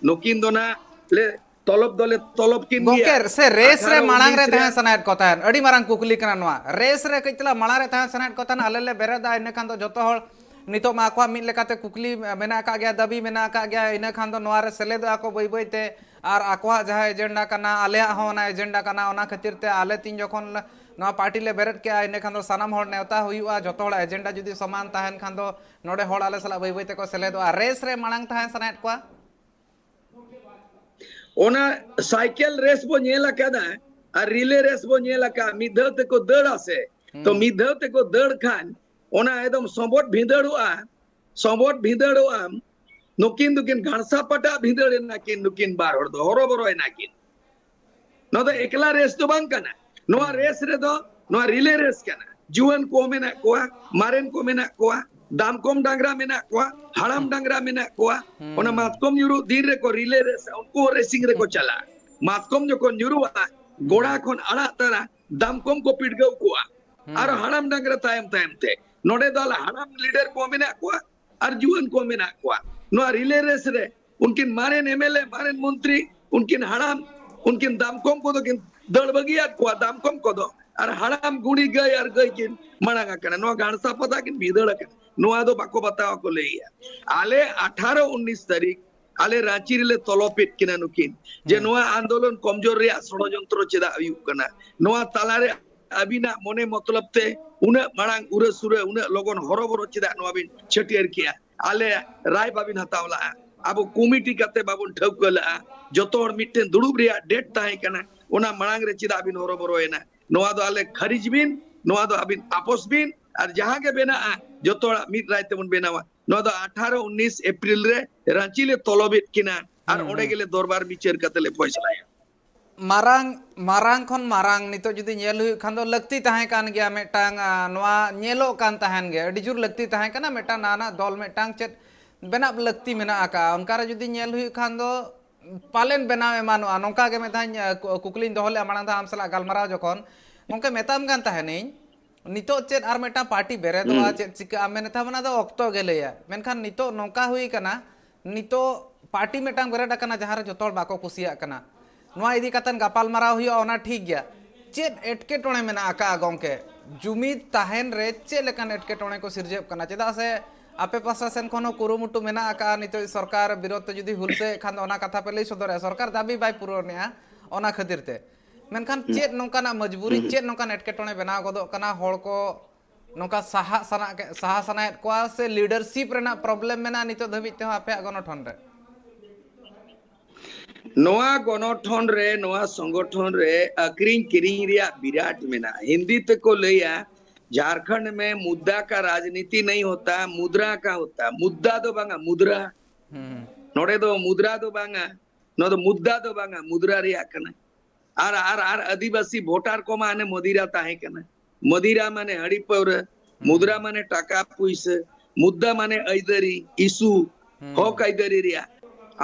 ᱱᱩᱠᱤᱱ ᱫᱚ ᱱᱟᱜ ᱞᱮ ᱛᱚᱞᱚᱵ ᱫᱚᱞᱮ ᱛᱚᱞᱚᱵ ᱠᱤᱱ ᱜᱮᱭᱟ᱾ ᱜᱚᱢᱠᱮ, ᱥᱮ ᱨᱮᱥ ᱨᱮ ᱟᱴᱷᱟᱨᱚ ᱢᱟᱲᱟᱝ ᱨᱮ ᱩᱱᱤᱥ ᱨᱮ ᱛᱟᱦᱮᱸ ᱥᱟᱱᱟᱭᱮᱫ ᱠᱚ ᱛᱟᱦᱮᱸᱫ? ᱟᱹᱰᱤ ᱢᱟᱨᱟᱝ ᱠᱩᱠᱞᱤ ᱠᱟᱱᱟ ᱱᱚᱣᱟ᱾ ᱨᱮᱥ ᱨᱮ ᱠᱟᱹᱡ ᱛᱟᱞᱟ ᱢᱟᱲᱟᱝ ᱨᱮ ᱛᱟᱦᱮᱸ ᱥᱟᱱᱟᱭᱮᱫ ᱠᱚ ᱛᱟᱦᱮᱸᱫ, ᱟᱞᱮ ᱞᱮ ᱵᱮᱨᱮᱫᱟ, ᱤᱱᱟᱹ ᱠᱷᱟᱱ ᱫᱚ ᱡᱚᱛᱚ ᱦᱚᱲ ᱱᱤᱛᱚᱜ ᱢᱟ ᱟᱠᱚᱣᱟᱜ ᱢᱤᱫ ᱞᱮᱠᱟᱛᱮ ᱠᱩᱠᱞᱤ ᱢᱮᱱᱟᱜ ᱟᱠᱟᱫ ᱜᱮᱭᱟ, ᱫᱟᱹᱵᱤ ᱢᱮᱱᱟᱜ ᱟᱠᱟᱫ ᱜᱮᱭᱟ, ᱤᱱᱟᱹ ᱠᱷᱟᱱ ᱫᱚ ᱱᱚᱣᱟ ᱨᱮ ᱥᱮᱞᱮᱫᱚᱜᱼᱟ ᱠᱚ ᱵᱟᱹᱭ ᱵᱟᱹᱭ ᱛᱮ᱾ ᱟᱨ ᱟᱠᱚᱣᱟᱜ ᱡᱟᱦᱟᱸ ᱮᱡᱮᱱᱰᱟ ᱠᱟᱱᱟ, ᱟᱞᱮᱭᱟᱜ ᱦᱚᱸ ᱚᱱᱟ ᱮᱡᱮᱱᱰᱟ ᱠᱟᱱᱟ, ᱚᱱᱟ ᱠᱷᱟᱹᱛᱤᱨ ᱛᱮ ᱟᱞᱮ ᱛᱤᱱ ᱡᱚᱠᱷᱚᱱ ᱞᱮ, ᱱᱚᱣᱟ ᱯᱟᱨᱴᱤ ᱞᱮ ᱵᱮᱨᱮᱫ ᱠᱮᱜᱼᱟ, ᱤᱱᱟᱹ ᱠᱷᱟᱱ ᱫᱚ ᱥᱟᱱᱟᱢ ᱦᱚᱲ ᱱᱮᱣᱛᱟ ᱦᱩᱭᱩᱜᱼᱟ, ᱡᱚᱛᱚ ᱦᱚᱲᱟᱜ ᱮᱡᱮᱱᱰᱟ ᱡᱩᱫᱤ ᱥᱚᱢᱟᱱ ᱛᱟᱦᱮᱱ ᱠᱷᱟᱱ ᱫᱚ ᱱᱚᱰᱮ ᱦᱚᱲ ᱟᱞᱮ ᱥᱟᱞᱟᱜ ᱵᱟᱹᱭ ᱵᱟᱹᱭ ᱛᱮᱠᱚ ᱥᱮᱞᱮᱫᱚᱜᱼᱟ᱾ ᱨᱮᱥ ᱨᱮ ᱢᱟᱲᱟᱝ ᱛᱟᱦᱮᱸ ᱥᱟᱱᱟᱭᱮᱫ ᱠᱚᱣᱟ? ᱚᱱᱟ ᱥᱟᱭᱠᱮᱞ ᱨᱮᱥ ᱵᱚ ᱧᱮᱞ ᱟᱠᱟᱫᱟ ᱟᱨ ᱨᱤᱞᱮ ᱨᱮᱥ ᱵᱚ ᱧᱮᱞ ᱟᱠᱟᱫᱟ, ᱢᱤᱫ ᱫᱷᱟᱣ ᱛᱮᱠᱚ ᱫᱟᱹᱲᱟ ᱥᱮ, ᱛᱚ ᱦᱩᱸ᱾ ᱢᱤᱫ ᱫᱷᱟᱣ ᱛᱮᱠᱚ ᱫᱟᱹᱲ ᱠᱷᱟᱱ ᱚᱱᱟ ᱮᱠᱫᱚᱢ ᱥᱚᱸᱵᱚᱫ ᱵᱷᱤᱸᱫᱟᱹᱲᱚᱜᱼᱟ, ᱥᱚᱸᱵᱚᱫ ᱵᱷᱤᱸᱫᱟᱹᱲᱚᱜᱼᱟᱢ᱾ ᱱᱩᱠᱤᱱ ᱫᱚᱠᱤᱱ ᱜᱷᱟᱲᱥᱟ ᱯᱟᱴᱟ ᱵᱷᱤᱸᱫᱟᱹᱲ ᱮᱱᱟᱠᱤᱱ, ᱱᱩᱠᱤᱱ ᱵᱟᱨ ᱦᱚᱲ ᱫᱚ ᱦᱚᱨᱚᱵᱚᱨᱚ ᱮᱱᱟᱠᱤᱱ᱾ ᱱᱚᱣᱟ ᱫᱚ ᱮᱠᱞᱟ ᱨᱮᱥ ᱫᱚ ᱵᱟᱝ ᱠᱟᱱᱟ᱾ ᱱᱚᱣᱟ ᱦᱩᱸ᱾ ᱨᱮᱥ ᱨᱮᱫᱚ ᱱᱚᱣᱟ ᱨᱤᱞᱮ ᱨᱮᱥ ᱠᱟᱱᱟ᱾ ᱡᱩᱣᱟᱹᱱ ᱠᱚ ᱢᱮᱱᱟᱜ ᱠᱚᱣᱟ, ᱢᱟᱨᱮᱱ ᱠᱚ ᱢᱮᱱᱟᱜ ᱠᱚᱣᱟ, ᱫᱟᱢᱠᱚᱢ ᱰᱟᱝᱨᱟ ᱢᱮᱱᱟᱜ ᱠᱚᱣᱟ, ᱦᱟᱲᱟᱢ ᱦᱩᱸ᱾ ᱰᱟᱝᱨᱟ ᱢᱮᱱᱟᱜ ᱠᱚᱣᱟ᱾ ᱦᱩᱸ᱾ ᱚᱱᱟ ᱢᱟᱛᱠᱚᱢ ᱧᱩᱨᱩᱜ ᱫᱤᱱ ᱨᱮᱠᱚ ᱨᱤᱞᱮ ᱨᱮᱥᱟ, ᱩᱱᱠᱩ ᱦᱚᱸ ᱨᱮᱥᱤᱝ ᱨᱮᱠᱚ ᱪᱟᱞᱟᱜᱼᱟ᱾ ᱢᱟᱛᱠᱚᱢ ᱡᱚᱠᱷᱚᱱ ᱧᱩᱨᱩᱜᱼᱟ, ᱜᱚᱲᱟ ᱠᱷᱚᱱ ᱟᱲᱟᱜ ᱛᱟᱨᱟ ᱫᱟᱢᱠᱚᱢ ᱠᱚ ᱯᱤᱰᱜᱟᱹᱣ ᱠᱚᱣᱟ᱾ ᱟᱨᱚ ᱦᱟᱲᱟᱢ ᱰᱟᱝᱨᱟ ᱛᱟᱭᱚᱢ ᱛᱟᱭᱚᱢ ᱛᱮ᱾ ᱱᱚᱰᱮ ᱫᱚ ᱟᱞᱮ ᱦᱟᱲᱟᱢ ᱞᱤᱰᱟᱨ ᱠᱚ ᱢᱮᱱᱟᱜ ᱠᱚᱣᱟ ᱟᱨ ᱡᱩᱣᱟᱹᱱ ᱠᱚ ᱢᱮᱱᱟᱜ ᱠᱚᱣᱟ᱾ ᱱᱚᱣᱟ ᱨᱤᱞᱮ ᱨᱮᱥ ᱨᱮ ᱩᱱᱠᱤᱱ ᱢᱟᱨᱮᱱ ᱮᱢᱮᱞᱮ, ᱢᱟᱨᱮᱱ ᱢᱚᱱᱛᱨᱤ, ᱩᱱᱠᱤᱱ ᱦᱟᱲᱟᱢ, ᱩᱱᱠᱤᱱ ᱫᱟᱢᱠᱚᱢ ᱠᱚᱫᱚ ᱠᱤᱱ ᱫᱟᱹᱲ ᱵᱟᱹᱜᱤᱭᱟᱫ ᱠᱚᱣᱟ, ᱫᱟᱢᱠᱚᱢ ᱠᱚᱫᱚ᱾ ᱟᱨ ᱦᱟᱲᱟᱢ ᱜᱩᱲᱤ ᱜᱟᱹᱭ ᱟᱨ ᱜᱟᱹᱭ ᱠᱤᱱ ᱢᱟᱲᱟᱝ ᱟᱠᱟᱱᱟ, ᱱᱚᱣᱟ ᱜᱟᱲᱥᱟ ᱯᱟᱛᱟ ᱠᱤᱱ ᱵᱷᱤᱸᱫᱟᱹᱲ ᱟᱠᱟᱱᱟ᱾ ᱱᱚᱣᱟ ᱫᱚ ᱵᱟᱠᱚ ᱵᱟᱛᱟᱣᱟ ᱠᱚ ᱞᱟᱹᱭᱮᱜᱼᱟ᱾ ᱟᱞᱮ ᱟᱴᱷᱟᱨᱚ ᱩᱱᱤᱥ ᱛᱟᱹᱨᱤᱠᱷ ᱟᱞᱮ ᱨᱟᱸᱪᱤ ᱨᱮᱞᱮ ᱛᱚᱞᱚᱯᱮᱫ ᱠᱤᱱᱟ ᱱᱩᱠᱤᱱ, ᱡᱮ ᱱᱚᱣᱟ ᱟᱱᱫᱳᱞᱚᱱ ᱠᱚᱢᱡᱳᱨ ᱨᱮᱭᱟᱜ ᱥᱚᱲᱚᱡᱚᱱᱛᱨᱚ ᱪᱮᱫᱟᱜ ᱦᱩᱭᱩᱜ ᱠᱟᱱᱟ? ᱱᱚᱣᱟ ᱛᱟᱞᱟᱨᱮ ᱟᱹᱵᱤᱱᱟᱜ ᱢᱚᱱᱮ ᱢᱚᱛᱞᱚᱵ ᱛᱮ ᱩᱱᱟᱹᱜ ᱢᱟᱲᱟᱝ ᱩᱨᱟᱹ ᱥᱩᱨᱟᱹ, ᱩᱱᱟᱹᱜ ᱞᱚᱜᱚᱱ ᱦᱚᱨᱚᱵᱚᱨᱚ ᱪᱮᱫᱟᱜ ᱱᱚᱣᱟ ᱵᱤᱱ ᱪᱷᱟᱹᱴᱭᱟᱹᱨ ᱠᱮᱜᱼᱟ? ᱟᱞᱮ ᱨᱟᱭ ᱵᱟᱵᱤᱱ ᱦᱟᱛᱟᱣ ᱞᱟᱜᱼᱟ, ᱟᱵᱚ ᱠᱚᱢᱤᱴᱤ ᱠᱟᱛᱮ ᱵᱟᱵᱚᱱ ᱴᱷᱟᱹᱣᱠᱟᱹ ᱞᱟᱜᱼᱟ, ᱡᱚᱛᱚ ᱦᱚᱲ ᱢᱤᱫᱴᱮᱱ ᱫᱩᱲᱩᱵ ᱨᱮᱭᱟᱜ ᱰᱮᱴ ᱛᱟᱦᱮᱸ ᱠᱟᱱᱟ, ᱚᱱᱟ ᱢᱟᱲᱟᱝ ᱨᱮ ᱪᱮᱫᱟᱜ ᱵᱤᱱ ᱦᱚᱨᱚᱵᱚᱨᱚᱭᱮᱱᱟ? ᱱᱚᱣᱟ ᱫᱚ ᱟᱞᱮ ᱠᱷᱟᱹᱨᱤᱡ ᱵᱤᱱ, ᱱᱚᱣᱟ ᱫᱚ ᱟᱹᱵᱤᱱ ᱟᱯᱚᱥ ᱵᱤᱱ, ᱟᱨ ᱡᱟᱦᱟᱸ ᱜᱮ ᱵᱮᱱᱟᱜᱼᱟ ᱡᱚᱛᱚ ᱦᱚᱲᱟᱜ ᱢᱤᱫ ᱨᱟᱭ ᱛᱮᱵᱚᱱ ᱵᱮᱱᱟᱣᱟ᱾ ᱱᱚᱣᱟ ᱫᱚ ᱟᱴᱷᱟᱨᱚ ᱩᱱᱤᱥ ᱮᱯᱨᱤᱞ ᱨᱮ ᱨᱟᱸᱪᱤ ᱞᱮ ᱛᱚᱞᱚᱵᱮᱫ ᱠᱤᱱᱟ ᱟᱨ ᱚᱸᱰᱮ ᱜᱮᱞᱮ ᱫᱚᱨᱵᱟᱨ ᱵᱤᱪᱟᱹᱨ ᱠᱟᱛᱮ ᱞᱮ ᱯᱷᱚᱭᱥᱟᱞᱟᱭᱟ᱾ ᱢᱟᱨᱟᱝ ᱢᱟᱨᱟᱝ ᱠᱷᱚᱱ ᱢᱟᱨᱟᱝ ᱱᱤᱛᱚᱜ ᱡᱩᱫᱤ ᱧᱮᱞ ᱦᱩᱭᱩᱜ ᱠᱷᱟᱱ ᱫᱚ ᱞᱟᱹᱠᱛᱤ ᱛᱟᱦᱮᱸ ᱠᱟᱱ ᱜᱮᱭᱟ ᱢᱤᱫᱴᱟᱝ, ᱟ, ᱱᱚᱣᱟ ᱧᱮᱞᱚᱜ ᱠᱟᱱ ᱛᱟᱦᱮᱱ ᱜᱮ, ᱟᱹᱰᱤ ᱡᱳᱨ ᱞᱟᱹᱠᱛᱤ ᱛᱟᱦᱮᱸ ᱠᱟᱱᱟ ᱢᱤᱫᱴᱟᱝ ᱱᱟᱣᱟᱱᱟᱜ ᱫᱚᱞ ᱢᱤᱫᱴᱟᱝ ᱪᱮᱫ ᱵᱮᱱᱟᱣ ᱞᱟᱹᱠᱛᱤ ᱢᱮᱱᱟᱜ ᱟᱠᱟᱫᱼᱟ, ᱚᱱᱠᱟᱨᱮ ᱡᱩᱫᱤ ᱧᱮᱞ ᱦᱩᱭᱩᱜ ᱠᱷᱟᱱ ᱫᱚ ᱯᱟᱞᱮᱱ ᱵᱮᱱᱟᱣ ᱮᱢᱟᱱᱚᱜᱼᱟ᱾ ᱱᱚᱝᱠᱟ ᱜᱮ ᱢᱤᱫ ᱫᱷᱟᱣ ᱠᱩᱠᱞᱤᱧ ᱫᱚᱦᱚ ᱞᱮᱫᱼᱟ ᱢᱟᱲᱟᱝ ᱫᱷᱟᱣ ᱟᱢ ᱥᱟᱞᱟᱜ ᱜᱟᱞᱢᱟᱨᱟᱣ ᱡᱚᱠᱷᱚᱱ, ᱜᱚᱢᱠᱮ ᱢᱮᱛᱟᱢ ᱠᱟᱱ ᱛᱟᱦᱮᱱᱤᱧ ᱱᱤᱛᱚᱜ ᱪᱮᱫ ᱟᱨ ᱢᱤᱫᱴᱟᱝ ᱯᱟᱨᱴᱤ ᱵᱮᱨᱮᱫᱚᱜᱼᱟ, ᱪᱮᱫ ᱪᱤᱠᱟᱹᱜᱼᱟ ᱢᱮᱱᱮᱫ ᱛᱟᱦᱮᱸ, ᱚᱱᱟ ᱫᱚ ᱚᱠᱛᱚ ᱜᱮ ᱞᱟᱹᱭᱟ᱾ ᱢᱮᱱᱠᱷᱟᱱ ᱱᱤᱛᱚᱜ ᱱᱚᱝᱠᱟ ᱦᱩᱭ ᱠᱟᱱᱟ, ᱱᱤᱛᱚᱜ ᱯᱟᱨᱴᱤ ᱢᱤᱫᱴᱟᱝ ᱵᱮᱨᱮᱫ ᱟᱠᱟᱱᱟ ᱡᱟᱦᱟᱸ ᱨᱮ ᱡᱚᱛᱚ ᱦᱚᱲ ᱵᱟᱠᱚ ᱠᱩᱥᱤᱭᱟᱜ ᱠᱟᱱᱟ᱾ ᱱᱚᱣᱟ ᱤᱫᱤ ᱠᱟᱛᱮ ᱜᱟᱯᱟᱞᱢᱟᱨᱟᱣ ᱦᱩᱭᱩᱜᱼᱟ, ᱚᱱᱟ ᱴᱷᱤᱠ ᱜᱮᱭᱟ᱾ ᱪᱮᱫ ᱮᱴᱠᱮᱴᱚᱬᱮ ᱢᱮᱱᱟᱜ ᱟᱠᱟᱫᱼᱟ ᱜᱚᱢᱠᱮ? ᱡᱩᱢᱤᱫ ᱛᱟᱦᱮᱱ ᱨᱮ ᱪᱮᱫ ᱞᱮᱠᱟᱱ ᱮᱴᱠᱮᱴᱚᱬᱮ ᱠᱚ ᱥᱤᱨᱡᱟᱹᱜ ᱠᱟᱱᱟ? ᱪᱮᱫᱟᱜ ᱥᱮ ᱟᱯᱮ ᱯᱟᱥᱴᱟ ᱥᱮᱱ ᱠᱷᱚᱱ ᱦᱚᱸ ᱠᱩᱨᱩᱢᱩᱴᱩ ᱢᱮᱱᱟᱜ ᱟᱠᱟᱫᱼᱟ, ᱱᱤᱛᱚᱜ ᱥᱚᱨᱠᱟᱨ ᱵᱤᱨᱳᱫᱷ ᱛᱮ ᱡᱩᱫᱤ ᱦᱩᱞᱥᱟᱹᱭᱮᱫ ᱠᱷᱟᱱ ᱫᱚ ᱚᱱᱟ ᱠᱟᱛᱷᱟ ᱯᱮ ᱞᱟᱹᱭ ᱥᱚᱫᱚᱨᱮᱫᱼᱟ, ᱥᱚᱨᱠᱟᱨ ᱫᱟᱹᱵᱤ ᱵᱟᱭ ᱯᱩᱨᱚᱱᱮᱜᱼᱟ, ᱚᱱᱟ ᱠᱷᱟᱹᱛᱤᱨ ᱛᱮ᱾ ᱢᱮᱱᱠᱷᱟᱱ ᱪᱮᱫ ᱱᱚᱝᱠᱟᱱᱟᱜ ᱢᱚᱡᱽᱵᱩᱨᱤ, ᱪᱮᱫ ᱱᱚᱝᱠᱟᱱ ᱮᱴᱠᱮᱴᱚᱬᱮ ᱵᱮᱱᱟᱣ ᱜᱚᱫᱚᱜ ᱠᱟᱱᱟ? ᱦᱚᱲ ᱠᱚ ᱱᱚᱝᱠᱟ ᱥᱟᱦᱟᱜ ᱥᱟᱱᱟ ᱥᱟᱦᱟ ᱥᱟᱱᱟᱭᱮᱫ ᱠᱚᱣᱟ ᱥᱮ ᱞᱤᱰᱟᱨᱥᱤᱯ ᱨᱮᱱᱟᱜ ᱯᱨᱚᱵᱞᱮᱢ ᱢᱮᱱᱟᱜᱼᱟ ᱱᱤᱛᱚᱜ ᱫᱷᱟᱹᱵᱤᱡ ᱛᱮᱦᱚᱸ ᱟᱯᱮᱭᱟᱜ ᱜᱚᱱᱚᱴᱷᱚᱱ ᱨᱮ? ᱱᱚᱣᱟ ᱜᱚᱱᱚᱴᱷᱚᱱ ᱨᱮ, ᱱᱚᱣᱟ ᱥᱚᱝᱜᱚᱴᱷᱚᱱ ᱨᱮ ᱟᱹᱠᱷᱨᱤᱧ ᱠᱤᱨᱤᱧ ᱨᱮᱭᱟᱜ ᱵᱤᱨᱟᱴ ᱢᱮᱱᱟᱜᱼᱟ᱾ ᱦᱤᱱᱫᱤ ᱛᱮᱠᱚ ᱞᱟᱹᱭᱟ, ᱡᱷᱟᱨᱠᱷᱚᱸᱰ ᱢᱮ ᱢᱩᱫᱽᱫᱟ ᱠᱟ ᱨᱟᱡᱽᱱᱤᱛᱤ ᱱᱟᱦᱤ ᱦᱳᱛᱟ, ᱢᱩᱫᱽᱨᱟ ᱠᱟ ᱦᱳᱛᱟ᱾ ᱢᱩᱫᱽᱫᱟ ᱫᱚ ᱵᱟᱝᱟ, ᱢᱩᱫᱽᱨᱟ᱾ ᱱᱚᱰᱮ ᱫᱚ ᱢᱩᱫᱽᱨᱟ ᱫᱚ ᱵᱟᱝᱟ, ᱱᱚᱣᱟ ᱫᱚ ᱢᱩᱫᱽᱫᱟ ᱫᱚ ᱵᱟᱝᱟ, ᱢᱩᱫᱽᱨᱟ ᱨᱮᱭᱟᱜ ᱠᱟᱱᱟ᱾ ᱟᱨ ᱟᱨ ᱟᱨ ᱟᱹᱫᱤᱵᱟᱹᱥᱤ ᱵᱷᱳᱴᱟᱨ ᱠᱚᱢᱟ ᱦᱟᱱᱮ ᱢᱚᱫᱤᱨᱟ ᱛᱟᱦᱮᱸ ᱠᱟᱱᱟ᱾ ᱢᱚᱫᱤᱨᱟ ᱢᱟᱱᱮ ᱦᱟᱺᱰᱤ ᱯᱟᱹᱣᱨᱟᱹ, ᱢᱩᱫᱽᱨᱟ ᱢᱟᱱᱮ ᱴᱟᱠᱟ ᱯᱩᱭᱥᱟᱹ, ᱢᱩᱫᱽᱫᱟ ᱢᱟᱱᱮ ᱟᱹᱭᱫᱟᱹᱨᱤ, ᱤᱥᱩ, ᱦᱚᱠ ᱟᱹᱭᱫᱟᱹᱨᱤ ᱨᱮᱭᱟᱜ᱾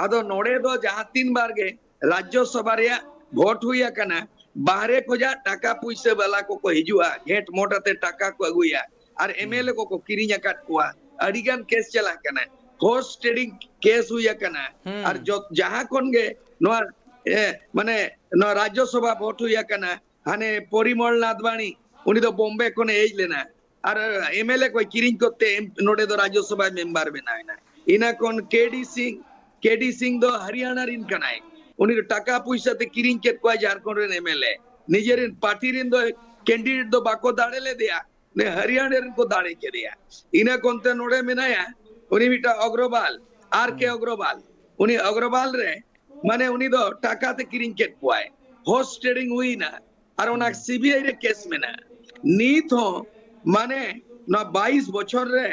ᱟᱫᱚ ᱱᱚᱰᱮ ᱫᱚ ᱡᱟᱦᱟᱸ ᱛᱤᱱ ᱵᱟᱨ ᱜᱮ ᱨᱟᱡᱽᱡᱚ ᱥᱚᱵᱷᱟ ᱨᱮᱭᱟᱜ ᱵᱷᱳᱴ ᱦᱩᱭ ᱟᱠᱟᱱᱟ, ᱵᱟᱦᱨᱮ ᱠᱷᱚᱱᱟᱜ ᱴᱟᱠᱟ ᱯᱩᱭᱥᱟᱹ ᱵᱟᱞᱟ ᱠᱚᱠᱚ ᱦᱤᱡᱩᱜᱼᱟ, ᱜᱷᱮᱸᱴ ᱢᱚᱴ ᱟᱛᱮ ᱴᱟᱠᱟ ᱠᱚ ᱟᱹᱜᱩᱭᱟ, ᱟᱨ ᱮᱢᱮᱞᱮ ᱠᱚᱠᱚ ᱠᱤᱨᱤᱧ ᱟᱠᱟᱫ ᱠᱚᱣᱟ, ᱟᱹᱰᱤ ᱜᱟᱱ ᱠᱮᱥ ᱪᱟᱞᱟᱜ ᱠᱟᱱᱟ, ᱦᱚᱨᱥ ᱴᱨᱮᱰᱤᱝ ᱠᱮᱥ ᱦᱩᱭ ᱟᱠᱟᱱᱟ᱾ ᱦᱩᱸ᱾ ᱟᱨ ᱡᱚᱛ-, ᱡᱟᱦᱟᱸ ᱠᱷᱚᱱ ᱜᱮ ᱱᱚᱣᱟ, ᱮ, ᱢᱟᱱᱮ ᱱᱚᱣᱟ ᱨᱟᱡᱽᱡᱚ ᱥᱚᱵᱷᱟ ᱵᱷᱳᱴ ᱦᱩᱭ ᱟᱠᱟᱱᱟ, ᱦᱟᱱᱮ ᱯᱚᱨᱤᱢᱚᱞ ᱱᱟᱫᱷᱵᱟᱱᱤ, ᱩᱱᱤ ᱫᱚ ᱵᱚᱢᱵᱮ ᱠᱷᱚᱱᱮ ᱦᱮᱡ ᱞᱮᱱᱟ, ᱟᱨ ᱮᱢᱮᱞᱮ ᱠᱚᱭ ᱠᱤᱨᱤᱧ ᱠᱚᱛᱮ ᱮᱢ-, ᱱᱚᱰᱮ ᱫᱚ ᱨᱟᱡᱽᱡᱚ ᱥᱚᱵᱷᱟᱭ ᱢᱮᱢᱵᱟᱨ ᱵᱮᱱᱟᱣ ᱮᱱᱟ᱾ ᱤᱱᱟᱹ ᱠᱷᱚᱱ ᱠᱮ ᱰᱤ ᱥᱤᱝ, ᱠᱮ ᱰᱤ ᱥᱤᱝ ᱫᱚ ᱦᱚᱨᱤᱭᱟᱱᱟ ᱨᱤᱱ ᱠᱟᱱᱟᱭ, ᱩᱱᱤ ᱫᱚ ᱴᱟᱠᱟ ᱯᱩᱭᱥᱟ ᱛᱮ ᱠᱤᱨᱤᱧ ᱠᱮᱫ ᱠᱚᱣᱟᱭ ᱡᱷᱟᱲᱠᱷᱚᱸᱰ ᱨᱮᱱ ᱮᱢᱮᱞᱮ᱾ ᱱᱤᱡᱮᱨᱤᱱ ᱯᱟᱨᱴᱤ ᱨᱮᱱ ᱫᱚ ᱠᱮᱱᱰᱤᱰᱮᱴ ᱫᱚ ᱵᱟᱠᱚ ᱫᱟᱲᱮ ᱞᱮᱫᱮᱭᱟ, ᱱᱮ ᱦᱚᱨᱤᱭᱟᱱᱟ ᱨᱮᱱ ᱠᱚ ᱫᱟᱲᱮ ᱠᱮᱫᱮᱭᱟ᱾ ᱤᱱᱟᱹ ᱠᱚᱱᱛᱮ ᱱᱚᱰᱮ ᱢᱮᱱᱟᱭᱟ ᱩᱱᱤ ᱢᱤᱫᱴᱟᱝ ᱚᱜᱨᱚᱵᱟᱞ, ᱟᱨ ᱠᱮ ᱦᱩᱸ᱾ ᱚᱜᱨᱚᱵᱟᱞ᱾ ᱩᱱᱤ ᱚᱜᱨᱚᱵᱟᱞ ᱨᱮ, ᱢᱟᱱᱮ, ᱩᱱᱤ ᱫᱚ ᱴᱟᱠᱟ ᱛᱮ ᱠᱤᱨᱤᱧ ᱠᱮᱫ ᱠᱚᱣᱟᱭ, ᱦᱚᱨᱥ ᱴᱨᱮᱰᱤᱝ ᱦᱩᱭᱱᱟ, ᱟᱨ ᱚᱱᱟ ᱦᱩᱸ᱾ ᱥᱤ ᱵᱤ ᱟᱭ ᱨᱮ ᱠᱮᱥ ᱢᱮᱱᱟᱜᱼᱟ᱾ ᱱᱤᱛ ᱦᱚᱸ, ᱢᱟᱱᱮ, ᱱᱚᱣᱟ ᱵᱟᱭᱤᱥ ᱵᱚᱪᱷᱚᱨ ᱨᱮ,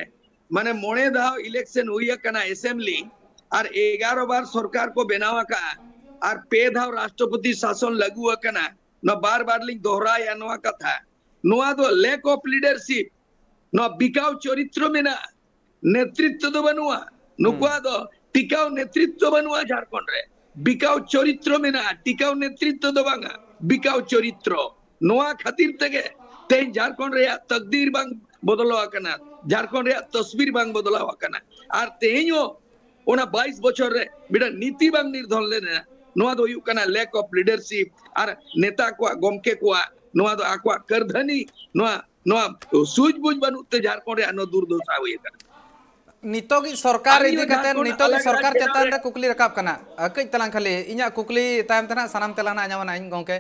ᱢᱟᱱᱮ, ᱢᱚᱬᱮ ᱫᱷᱟᱣ ᱤᱞᱮᱠᱥᱚᱱ ᱦᱩᱭ ᱟᱠᱟᱱᱟ ᱮᱥᱮᱢᱵᱞᱤ, ᱟᱨ ᱮᱜᱟᱨᱚ ᱵᱟᱨ ᱥᱚᱨᱠᱟᱨ ᱠᱚ ᱵᱮᱱᱟᱣ ᱟᱠᱟᱫᱼᱟ, ᱟᱨ ᱯᱮ ᱫᱷᱟᱣ ᱨᱟᱥᱴᱨᱚᱯᱚᱛᱤ ᱥᱟᱥᱚᱱ ᱞᱟᱹᱜᱩ ᱟᱠᱟᱱᱟ᱾ ᱱᱚᱣᱟ ᱵᱟᱨ ᱵᱟᱨ ᱞᱤᱧ ᱫᱚᱦᱨᱟᱭᱟ ᱱᱚᱣᱟ ᱠᱟᱛᱷᱟ, ᱱᱚᱣᱟ ᱫᱚ lack of leadership, ᱱᱚᱣᱟ ᱵᱤᱠᱟᱣ ᱪᱚᱨᱤᱛᱨᱚ ᱢᱮᱱᱟᱜᱼᱟ, ᱱᱮᱛᱨᱤᱛᱵ ᱫᱚ ᱵᱟᱹᱱᱩᱜᱼᱟ᱾ ᱦᱩᱸ᱾ ᱱᱩᱠᱩᱣᱟᱜ ᱫᱚ ᱴᱤᱠᱟᱣ ᱱᱮᱛᱨᱤᱛᱵ ᱵᱟᱹᱱᱩᱜᱼᱟ ᱡᱷᱟᱲᱠᱷᱚᱸᱰ ᱨᱮ, ᱵᱤᱠᱟᱣ ᱪᱚᱨᱤᱛᱨᱚ ᱢᱮᱱᱟᱜᱼᱟ, ᱴᱤᱠᱟᱣ ᱱᱮᱛᱨᱤᱛᱵ ᱫᱚ ᱵᱟᱝᱟ, ᱵᱤᱠᱟᱣ ᱪᱚᱨᱤᱛᱨᱚ᱾ ᱱᱚᱣᱟ ᱠᱷᱟᱹᱛᱤᱨ ᱛᱮᱜᱮ ᱛᱮᱦᱮᱧ ᱡᱷᱟᱲᱠᱷᱚᱸᱰ ᱨᱮᱭᱟᱜ ᱛᱟᱠᱫᱤᱨ ᱵᱟᱝ ᱵᱚᱫᱚᱞᱚᱜ ᱟᱠᱟᱱᱟ, ᱡᱷᱟᱲᱠᱷᱚᱸᱰ ᱨᱮᱭᱟᱜ ᱛᱚᱥᱵᱤᱨ ᱵᱟᱝ ᱵᱚᱫᱚᱞᱟᱣ ᱟᱠᱟᱱᱟ᱾ ᱟᱨ ᱛᱮᱦᱮᱧ ᱦᱚᱸ ᱚᱱᱟ ᱵᱟᱭᱤᱥ ᱵᱚᱪᱷᱚᱨ ᱨᱮ ᱢᱤᱫᱴᱟᱝ ᱱᱤᱛᱤ ᱵᱟᱝ ᱱᱤᱨᱫᱷᱚᱱ ᱞᱮᱱᱟ᱾ ᱱᱚᱣᱟ ᱫᱚ ᱦᱩᱭᱩᱜ ᱠᱟᱱᱟ lack of leadership, ᱟᱨ ᱱᱮᱛᱟ ᱠᱚᱣᱟᱜ, ᱜᱚᱢᱠᱮ ᱠᱚᱣᱟᱜ ᱱᱚᱣᱟ ᱫᱚ ᱟᱠᱚᱣᱟᱜ ᱠᱟᱹᱨᱫᱷᱟᱹᱱᱤ, ᱱᱚᱣᱟ, ᱱᱚᱣᱟ ᱥᱩᱡᱽ ᱵᱩᱡᱽ ᱵᱟᱹᱱᱩᱜ ᱛᱮ ᱡᱷᱟᱲᱠᱷᱚᱸᱰ ᱨᱮᱭᱟᱜ ᱱᱚᱣᱟ ᱫᱩᱨᱫᱚᱥᱟ ᱦᱩᱭ ᱟᱠᱟᱱᱟ᱾ ᱱᱤᱛᱚᱜᱤᱡ ᱥᱚᱨᱠᱟᱨ ᱟᱨ ᱤᱫᱤ ᱱᱤᱭᱟᱹ ᱠᱟᱛᱮ ᱡᱷᱟᱲᱠᱷᱚᱸᱰ ᱱᱤᱛᱚᱜᱤᱡ ᱟᱞᱟᱜᱽ ᱥᱚᱨᱠᱟᱨ ᱨᱟᱡᱽ ᱵᱮᱱᱟᱣ ᱪᱮᱛᱟᱱ ᱨᱮ ᱨᱮ ᱠᱩᱠᱞᱤ ᱨᱟᱠᱟᱵ ᱠᱟᱱᱟ᱾ ᱟᱹ, ᱠᱟᱹᱡ ᱛᱟᱞᱟᱝ ᱠᱷᱟᱹᱞᱤ ᱤᱧᱟᱹᱜ ᱠᱩᱠᱞᱤ ᱛᱟᱭᱚᱢ ᱛᱮ ᱱᱟᱜ ᱥᱟᱱᱟᱢ ᱛᱮᱞᱟ ᱱᱟᱜ ᱧᱟᱢᱟ ᱱᱟᱜ ᱤᱧ ᱜᱚᱢᱠᱮ᱾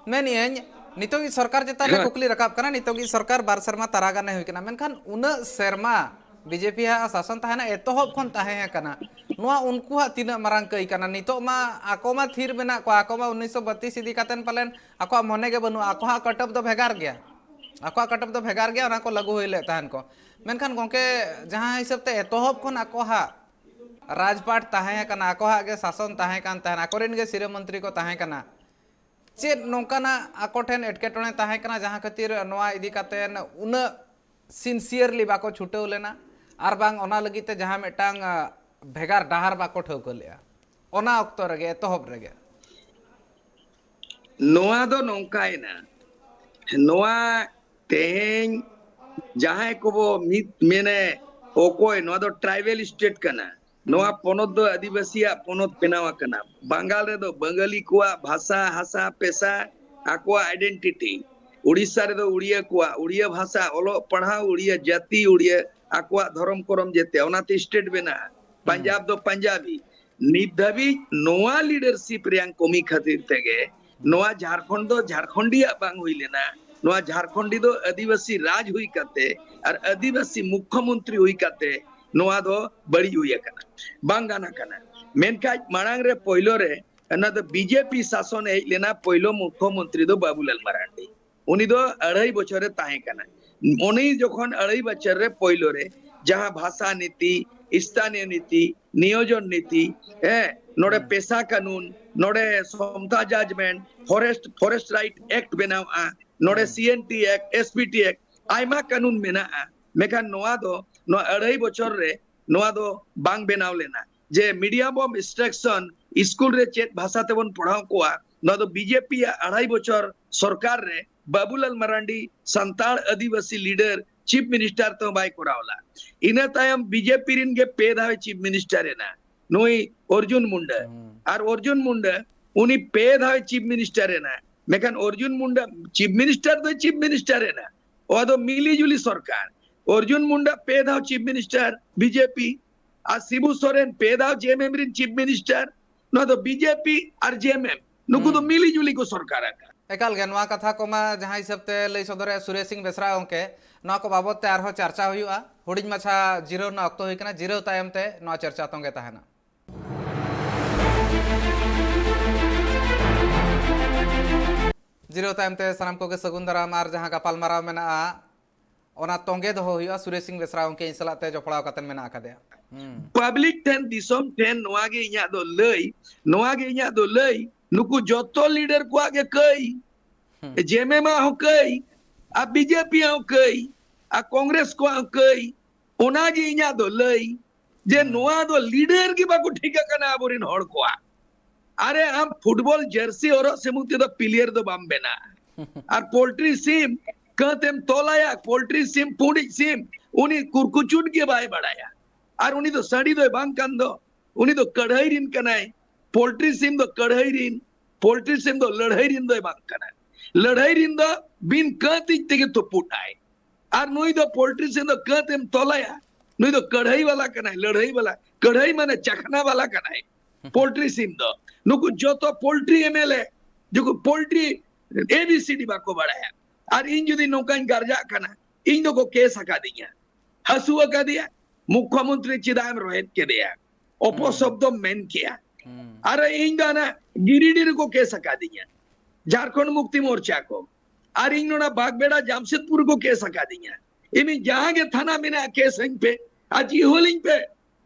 ᱢᱮᱱᱮᱫ ᱟᱹᱧ, ᱱᱤᱛᱚᱜᱤᱡ ᱥᱚᱨᱠᱟᱨ ᱪᱮᱛᱟᱱ ᱨᱮ ᱦᱮᱸ᱾ ᱠᱩᱠᱞᱤ ᱨᱟᱠᱟᱵ ᱠᱟᱱᱟ, ᱱᱤᱛᱚᱜᱤᱡ ᱥᱚᱨᱠᱟᱨ ᱵᱟᱨ ᱥᱮᱨᱢᱟ ᱛᱟᱨᱟ ᱜᱟᱱᱮ ᱦᱩᱭ ᱠᱟᱱᱟ, ᱢᱮᱱᱠᱷᱟᱱ ᱩᱱᱟᱹᱜ ᱥᱮᱨᱢᱟ ᱵᱤ ᱡᱮ ᱯᱤ ᱦᱟᱜ ᱥᱟᱥᱚᱱ ᱛᱟᱦᱮᱱᱟ, ᱮᱛᱚᱦᱚᱵ ᱠᱷᱚᱱ ᱛᱟᱦᱮᱸ ᱟᱠᱟᱱᱟ, ᱱᱚᱣᱟ ᱩᱱᱠᱩᱣᱟᱜ ᱛᱤᱱᱟᱹᱜ ᱢᱟᱨᱟᱝ ᱠᱟᱹᱭ ᱠᱟᱱᱟ? ᱱᱤᱛᱚᱜ ᱢᱟ ᱟᱠᱚ ᱢᱟ ᱛᱷᱤᱨ ᱢᱮᱱᱟᱜ ᱠᱚᱣᱟ, ᱟᱠᱚ ᱢᱟ ᱩᱱᱤᱥᱥᱚ ᱵᱟᱛᱤᱥ ᱤᱫᱤ ᱠᱟᱛᱮᱱ ᱯᱟᱞᱮᱱ ᱟᱠᱚᱣᱟᱜ ᱢᱚᱱᱮ ᱜᱮ ᱵᱟᱹᱱᱩᱜᱼᱟ, ᱟᱠᱚᱣᱟᱜ ᱠᱟᱴᱚᱵ ᱫᱚ ᱵᱷᱮᱜᱟᱨ ᱜᱮᱭᱟ, ᱟᱠᱚᱣᱟᱜ ᱠᱟᱴᱚᱵ ᱫᱚ ᱵᱷᱮᱜᱟᱨ ᱜᱮᱭᱟ, ᱚᱱᱟ ᱠᱚ ᱞᱟᱹᱜᱩ ᱦᱩᱭ ᱞᱮᱫ ᱛᱟᱦᱮᱱ ᱠᱚ᱾ ᱢᱮᱱᱠᱷᱟᱱ ᱜᱚᱢᱠᱮ, ᱡᱟᱦᱟᱸ ᱦᱤᱥᱟᱹᱵ ᱛᱮ ᱮᱛᱚᱦᱚᱵ ᱠᱷᱚᱱ ᱟᱠᱚᱣᱟᱜ ᱨᱟᱡᱽᱯᱟᱴ ᱛᱟᱦᱮᱸ ᱠᱟᱱᱟ, ᱟᱠᱚᱣᱟᱜ ᱜᱮ ᱥᱟᱥᱚᱱ ᱛᱟᱦᱮᱸ ᱠᱟᱱ ᱛᱟᱦᱮᱱᱟ, ᱟᱠᱚᱨᱮᱱ ᱜᱮ ᱥᱤᱨᱟᱹ ᱢᱚᱱᱛᱨᱤ ᱠᱚ ᱛᱟᱦᱮᱸ ᱠᱟᱱᱟ, ᱪᱮᱫ ᱱᱚᱝᱠᱟᱱᱟᱜ ᱟᱠᱚ ᱴᱷᱮᱱ ᱮᱴᱠᱮᱴᱚᱬᱮ ᱛᱟᱦᱮᱸ ᱠᱟᱱᱟ, ᱡᱟᱦᱟᱸ ᱠᱷᱟᱹᱛᱤᱨ ᱱᱚᱣᱟ ᱤᱫᱤ ᱠᱟᱛᱮ ᱩᱱᱟᱹᱜ sincerely ᱵᱟᱠᱚ ᱪᱷᱩᱴᱟᱹᱣ ᱞᱮᱱᱟ, ᱟᱨ ᱵᱟᱝ ᱚᱱᱟ ᱞᱟᱹᱜᱤᱫ ᱛᱮ ᱡᱟᱦᱟᱸ ᱢᱤᱫᱴᱟᱝ, ᱟ, ᱵᱷᱮᱜᱟᱨ ᱰᱟᱦᱟᱨ ᱵᱟᱠᱚ ᱴᱷᱟᱹᱣᱠᱟᱹ ᱞᱮᱫᱼᱟ ᱚᱱᱟ ᱚᱠᱛᱚ ᱨᱮᱜᱮ, ᱮᱛᱚᱦᱚᱵ ᱨᱮᱜᱮ? ᱱᱚᱣᱟ ᱫᱚ ᱱᱚᱝᱠᱟᱭᱮᱱᱟ, ᱱᱚᱣᱟ ᱛᱮᱦᱮᱧ ᱡᱟᱦᱟᱸᱭ ᱠᱚᱵᱚ ᱢᱤᱫ ᱢᱮᱱᱮ, ᱚᱠᱚᱭ ᱱᱚᱣᱟ ᱫᱚ ᱴᱨᱟᱭᱵᱮᱞ ᱥᱴᱮᱴ ᱠᱟᱱᱟ, ᱱᱚᱣᱟ ᱯᱚᱱᱚᱛ ᱫᱚ ᱟᱹᱫᱤᱵᱟᱹᱥᱤᱭᱟᱜ ᱯᱚᱱᱚᱛ ᱵᱮᱱᱟᱣ ᱟᱠᱟᱱᱟ᱾ ᱵᱟᱝᱜᱟᱞ ᱨᱮᱫᱚ ᱵᱟᱝᱜᱟᱞᱤ ᱠᱚᱣᱟᱜ ᱵᱷᱟᱥᱟ, ᱦᱟᱥᱟ, ᱯᱮᱥᱟ, ᱟᱠᱚᱣᱟᱜ ᱟᱭᱰᱮᱱᱴᱤᱴᱤ᱾ ᱩᱲᱤᱥᱥᱟ ᱨᱮᱫᱚ ᱩᱲᱤᱭᱟ ᱠᱚᱣᱟᱜ, ᱩᱲᱤᱭᱟ ᱵᱷᱟᱥᱟ, ᱚᱞᱚᱜ ᱯᱟᱲᱦᱟᱣ, ᱩᱲᱤᱭᱟ ᱡᱟᱹᱛᱤ, ᱩᱲᱤᱭᱟ ᱟᱠᱚᱣᱟᱜ ᱫᱷᱚᱨᱚᱢ ᱠᱚᱨᱚᱢ ᱡᱮᱛᱮ, ᱚᱱᱟᱛᱮ ᱥᱴᱮᱴ ᱵᱮᱱᱟᱜᱼᱟ᱾ ᱯᱟᱧᱡᱟᱵᱽ ᱫᱚ ᱯᱟᱧᱡᱟᱵᱤ᱾ ᱱᱤᱛ ᱫᱷᱟᱹᱵᱤᱡ ᱱᱚᱣᱟ ᱞᱤᱰᱟᱨᱥᱤᱯ ᱨᱮᱭᱟᱝ ᱠᱚᱢᱤ ᱠᱷᱟᱹᱛᱤᱨ ᱛᱮᱜᱮ ᱱᱚᱣᱟ ᱡᱷᱟᱲᱠᱷᱚᱸᱰ ᱫᱚ ᱡᱷᱟᱲᱠᱷᱚᱸᱰᱤᱭᱟᱜ ᱵᱟᱝ ᱦᱩᱭ ᱞᱮᱱᱟ᱾ ᱱᱚᱣᱟ ᱡᱷᱟᱲᱠᱷᱚᱸᱰᱤ ᱫᱚ ᱟᱹᱫᱤᱵᱟᱹᱥᱤ ᱨᱟᱡᱽ ᱦᱩᱭ ᱠᱟᱛᱮ ᱟᱨ ᱟᱹᱫᱤᱵᱟᱹᱥᱤ ᱢᱩᱠᱠᱷᱚᱢᱚᱱᱛᱨᱤ ᱦᱩᱭ ᱠᱟᱛᱮ ᱱᱚᱣᱟ ᱫᱚ ᱵᱟᱹᱲᱤᱡ ᱦᱩᱭ ᱟᱠᱟᱱᱟ, ᱵᱟᱝ ᱜᱟᱱ ᱟᱠᱟᱱᱟ᱾ ᱢᱮᱱᱠᱷᱟᱱ ᱢᱟᱲᱟᱝ ᱨᱮ ᱯᱳᱭᱞᱳ ᱨᱮ ᱚᱱᱟ ᱫᱚ ᱵᱤᱡᱮᱯᱤ ᱥᱟᱥᱚᱱ ᱦᱮᱡ ᱞᱮᱱᱟ, ᱯᱳᱭᱞᱳ ᱢᱩᱠᱠᱷᱚᱢᱚᱱᱛᱨᱤ ᱫᱚ ᱵᱟᱵᱩᱞᱟᱞ ᱢᱟᱨᱟᱱᱰᱤ᱾ ᱩᱱᱤ ᱫᱚ ᱟᱹᱲᱟᱹᱭ ᱵᱚᱪᱷᱚᱨᱮ ᱛᱟᱦᱮᱸ ᱠᱟᱱᱟ᱾ ᱩᱱᱤ ᱡᱚᱠᱷᱚᱱ ᱟᱹᱲᱟᱹᱭ ᱵᱚᱪᱷᱚᱨ ᱨᱮ ᱯᱳᱭᱞᱳ ᱨᱮ ᱡᱟᱦᱟᱸ ᱵᱷᱟᱥᱟ ᱱᱤᱛᱤ, ᱥᱛᱷᱟᱱᱤᱭᱚ ᱱᱤᱛᱤ, ᱱᱤᱭᱳᱡᱚᱱ ᱱᱤᱛᱤ, ᱦᱮᱸ, ᱱᱚᱰᱮ ᱦᱩᱸ᱾ ᱯᱮᱥᱟ ᱠᱟᱱᱩᱱ, ᱱᱚᱰᱮ ᱥᱚᱢᱛᱟ judgement, forest, forest right act ᱵᱮᱱᱟᱣᱼᱟ, ᱱᱚᱰᱮ ᱦᱩᱸ᱾ C N T act, S P T act, ᱟᱭᱢᱟ ᱠᱟᱱᱩᱱ ᱢᱮᱱᱟᱜᱼᱟ᱾ ᱢᱮᱱᱠᱷᱟᱱ ᱱᱚᱣᱟ ᱫᱚ, ᱱᱚᱣᱟ ᱟᱹᱲᱟᱹᱭ ᱵᱚᱪᱷᱚᱨ ᱨᱮ ᱱᱚᱣᱟ ᱫᱚ ᱵᱟᱝ ᱵᱮᱱᱟᱣ ᱞᱮᱱᱟ᱾ ᱡᱮ medium of instruction, ᱥᱠᱩᱞ ᱨᱮ ᱪᱮᱫ ᱵᱷᱟᱥᱟ ᱛᱮᱵᱚᱱ ᱯᱟᱲᱦᱟᱣ ᱠᱚᱣᱟ, ᱱᱚᱣᱟ ᱫᱚ ᱵᱤᱡᱮᱯᱤ ᱭᱟᱜ ᱟᱲᱟᱭ ᱵᱚᱪᱷᱚᱨ ᱥᱚᱨᱠᱟᱨ ᱨᱮ ᱵᱟᱵᱩᱞᱟᱞ ᱢᱟᱨᱟᱱᱰᱤ, ᱥᱟᱱᱛᱟᱲ ᱟᱹᱫᱤᱵᱟᱹᱥᱤ ᱞᱤᱰᱟᱨ ᱪᱤᱯ ᱢᱤᱱᱤᱥᱴᱟᱨ ᱛᱮᱦᱚᱸ ᱵᱟᱭ ᱠᱚᱨᱟᱣ ᱞᱮᱫᱟ᱾ ᱤᱱᱟᱹ ᱛᱟᱭᱚᱢ ᱵᱤᱡᱮᱯᱤ ᱨᱤᱱ ᱜᱮ ᱯᱮ ᱫᱷᱟᱣ ᱪᱤᱯ ᱢᱤᱱᱤᱥᱴᱟᱨ ᱮᱱᱟ, ᱱᱩᱭ ᱚᱨᱡᱩᱱ ᱢᱩᱱᱰᱟ᱾ ᱦᱩᱸ᱾ ᱟᱨ ᱚᱨᱡᱩᱱ ᱢᱩᱱᱰᱟ ᱩᱱᱤ ᱯᱮ ᱫᱷᱟᱣ ᱪᱤᱯ ᱢᱤᱱᱤᱥᱴᱟᱨ ᱮᱱᱟ᱾ ᱢᱮᱱᱠᱷᱟᱱ ᱚᱨᱡᱩᱱ ᱢᱩᱱᱰᱟ ᱪᱤᱯ ᱢᱤᱱᱤᱥᱴᱟᱨ ᱫᱚᱭ ᱪᱤᱯ ᱢᱤᱱᱤᱥᱴᱟᱨ ᱮᱱᱟ, ᱚᱱᱟ ᱫᱚ ᱢᱤᱞᱤ ᱡᱩᱞᱤ ᱥᱚᱨᱠᱟᱨ᱾ ᱚᱨᱡᱩᱱ ᱢᱩᱱᱰᱟ ᱯᱮ ᱫᱷᱟᱣ ᱪᱤᱯ ᱢᱤᱱᱤᱥᱴᱟᱨ ᱵᱤᱡᱮᱯᱤ, ᱟᱨ ᱥᱤᱵᱩ ᱥᱚᱨᱮᱱ ᱯᱮ ᱫᱷᱟᱣ ᱡᱮ ᱮᱢ ᱮᱢ ᱨᱤᱱ ᱪᱤᱯ ᱢᱤᱱᱤᱥᱴᱟᱨ᱾ ᱱᱚᱣᱟ ᱫᱚ ᱵᱤᱡᱮᱯᱤ ᱟᱨ ᱡᱮ ᱮᱢ ᱮᱢ, ᱱᱩᱠᱩ ᱫᱚ ᱦᱩᱸ᱾ ᱢᱤᱞᱤ ᱡᱩᱞᱤ ᱠᱚ ᱥᱚᱨᱠᱟᱨ ᱟᱠᱟᱫ᱾ ᱮᱠᱟᱞ ᱜᱮ, ᱱᱚᱣᱟ ᱠᱟᱛᱷᱟ ᱠᱚᱢᱟ ᱡᱟᱦᱟᱸ ᱦᱤᱥᱟᱹᱵ ᱛᱮ ᱞᱟᱹᱭ ᱥᱚᱫᱚᱨᱮᱫ ᱥᱩᱨᱮᱥ ᱥᱤᱝ ᱵᱮᱥᱨᱟ ᱜᱚᱢᱠᱮ, ᱱᱚᱣᱟ ᱠᱚ ᱵᱟᱵᱚᱛ ᱛᱮ ᱟᱨᱦᱚᱸ ᱪᱟᱨᱪᱟ ᱦᱩᱭᱩᱜᱼᱟ᱾ ᱦᱩᱰᱤᱧ ᱢᱟᱪᱷᱟ ᱡᱤᱨᱟᱹᱣ ᱨᱮᱱᱟᱜ ᱚᱠᱛᱚ ᱦᱩᱭ ᱠᱟᱱᱟ, ᱡᱤᱨᱟᱹᱣ ᱛᱟᱭᱚᱢ ᱛᱮ ᱱᱚᱣᱟ ᱪᱟᱨᱪᱟ ᱛᱚᱸᱜᱮ ᱛᱟᱦᱮᱱᱟ᱾ ᱡᱤᱨᱟᱹᱣ ᱛᱟᱭᱚᱢ ᱛᱮ ᱥᱟᱱᱟᱢ ᱠᱚᱜᱮ ᱥᱟᱹᱜᱩᱱ ᱫᱟᱨᱟᱢ, ᱟᱨ ᱡᱟᱦᱟᱸ ᱜᱟᱯᱟᱞ ᱢᱟᱨᱟᱣ ᱢᱮᱱᱟᱜᱼᱟ, ᱚᱱᱟ ᱛᱚᱸᱜᱮ ᱫᱚᱦᱚ ᱦᱩᱭᱩᱜᱼᱟ᱾ ᱥᱩᱨᱮᱥ ᱥᱤᱝ ᱵᱮᱥᱨᱟ ᱜᱚᱢᱠᱮ ᱤᱧ ᱥᱟᱞᱟᱜ ᱛᱮ ᱡᱚᱯᱲᱟᱣ ᱠᱟᱛᱮ ᱢᱮᱱᱟᱜ ᱟᱠᱟᱫᱮᱭᱟ᱾ ᱦᱩᱸ᱾ ᱯᱟᱵᱽᱞᱤᱠ ᱴᱷᱮᱱ, ᱫᱤᱥᱚᱢ ᱴᱷᱮᱱ ᱱᱚᱣᱟ ᱜᱮ ᱤᱧᱟᱹᱜ ᱫᱚ ᱞᱟᱹᱭ, ᱱᱚᱣᱟ ᱜᱮ ᱤᱧᱟᱹᱜ ᱫᱚ ᱞᱟᱹᱭ, ᱱᱩᱠᱩ ᱡᱚᱛᱚ ᱞᱤᱰᱟᱨ ᱠᱚᱣᱟᱜ ᱜᱮ ᱠᱟᱹᱭ, ᱦᱩᱸ᱾ ᱡᱮ ᱮᱢ ᱮᱢ ᱟᱜ ᱦᱚᱸ ᱠᱟᱹᱭ, ᱟᱨ ᱵᱤᱡᱮᱯᱤ ᱟᱜ ᱦᱚᱸ ᱠᱟᱹᱭ, ᱟᱨ ᱠᱚᱝᱜᱨᱮᱥ ᱠᱚᱣᱟᱜ ᱦᱚᱸ ᱠᱟᱹᱭ᱾ ᱚᱱᱟ ᱜᱮ ᱤᱧᱟᱹᱜ ᱫᱚ ᱞᱟᱹᱭ, ᱡᱮ ᱦᱩᱸ᱾ ᱱᱚᱣᱟ ᱫᱚ ᱞᱤᱰᱟᱨ ᱜᱮ ᱵᱟᱠᱚ ᱴᱷᱤᱠ ᱟᱠᱟᱱᱟ ᱟᱵᱚᱨᱮᱱ ᱦᱚᱲ ᱠᱚᱣᱟᱜ᱾ ᱟᱨᱮ, ᱟᱢ ᱯᱷᱩᱴᱵᱚᱞ ᱡᱟᱹᱨᱥᱤ ᱦᱚᱨᱚᱜ ᱥᱩᱢᱩᱝ ᱛᱮᱫᱚ ᱯᱞᱮᱭᱟᱨ ᱫᱚ ᱵᱟᱢ ᱵᱮᱱᱟᱜᱼᱟ᱾ ᱟᱨ ᱯᱳᱞᱴᱨᱤ ᱥᱤᱢ ᱠᱟᱹᱛ ᱮᱢ ᱛᱚᱞᱟᱭᱟ, ᱯᱳᱞᱴᱨᱤ ᱥᱤᱢ, ᱯᱩᱸᱰᱤᱡ ᱥᱤᱢ, ᱩᱱᱤ ᱠᱩᱨᱠᱩᱪᱩᱴ ᱜᱮ ᱵᱟᱭ ᱵᱟᱲᱟᱭᱟ᱾ ᱟᱨ ᱩᱱᱤ ᱫᱚ ᱥᱟᱹᱰᱤ ᱫᱚᱭ ᱵᱟᱝ ᱠᱟᱱ ᱫᱚ, ᱩᱱᱤ ᱫᱚ ᱠᱟᱹᱲᱦᱟᱹᱭ ᱨᱤᱱ ᱠᱟᱱᱟᱭ᱾ ᱯᱳᱞᱴᱨᱤ ᱥᱤᱢ ᱫᱚ ᱠᱟᱹᱲᱦᱟᱹᱭ ᱨᱤᱱ, ᱯᱳᱞᱴᱨᱤ ᱥᱤᱢ ᱫᱚ ᱞᱟᱹᱲᱦᱟᱹᱭ ᱨᱤᱱ ᱫᱚᱭ ᱵᱟᱝ ᱠᱟᱱᱟ᱾ ᱞᱟᱹᱲᱦᱟᱹᱭ ᱨᱤᱱ ᱫᱚ ᱵᱤᱱ ᱠᱟᱹᱛᱤᱡ ᱛᱮᱜᱮ ᱛᱩᱯᱩᱫ ᱟᱭ᱾ ᱟᱨ ᱱᱩᱭ ᱫᱚ ᱯᱳᱞᱴᱨᱤ ᱥᱤᱢ ᱫᱚ ᱠᱟᱹᱛ ᱮᱢ ᱛᱚᱞᱟᱭᱟ, ᱱᱩᱭ ᱫᱚ ᱠᱟᱹᱲᱦᱟᱹᱭ ᱵᱟᱞᱟ ᱠᱟᱱᱟᱭ, ᱞᱟᱹᱲᱦᱟᱹᱭ ᱵᱟᱞᱟ, ᱠᱟᱹᱲᱦᱟᱹᱭ ᱢᱟᱱᱮ ᱪᱟᱠᱷᱱᱟ ᱵᱟᱞᱟ ᱠᱟᱱᱟᱭ᱾ ᱯᱳᱞᱴᱨᱤ ᱥᱤᱢ ᱫᱚ, ᱱᱩᱠᱩ ᱡᱚᱛᱚ ᱯᱳᱞᱴᱨᱤ ᱮᱢ ᱮᱞ ᱮ, ᱡᱩᱫᱤ ᱯᱳᱞᱴᱨᱤ ᱮ ᱵᱤ ᱥᱤ ᱰᱤ ᱵᱟᱠᱚ ᱵᱟᱲᱟᱭᱟ᱾ ᱟᱨ ᱤᱧ ᱡᱩᱫᱤ ᱱᱚᱝᱠᱟᱧ ᱜᱟᱨᱡᱟᱜ ᱠᱟᱱᱟ, ᱤᱧ ᱫᱚᱠᱚ ᱠᱮᱥ ᱟᱠᱟᱫᱤᱧᱟ, ᱦᱟᱹᱥᱩ ᱟᱠᱟᱫᱮᱭᱟ, ᱢᱩᱠᱷᱭᱚᱢᱚᱱᱛᱨᱤ ᱪᱮᱫᱟᱜ ᱮᱢ ᱨᱚᱦᱮᱫ ᱠᱮᱫᱮᱭᱟ, ᱚᱯᱚᱥᱚᱵᱫᱚᱢ ᱢᱮᱱ ᱠᱮᱭᱟ᱾ ᱟᱨ ᱤᱧ ᱫᱚ ᱦᱟᱱᱟ ᱜᱤᱨᱤᱰᱤ ᱨᱮᱠᱚ ᱠᱮᱥ ᱟᱠᱟᱫᱤᱧᱟ, ᱡᱷᱟᱲᱠᱷᱚᱸᱰ ᱢᱩᱠᱛᱤ ᱢᱳᱨᱪᱟ ᱠᱚ᱾ ᱟᱨ ᱤᱧ ᱱᱚᱰᱮ ᱵᱟᱜᱽᱵᱮᱲᱟ ᱡᱟᱢᱥᱮᱫᱽᱯᱩᱨ ᱨᱮᱠᱚ ᱠᱮᱥ ᱟᱠᱟᱫᱤᱧᱟ᱾ ᱤᱧ ᱡᱟᱦᱟᱸ ᱜᱮ ᱛᱷᱟᱱᱟ ᱢᱮᱱᱟᱜᱼᱟ, ᱠᱮᱥ ᱟᱹᱧ ᱯᱮ ᱟᱨ ᱡᱤᱦᱳᱞᱤᱧ ᱯᱮ᱾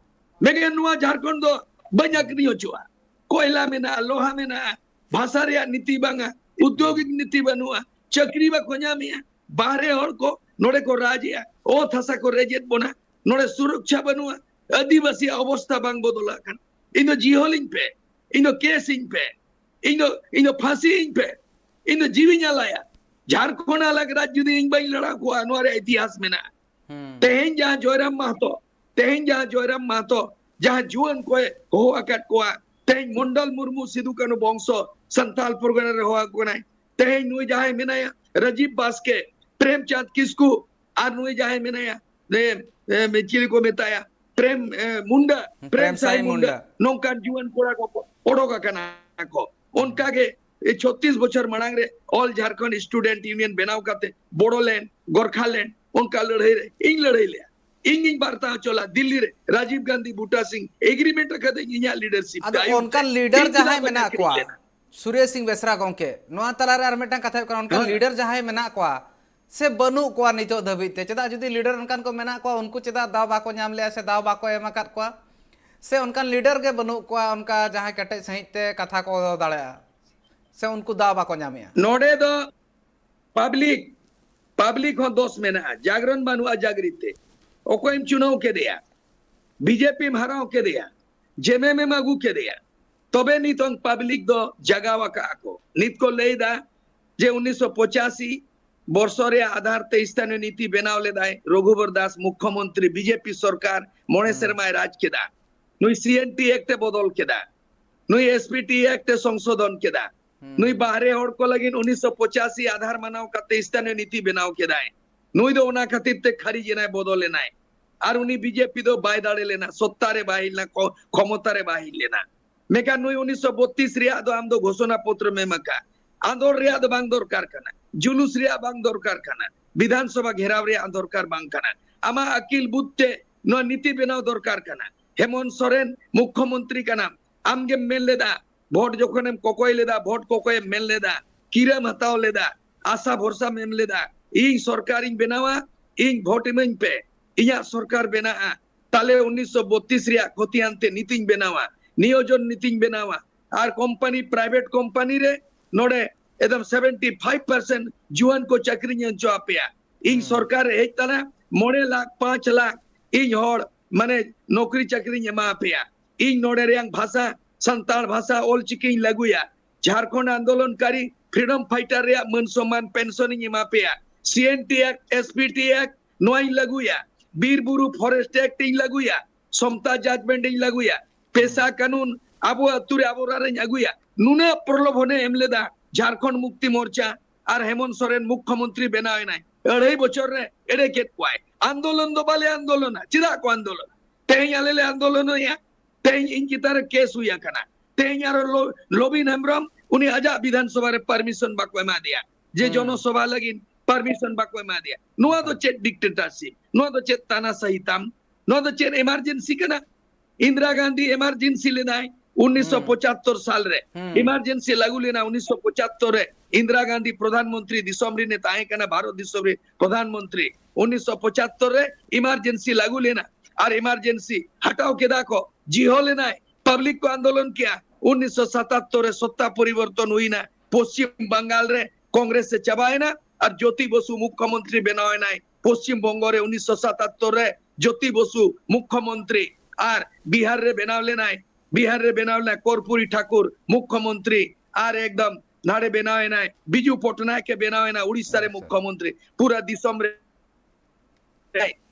ᱢᱮᱱᱠᱷᱟᱱ ᱱᱚᱣᱟ ᱡᱷᱟᱲᱠᱷᱚᱸᱰ ᱫᱚ ᱵᱟᱹᱧ ᱟᱹᱠᱷᱨᱤᱧ ᱦᱚᱪᱚᱜᱼᱟ᱾ ᱠᱚᱭᱞᱟ ᱢᱮᱱᱟᱜᱼᱟ, ᱞᱳᱦᱟ ᱢᱮᱱᱟᱜᱼᱟ, ᱵᱷᱟᱥᱟ ᱨᱮᱭᱟᱜ ᱱᱤᱛᱤ ᱵᱟᱝᱟ, ᱩᱫᱽᱭᱳᱜᱤᱠ ᱱᱤᱛᱤ ᱵᱟᱹᱱᱩᱜᱼᱟ, ᱪᱟᱹᱠᱨᱤ ᱵᱟᱠᱚ ᱧᱟᱢᱮᱜᱼᱟ, ᱵᱟᱦᱨᱮ ᱦᱚᱲ ᱠᱚ ᱱᱚᱰᱮ ᱠᱚ ᱨᱟᱡᱽ ᱮᱜᱼᱟ, ᱚᱛ ᱦᱟᱥᱟ ᱠᱚ ᱨᱮᱡᱮᱫ ᱵᱚᱱᱟ, ᱱᱚᱰᱮ ᱥᱩᱨᱚᱠᱪᱷᱟ ᱵᱟᱹᱱᱩᱜᱼᱟ, ᱟᱹᱫᱤᱵᱟᱹᱥᱤᱭᱟᱜ ᱚᱵᱚᱥᱛᱷᱟ ᱵᱟᱝ ᱵᱚᱫᱚᱞ ᱟᱠᱟᱱᱟ᱾ ᱤᱧ ᱫᱚ ᱡᱤᱦᱳᱞᱤᱧ ᱯᱮ, ᱤᱧ ᱫᱚ ᱠᱮᱥ ᱤᱧ ᱯᱮ, ᱤᱧ ᱫᱚ, ᱤᱧ ᱫᱚ ᱯᱷᱟᱸᱥᱤ ᱤᱧ ᱯᱮ, ᱤᱧ ᱫᱚ ᱡᱤᱣᱤᱧ ᱟᱞᱟᱭᱟ᱾ ᱡᱷᱟᱲᱠᱷᱚᱸᱰ ᱟᱞᱟᱜᱽ ᱨᱟᱡᱽ ᱡᱩᱫᱤ ᱤᱧ ᱵᱟᱹᱧ ᱞᱟᱲᱟᱣ ᱠᱚᱣᱟ, ᱱᱚᱣᱟ ᱨᱮᱭᱟᱜ ᱤᱛᱤᱦᱟᱥ ᱢᱮᱱᱟᱜᱼᱟ᱾ ᱛᱮᱦᱮᱧ ᱡᱟᱦᱟᱸ ᱡᱚᱭᱨᱟᱢ ᱢᱟᱦᱟᱛᱚ, ᱛᱮᱦᱮᱧ ᱡᱟᱦᱟᱸ ᱡᱚᱭᱨᱟᱢ ᱢᱟᱦᱟᱛᱚ, ᱡᱟᱦᱟᱸ ᱡᱩᱣᱟᱹᱱ ᱠᱚᱭ ᱦᱚᱦᱚ ᱟᱠᱟᱫ ᱠᱚᱣᱟ, ᱛᱮᱦᱮᱧ ᱢᱚᱱᱰᱚᱞ ᱢᱩᱨᱢᱩ ᱥᱤᱫᱩ ᱠᱟᱹᱱᱦᱩ ᱵᱚᱝᱥᱚ ᱥᱟᱱᱛᱟᱞ ᱯᱚᱨᱜᱟᱱᱟ ᱨᱮ ᱦᱚᱦᱚ ᱟᱠᱚ ᱠᱟᱱᱟᱭ᱾ ᱛᱮᱦᱮᱧ ᱱᱩᱭ ᱡᱟᱦᱟᱸᱭ ᱢᱮᱱᱟᱭᱟ, ᱨᱟᱡᱤᱵ ᱵᱟᱥᱠᱮ, ᱯᱨᱮᱢᱪᱟᱸᱫᱽ ᱠᱤᱥᱠᱩ, ᱟᱨ ᱱᱩᱭ ᱡᱟᱦᱟᱸᱭ ᱢᱮᱱᱟᱭᱟ, ᱮ, ᱮ, ᱪᱤᱞᱤ ᱠᱚ ᱢᱮᱛᱟᱭᱟ, ᱯᱨᱮᱢ, ᱮ, ᱢᱩᱱᱰᱟ, ᱦᱩᱸ, ᱯᱨᱮᱢ ᱯᱨᱮᱢ ᱥᱟᱭ ᱥᱟᱭ ᱢᱩᱱᱰᱟ, ᱢᱩᱱᱰᱟ᱾ ᱱᱚᱝᱠᱟᱱ ᱡᱩᱣᱟᱹᱱ ᱠᱚᱲᱟ ᱠᱚ ᱚᱰᱚᱠ ᱟᱠᱟᱱᱟ ᱠᱚ᱾ ᱚᱱᱠᱟ ᱜᱮ ᱮ, ᱪᱷᱚᱛᱤᱥ ᱵᱚᱪᱷᱚᱨ ᱢᱟᱲᱟᱝ ᱨᱮ All Jharkhand Student Union ᱵᱮᱱᱟᱣ ᱠᱟᱛᱮ ᱵᱚᱲᱚᱞᱮᱱᱰ, ᱜᱚᱨᱠᱷᱟᱞᱮᱱᱰ, ᱚᱱᱠᱟ ᱞᱟᱹᱲᱦᱟᱹᱭ ᱨᱮ ᱤᱧ ᱞᱟᱹᱲᱦᱟᱹᱭ ᱞᱮᱭᱟ᱾ ᱤᱧ ᱜᱤᱧ ᱵᱟᱨᱛᱟ ᱦᱚᱪᱚ ᱞᱮᱫ ᱫᱤᱞᱞᱤ ᱨᱮ, ᱨᱟᱡᱤᱵ ᱜᱟᱱᱫᱷᱤ, ᱵᱩᱴᱟ ᱥᱤᱝ agreement ᱟᱠᱟᱫᱟᱹᱧ ᱤᱧᱟᱹᱜ leadership ᱟᱫᱚ ᱛᱮ, ᱟᱹᱭᱩᱨ ᱚᱱᱠᱟᱱ ᱛᱮ᱾ leader ᱤᱧ ᱪᱮᱫᱟᱜ ᱡᱟᱦᱟᱸᱭ ᱵᱟᱹᱧ ᱢᱮᱱᱟᱜ ᱟᱹᱠᱷᱨᱤᱧ ᱠᱚᱣᱟ, ᱞᱮᱱᱟ? ᱥᱩᱨᱮᱥ ᱥᱤᱝ ᱵᱮᱥᱨᱟ ᱜᱚᱢᱠᱮ, ᱱᱚᱣᱟ ᱛᱟᱞᱟᱨᱮ ᱟᱨ ᱢᱤᱫᱴᱟᱝ ᱠᱟᱛᱷᱟ ᱦᱩᱭᱩᱜ ᱠᱟᱱᱟ, ᱚᱱᱠᱟᱱ ᱦᱳᱭ᱾ leader ᱡᱟᱦᱟᱸᱭ ᱢᱮᱱᱟᱜ ᱠᱚᱣᱟ ᱥᱮ ᱵᱟᱹᱱᱩᱜ ᱠᱚᱣᱟ ᱱᱤᱛᱚᱜ ᱫᱷᱟᱹᱵᱤᱡ ᱛᱮ, ᱪᱮᱫᱟᱜ ᱡᱩᱫᱤ leader ᱚᱱᱠᱟᱱ ᱠᱚ ᱢᱮᱱᱟᱜ ᱠᱚᱣᱟ, ᱩᱱᱠᱩ ᱪᱮᱫᱟᱜ ᱫᱟᱣ ᱵᱟᱠᱚ ᱧᱟᱢ ᱞᱮᱜᱼᱟ ᱥᱮ ᱫᱟᱣ ᱵᱟᱠᱚ ᱮᱢ ᱟᱠᱟᱫ ᱠᱚᱣᱟ? ᱥᱮ ᱚᱱᱠᱟᱱ leader ᱜᱮ ᱵᱟᱹᱱᱩᱜ ᱠᱚᱣᱟ ᱚᱱᱠᱟ ᱡᱟᱦᱟᱸᱭ ᱠᱮᱴᱮᱡ ᱥᱟᱺᱦᱤᱡ ᱛᱮ ᱠᱟᱛᱷᱟ ᱠᱚ ᱫᱚᱦᱚ ᱫᱟᱲᱮᱭᱟᱜᱼᱟ, ᱥᱮ ᱩᱱᱠᱩ ᱫᱟᱣ ᱵᱟᱠᱚ ᱧᱟᱢᱮᱜᱼᱟ? ᱱᱚᱰᱮ ᱫᱚ public, public ᱦᱚᱸ ᱫᱳᱥ ᱢᱮᱱᱟᱜᱼᱟ᱾ ᱡᱟᱜᱽᱨᱚᱱ ᱵᱟᱹᱱᱩᱜᱼᱟ ᱡᱟᱜᱽᱨᱤᱛ ᱛᱮ᱾ ᱚᱠᱚᱭᱮᱢ ᱪᱩᱱᱟᱹᱣ ᱠᱮᱫᱮᱭᱟ? ᱵᱤᱡᱮᱯᱤᱢ ᱦᱟᱨᱟᱣ ᱠᱮᱫᱮᱭᱟ, ᱡᱮᱢᱮᱢ ᱮᱢ ᱟᱹᱜᱩ ᱠᱮᱫᱮᱭᱟ, ᱛᱚᱵᱮ ᱱᱤᱛᱚᱝ ᱯᱟᱵᱽᱞᱤᱠ ᱫᱚ ᱡᱟᱜᱟᱣ ᱟᱠᱟᱫᱼᱟ ᱠᱚ᱾ ᱱᱤᱛ ᱠᱚ ᱞᱟᱹᱭ ᱮᱫᱟ ᱡᱮ ᱩᱱᱤᱥᱥᱚ ᱯᱚᱸᱪᱟᱥᱤ ᱵᱚᱨᱥᱚ ᱨᱮᱭᱟᱜ ᱟᱫᱷᱟᱨ ᱛᱮ ᱥᱛᱷᱟᱱᱤᱭᱚ ᱱᱤᱛᱤ ᱵᱮᱱᱟᱣ ᱞᱮᱫᱟᱭ ᱨᱚᱜᱷᱩᱵᱚᱨ ᱫᱟᱥ, ᱢᱩᱠᱷᱭᱚᱢᱚᱱᱛᱨᱤ, ᱵᱤᱡᱮᱯᱤ ᱥᱚᱨᱠᱟᱨ ᱢᱚᱬᱮ ᱦᱩᱸ᱾ ᱥᱮᱨᱢᱟᱭ ᱨᱟᱡᱽ ᱠᱮᱫᱟ᱾ ᱱᱩᱭ ᱥᱤ ᱮᱱ ᱴᱤ ᱮᱠᱴ ᱮ ᱵᱚᱫᱚᱞ ᱠᱮᱫᱟ, ᱱᱩᱭ ᱮᱥ ᱯᱤ ᱴᱤ ᱮᱠᱴ ᱮ ᱥᱚᱝᱥᱳᱫᱷᱚᱱ ᱠᱮᱫᱟ, ᱦᱩᱸ᱾ ᱱᱩᱭ ᱵᱟᱦᱨᱮ ᱦᱚᱲ ᱠᱚ ᱞᱟᱹᱜᱤᱫ ᱩᱱᱤᱥᱥᱚ ᱯᱚᱸᱪᱟᱥᱤ ᱟᱫᱷᱟᱨ ᱢᱟᱱᱟᱣ ᱠᱟᱛᱮ ᱥᱛᱷᱟᱱᱤᱭᱚ ᱱᱤᱛᱤ ᱵᱮᱱᱟᱣ ᱠᱮᱫᱟᱭ᱾ ᱱᱩᱭ ᱫᱚ ᱚᱱᱟ ᱠᱷᱟᱹᱛᱤᱨ ᱛᱮ ᱠᱷᱟᱨᱤᱡ ᱮᱱᱟᱭ, ᱵᱚᱫᱚᱞ ᱮᱱᱟᱭ᱾ ᱟᱨ ᱩᱱᱤ ᱵᱤᱡᱮᱯᱤ ᱫᱚ ᱵᱟᱭ ᱫᱟᱲᱮ ᱞᱮᱱᱟ, ᱥᱚᱛᱛᱟ ᱨᱮ ᱵᱟᱭ ᱦᱮᱡ ᱞᱮᱱᱟ, ᱠᱚ-, ᱠᱷᱚᱢᱚᱛᱟ ᱨᱮ ᱵᱟᱭ ᱦᱮᱡ ᱞᱮᱱᱟ᱾ ᱢᱮᱱᱠᱷᱟᱱ ᱱᱩᱭ ᱩᱱᱤᱥᱥᱚ ᱵᱚᱛᱛᱨᱤᱥ ᱨᱮᱭᱟᱜ ᱫᱚ ᱟᱢ ᱫᱚ ᱜᱷᱳᱥᱚᱱᱟ ᱯᱚᱛᱨᱚᱢ ᱮᱢ ᱟᱠᱟᱫ᱾ ᱟᱸᱫᱳᱲ ᱨᱮᱭᱟᱜ ᱫᱚ ᱵᱟᱝ ᱫᱚᱨᱠᱟᱨ ᱠᱟᱱᱟ, ᱡᱩᱞᱩᱥ ᱨᱮᱭᱟᱜ ᱵᱟᱝ ᱫᱚᱨᱠᱟᱨ ᱠᱟᱱᱟ, ᱵᱤᱫᱷᱟᱱ ᱥᱚᱵᱷᱟ ᱜᱷᱮᱨᱟᱣ ᱨᱮᱭᱟᱜ ᱫᱚᱨᱠᱟᱨ ᱵᱟᱝ ᱠᱟᱱᱟ᱾ ᱟᱢᱟᱜ ᱟᱹᱠᱤᱞ ᱵᱩᱫᱷ ᱛᱮ ᱱᱚᱣᱟ ᱱᱤᱛᱤ ᱵᱮᱱᱟᱣ ᱫᱚᱨᱠᱟᱨ ᱠᱟᱱᱟ᱾ ᱦᱮᱢᱚᱱᱛ ᱥᱚᱨᱮᱱ ᱢᱩᱠᱷᱭᱚᱢᱚᱱᱛᱨᱤ ᱠᱟᱱᱟᱢ, ᱟᱢ ᱜᱮᱢ ᱢᱮᱱ ᱞᱮᱫᱟ, ᱵᱷᱳᱴ ᱡᱚᱠᱷᱚᱱᱮᱢ ᱠᱚᱠᱚᱭ ᱞᱮᱫᱟ, ᱵᱷᱳᱴ ᱠᱚᱠᱚᱭᱮᱢ ᱢᱮᱱ ᱞᱮᱫᱟ, ᱠᱤᱨᱟᱹᱢ ᱦᱟᱛᱟᱣ ᱞᱮᱫᱟ, ᱟᱥᱟ ᱵᱷᱚᱨᱥᱟᱢ ᱮᱢ ᱞᱮᱫᱟ, ᱤᱧ ᱥᱚᱨᱠᱟᱨᱤᱧ ᱵᱮᱱᱟᱣᱟ, ᱤᱧ ᱵᱷᱳᱴ ᱤᱢᱟᱹᱧ ᱯᱮ, ᱤᱧᱟᱜ ᱥᱚᱨᱠᱟᱨ ᱵᱮᱱᱟᱜᱼᱟ, ᱛᱟᱦᱞᱮ ᱩᱱᱤᱥᱥᱚ ᱵᱚᱛᱛᱨᱤᱥ ᱨᱮᱭᱟᱜ ᱠᱷᱚᱛᱤᱭᱟᱱ ᱛᱮ ᱱᱤᱛᱤᱧ ᱵᱮᱱᱟᱣᱟ, ᱱᱤᱭᱳᱡᱚᱱ ᱱᱤᱛᱤᱧ ᱵᱮᱱᱟᱣᱟ, ᱟᱨ ᱠᱳᱢᱯᱟᱱᱤ, ᱯᱨᱟᱭᱵᱷᱮᱴ ᱠᱳᱢᱯᱟᱱᱤ ᱨᱮ ᱱᱚᱰᱮ ᱮᱠᱫᱚᱢ ᱥᱮᱵᱷᱮᱱᱴᱤ ᱯᱷᱟᱭᱤᱵᱷ ᱯᱟᱨᱥᱮᱱᱴ ᱡᱩᱣᱟᱹᱱ ᱠᱚ ᱪᱟᱹᱠᱨᱤᱧ ᱮᱢ ᱦᱚᱪᱚ ᱟᱯᱮᱭᱟ᱾ ᱤᱧ ᱦᱩᱸ᱾ ᱥᱚᱨᱠᱟᱨ ᱨᱮ ᱦᱮᱡ ᱛᱟᱞᱟ ᱢᱚᱬᱮ ᱞᱟᱠᱷ, ᱯᱟᱸᱪ ᱞᱟᱠᱷ ᱤᱧ ᱦᱚᱲ ᱢᱟᱱᱮ ᱱᱚᱠᱨᱤ ᱪᱟᱹᱠᱨᱤᱧ ᱮᱢᱟ ᱟᱯᱮᱭᱟ᱾ ᱤᱧ ᱱᱚᱰᱮ ᱨᱮᱭᱟᱝ ᱵᱷᱟᱥᱟ, ᱥᱟᱱᱛᱟᱲ ᱵᱷᱟᱥᱟ, ᱚᱞ ᱪᱤᱠᱤᱧ ᱞᱟᱹᱜᱩᱭᱟ᱾ ᱡᱷᱟᱲᱠᱷᱚᱸᱰ ᱟᱱᱫᱳᱞᱚᱱᱠᱟᱨᱤ, ᱯᱷᱨᱤᱰᱚᱢ ᱯᱷᱟᱭᱴᱟᱨ ᱨᱮᱭᱟᱜ ᱢᱟᱹᱱ ᱥᱚᱢᱢᱟᱱ ᱯᱮᱱᱥᱚᱱᱤᱧ ᱮᱢᱟ ᱯᱮᱭᱟ᱾ C N T act, S P T act, ᱱᱚᱣᱟᱧ ᱞᱟᱹᱜᱩᱭᱟ᱾ ᱵᱤᱨ ᱵᱩᱨᱩ ᱯᱷᱚᱨᱮᱥᱴ ᱮᱠᱴ ᱤᱧ ᱞᱟᱹᱜᱩᱭᱟ᱾ ᱥᱚᱢᱛᱟ ᱡᱟᱡᱽᱢᱮᱱᱴ ᱤᱧ ᱞᱟᱹᱜᱩᱭᱟ᱾ ᱯᱮᱥᱟ ᱠᱟᱹᱱᱩᱱ, ᱟᱵᱚ ᱟᱹᱛᱩ ᱨᱮ ᱟᱵᱚ ᱚᱲᱟᱜ ᱨᱮᱧ ᱟᱹᱜᱩᱭᱟ᱾ ᱱᱩᱱᱟᱹᱜ ᱯᱨᱚᱞᱳᱵᱷᱚᱱᱮ ᱮᱢ ᱞᱮᱫᱟ ᱡᱷᱟᱲᱠᱷᱚᱸᱰ ᱢᱩᱠᱛᱤ ᱢᱳᱨᱪᱟ, ᱟᱨ ᱦᱮᱢᱚᱱᱛ ᱥᱚᱨᱮᱱ ᱢᱩᱠᱷᱭᱚᱢᱚᱱᱛᱨᱤ ᱵᱮᱱᱟᱣ ᱮᱱᱟᱭ᱾ ᱟᱹᱲᱟᱹᱭ ᱵᱚᱪᱷᱚᱨ ᱨᱮ ᱮᱲᱮ ᱠᱮᱫ ᱠᱚᱣᱟᱭ᱾ ᱟᱱᱫᱳᱞᱚᱱ ᱫᱚ ᱵᱟᱞᱮ ᱟᱱᱫᱳᱞᱚᱱᱟ᱾ ᱪᱮᱫᱟᱜ ᱠᱚ ᱟᱱᱫᱳᱞᱚᱱᱟ? ᱛᱮᱦᱮᱧ ᱟᱞᱮ ᱞᱮ ᱟᱱᱫᱳᱞᱚᱱᱮᱜᱼᱟ, ᱛᱮᱦᱮᱧ ᱤᱧ ᱪᱮᱛᱟᱱ ᱨᱮ ᱠᱮᱥ ᱦᱩᱭ ᱟᱠᱟᱱᱟ᱾ ᱛᱮᱦᱮᱧ ᱟᱨᱚ ᱞᱚ-, ᱞᱚᱵᱤᱱ ᱦᱮᱢᱵᱨᱚᱢ, ᱩᱱᱤ ᱟᱡᱟᱜ ᱵᱤᱫᱷᱟᱱ ᱥᱚᱵᱷᱟ ᱨᱮ ᱯᱟᱨᱢᱤᱥᱚᱱ ᱵᱟᱠᱚ ᱮᱢᱟ ᱫᱮᱭᱟ ᱡᱮ ᱦᱩᱸ᱾ ᱡᱚᱱᱚ ᱥᱚᱵᱷᱟ ᱞᱟᱹᱜᱤᱫ ᱯᱟᱨᱢᱤᱥᱚᱱ ᱵᱟᱠᱚ ᱮᱢᱟ ᱫᱮᱭᱟ᱾ ᱱᱚᱣᱟ ᱫᱚ ᱦᱩᱸ᱾ ᱪᱮᱫ ᱰᱤᱠᱴᱮᱴᱟᱨᱥᱤᱯ? ᱱᱚᱣᱟ ᱫᱚ ᱪᱮᱫ ᱛᱟᱱᱟᱥᱟᱦᱤ ᱛᱟᱢ? ᱱᱚᱣᱟ ᱫᱚ ᱪᱮᱫ ᱮᱢᱟᱨᱡᱮᱱᱥᱤ ᱠᱟᱱᱟ? ᱤᱱᱫᱤᱨᱟ ᱜᱟᱱᱫᱷᱤ ᱮᱢᱟᱨᱡᱮᱱᱥᱤ ᱞᱮᱫᱟᱭ ᱩᱱᱤᱥᱥᱚ ᱯᱚᱸᱪᱟᱛᱛᱳᱨ ᱥᱟᱞ ᱨᱮ᱾ ᱦᱩᱸ᱾ ᱮᱢᱟᱨᱡᱮᱱᱥᱤ ᱞᱟᱹᱜᱩ ᱞᱮᱱᱟ ᱩᱱᱤᱥᱥᱚ ᱯᱚᱸᱪᱟᱛᱛᱳᱨ ᱨᱮ᱾ ᱤᱱᱫᱤᱨᱟ ᱜᱟᱱᱫᱷᱤ ᱯᱨᱚᱫᱷᱟᱱ ᱢᱚᱱᱛᱨᱤ ᱫᱤᱥᱚᱢ ᱨᱤᱱᱮ ᱛᱟᱦᱮᱸ ᱠᱟᱱᱟ, ᱵᱷᱟᱨᱚᱛ ᱫᱤᱥᱚᱢ ᱨᱮ ᱯᱨᱚᱫᱷᱟᱱ ᱢᱚᱱᱛᱨᱤ᱾ ᱩᱱᱤᱥᱥᱚ ᱯᱚᱸᱪᱟᱛᱛᱳᱨ ᱨᱮ ᱮᱢᱟᱨᱡᱮᱱᱥᱤ ᱞᱟᱹᱜᱩ ᱞᱮᱱᱟ᱾ ᱟᱨ ᱮᱢᱟᱨᱡᱮᱱᱥᱤ ᱦᱟᱴᱟᱣ ᱠᱮᱫᱟ ᱠᱚ, ᱡᱤᱦᱚᱞ ᱮᱱᱟᱭ, ᱯᱟᱵᱽᱞᱤᱠ ᱠᱚ ᱟᱱᱫᱳᱞᱚᱱ ᱠᱮᱜᱼᱟ᱾ ᱩᱱᱤᱥᱥᱚ ᱥᱟᱛᱟᱛᱛᱳᱨ ᱨᱮ ᱥᱚᱛᱛᱟ ᱯᱚᱨᱤᱵᱚᱨᱛᱚᱱ ᱦᱩᱭᱱᱟ᱾ ᱯᱚᱥᱪᱤᱢ ᱵᱟᱝᱜᱟᱞ ᱨᱮ ᱠᱚᱝᱜᱨᱮᱥ ᱮ ᱪᱟᱵᱟᱭᱮᱱᱟ ᱟᱨ ᱡᱳᱛᱤ ᱵᱚᱥᱩ ᱢᱩᱠᱷᱭᱚᱢᱚᱱᱛᱨᱤ ᱵᱮᱱᱟᱣ ᱮᱱᱟᱭ᱾ ᱯᱚᱥᱪᱤᱢ ᱵᱚᱝᱜᱚ ᱨᱮ ᱩᱱᱤᱥᱥᱚ ᱥᱟᱛᱟᱛᱛᱳᱨ ᱨᱮ ᱡᱳᱛᱤ ᱵᱚᱥᱩ ᱢᱩᱠᱷᱭᱚᱢᱚᱱᱛᱨᱤ, ᱟᱨ ᱵᱤᱦᱟᱨ ᱨᱮ ᱵᱮᱱᱟᱣ ᱞᱮᱱᱟᱭ ᱵᱤᱦᱟᱨ ᱨᱮ ᱵᱮᱱᱟᱣ ᱞᱮᱱᱟ ᱠᱚᱨᱯᱩᱨᱤ ᱴᱷᱟᱠᱩᱨ ᱢᱩᱠᱷᱭᱚᱢᱚᱱᱛᱨᱤ, ᱟᱨ ᱮᱠᱫᱚᱢ ᱱᱟᱰᱮ ᱵᱮᱱᱟᱣ ᱮᱱᱟᱭ ᱵᱤᱡᱩ ᱯᱚᱴᱱᱟᱭᱮᱠ ᱮ ᱵᱮᱱᱟᱣ ᱮᱱᱟ ᱩᱲᱤᱥᱥᱟ ᱨᱮ ᱟᱪᱪᱷᱟ᱾ ᱢᱩᱠᱷᱭᱚᱢᱚᱱᱛᱨᱤ᱾ ᱯᱩᱨᱟᱹ ᱫᱤᱥᱚᱢ ᱨᱮ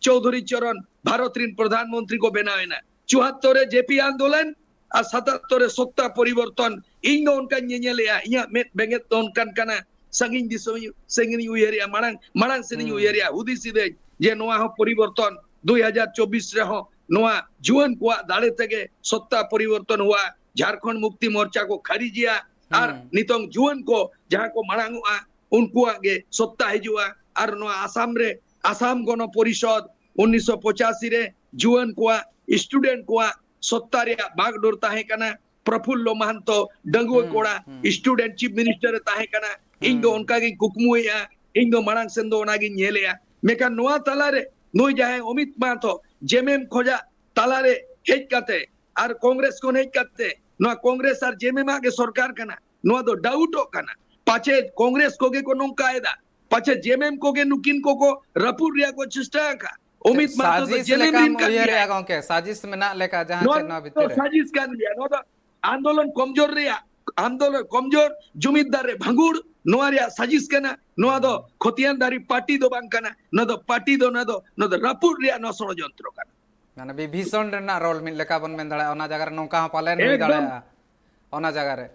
ᱪᱳᱣᱫᱷᱩᱨᱤ ᱪᱚᱨᱚᱱ ᱵᱷᱟᱨᱚᱛ ᱨᱤᱱ ᱯᱨᱚᱫᱷᱟᱱ ᱢᱚᱱᱛᱨᱤ ᱠᱚ ᱵᱮᱱᱟᱣ ᱮᱱᱟ᱾ ᱪᱩᱣᱟᱛᱛᱚᱨ ᱨᱮ ᱡᱮᱯᱤ ᱟᱱᱫᱳᱞᱚᱱ ᱟᱨ ᱥᱟᱛᱟᱛᱛᱚᱨ ᱨᱮ ᱥᱚᱛᱛᱟ ᱯᱚᱨᱤᱵᱚᱨᱛᱚᱱ᱾ ᱤᱧ ᱫᱚ ᱚᱱᱠᱟᱧ ᱧᱮᱧᱮᱞᱮᱜᱼᱟ, ᱤᱧᱟᱹᱜ ᱢᱮᱫ ᱵᱮᱸᱜᱮᱫ ᱫᱚ ᱚᱱᱠᱟᱱ ᱠᱟᱱᱟ᱾ ᱥᱟᱺᱜᱤᱧ ᱫᱤᱥᱚᱢ, ᱥᱟᱺᱜᱤᱧ ᱩᱭᱦᱟᱹᱨᱮᱜᱼᱟ, ᱢᱟᱲᱟᱝ, ᱢᱟᱲᱟᱝ ᱥᱮᱱᱤᱧ ᱦᱩᱸ᱾ ᱩᱭᱦᱟᱹᱨᱮᱜᱼᱟ, ᱦᱩᱫᱤᱥ ᱤᱫᱟᱹᱧ ᱡᱮ ᱱᱚᱣᱟ ᱦᱚᱸ ᱯᱚᱨᱤᱵᱚᱨᱛᱚᱱ ᱫᱩᱭ ᱦᱟᱡᱟᱨ ᱪᱚᱵᱵᱤᱥ ᱨᱮᱦᱚᱸ ᱱᱚᱣᱟ ᱡᱩᱣᱟᱹᱱ ᱠᱚᱣᱟᱜ ᱫᱟᱲᱮ ᱛᱮᱜᱮ ᱥᱚᱛᱛᱟ ᱯᱚᱨᱤᱵᱚᱨᱛᱚᱱ ᱦᱩᱭᱩᱜᱼᱟ᱾ ᱡᱷᱟᱲᱠᱷᱚᱸᱰ ᱢᱩᱠᱛᱤ ᱢᱳᱨᱪᱟ ᱠᱚ ᱠᱷᱟᱹᱨᱤᱡᱤᱭᱟ ᱟᱨ ᱦᱩᱸ᱾ ᱱᱤᱛᱚᱝ ᱡᱩᱣᱟᱹᱱ ᱠᱚ ᱡᱟᱦᱟᱸ ᱠᱚ ᱢᱟᱲᱟᱝ ᱚᱜᱼᱟ, ᱩᱱᱠᱩᱣᱟᱜ ᱜᱮ ᱥᱚᱛᱛᱟ ᱦᱤᱡᱩᱜᱼᱟ᱾ ᱟᱨ ᱱᱚᱣᱟ ᱟᱥᱟᱢ ᱨᱮ ᱟᱥᱟᱢ ᱜᱚᱱᱚ ᱯᱚᱨᱤᱥᱚᱫ ᱩᱱᱤᱥᱥᱚ ᱯᱚᱸᱪᱟᱥᱤ ᱨᱮ ᱡᱩᱣᱟᱹᱱ ᱠᱚᱣᱟᱜ, ᱥᱴᱩᱰᱮᱱᱴ ᱠᱚᱣᱟᱜ ᱥᱚᱛᱛᱟ ᱨᱮᱭᱟᱜ ᱵᱟᱜᱰᱳᱨ ᱛᱟᱦᱮᱸ ᱠᱟᱱᱟ᱾ ᱯᱨᱚᱯᱷᱩᱞᱞᱚ ᱢᱟᱦᱟᱱᱛᱚ ᱰᱟᱺᱜᱩᱣᱟᱹ ᱦᱩᱸ, ᱠᱚᱲᱟ ᱦᱩᱸ᱾ ᱥᱴᱩᱰᱮᱱᱴ ᱪᱤᱯ ᱢᱤᱱᱤᱥᱴᱟᱨ ᱮ ᱛᱟᱦᱮᱸ ᱠᱟᱱᱟ᱾ ᱤᱧ ᱫᱚ ᱦᱩᱸ᱾ ᱚᱱᱠᱟ ᱜᱤᱧ ᱠᱩᱠᱢᱩᱭᱮᱜᱼᱟ, ᱤᱧ ᱫᱚ ᱢᱟᱲᱟᱝ ᱥᱮᱱ ᱫᱚ ᱚᱱᱟᱜᱤᱧ ᱧᱮᱞᱮᱜᱼᱟ᱾ ᱢᱮᱱᱠᱷᱟᱱ ᱱᱚᱣᱟ ᱛᱟᱞᱟᱨᱮ ᱱᱩᱭ ᱡᱟᱦᱟᱸᱭ ᱚᱢᱤᱛ ᱢᱟᱦᱟᱱᱛᱚ ᱡᱮᱢᱮᱢ ᱠᱷᱚᱱᱟᱜ ᱛᱟᱞᱟᱨᱮ ᱦᱮᱡ ᱠᱟᱛᱮ ᱟᱨ ᱠᱚᱝᱜᱨᱮᱥ ᱠᱷᱚᱱ ᱦᱮᱡ ᱠᱟᱛᱮ ᱱᱚᱣᱟ ᱠᱚᱝᱜᱨᱮᱥ ᱟᱨ ᱡᱮᱢᱮᱢ ᱟᱜ ᱜᱮ ᱥᱚᱨᱠᱟᱨ ᱠᱟᱱᱟ, ᱱᱚᱣᱟ ᱫᱚ ᱰᱟᱣᱩᱴᱚᱜ ᱠᱟᱱᱟ᱾ ᱯᱟᱪᱮ ᱠᱚᱝᱜᱨᱮᱥ ᱠᱚᱜᱮ ᱠᱚ ᱱᱚᱝᱠᱟᱭᱮᱫᱟ, ᱯᱟᱪᱮ ᱡᱮᱢᱮᱢ ᱠᱚᱜᱮ ᱱᱩᱠᱤᱱ ᱠᱚᱠᱚ ᱨᱟᱹᱯᱩᱫ ᱨᱮᱭᱟᱜ ᱠᱚ ᱪᱮᱥᱴᱟ ᱟᱠᱟᱫ᱾ ᱪᱮᱫ ᱚᱢᱤᱛ ᱢᱟᱦᱟᱛᱚ ᱫᱚ ᱥᱟᱡᱤᱥ ᱡᱮᱢᱮᱢ ᱞᱮᱠᱟᱢ ᱨᱤᱱ ᱠᱟᱱ ᱩᱭᱦᱟᱹᱨᱮᱜᱼᱟ ᱜᱮᱭᱟᱭ᱾ ᱜᱚᱝᱠᱮ? ᱥᱟᱡᱤᱥ ᱢᱮᱱᱟᱜ ᱞᱮᱠᱟ ᱡᱟᱦᱟᱸ ᱱᱚᱣᱟ ᱪᱮᱫ ᱱᱚᱣᱟ ᱫᱚ ᱵᱷᱤᱛᱤᱨ ᱨᱮ? ᱥᱟᱡᱤᱥ ᱠᱟᱱ ᱜᱮᱭᱟ᱾ ᱱᱚᱣᱟ ᱫᱚ ᱟᱱᱫᱳᱞᱚᱱ ᱠᱚᱢᱡᱳᱨ ᱨᱮᱭᱟᱜ, ᱟᱱᱫᱳᱞᱚᱱ ᱠᱚᱢᱡᱳᱨ, ᱡᱩᱢᱤᱫᱟᱨ ᱨᱮ ᱵᱷᱟᱸᱜᱩᱲ, ᱱᱚᱣᱟ ᱨᱮᱭᱟᱜ ᱥᱟᱡᱤᱥ ᱠᱟᱱᱟ᱾ ᱱᱚᱣᱟ ᱫᱚ ᱦᱩᱸ᱾ ᱠᱷᱚᱛᱤᱭᱟᱱ ᱫᱟᱨᱤ ᱯᱟᱨᱴᱤ ᱫᱚ ᱵᱟᱝ ᱠᱟᱱᱟ, ᱱᱚᱣᱟ ᱫᱚ ᱯᱟᱨᱴᱤ ᱫᱚ, ᱱᱚᱣᱟ ᱫᱚ, ᱱᱚᱣᱟ ᱫᱚ ᱨᱟᱹᱯᱩᱫ ᱨᱮᱭᱟᱜ ᱱᱚᱣᱟ ᱥᱚᱲᱚᱡᱚᱱᱛᱨᱚ ᱠᱟᱱᱟ᱾ ᱢᱟᱱᱮ ᱵᱤᱵᱷᱤᱥᱚᱱ ᱨᱮᱱᱟᱜ ᱨᱳᱞ ᱢᱤᱫ ᱞᱮᱠᱟ ᱵᱚᱱ ᱢᱮᱱ ᱫᱟᱲᱮᱭᱟᱜᱼᱟ, ᱚᱱᱟ ᱡᱟᱭᱜᱟ ᱨᱮ ᱱᱚᱝᱠᱟ ᱦᱚᱸ ᱯᱟᱞᱮᱱ ᱦᱩᱭ ᱮᱠᱫᱚᱢ᱾ ᱫᱟᱲᱮᱭᱟᱜᱼᱟ, ᱚᱱᱟ ᱡᱟᱭᱜᱟ ᱨᱮ᱾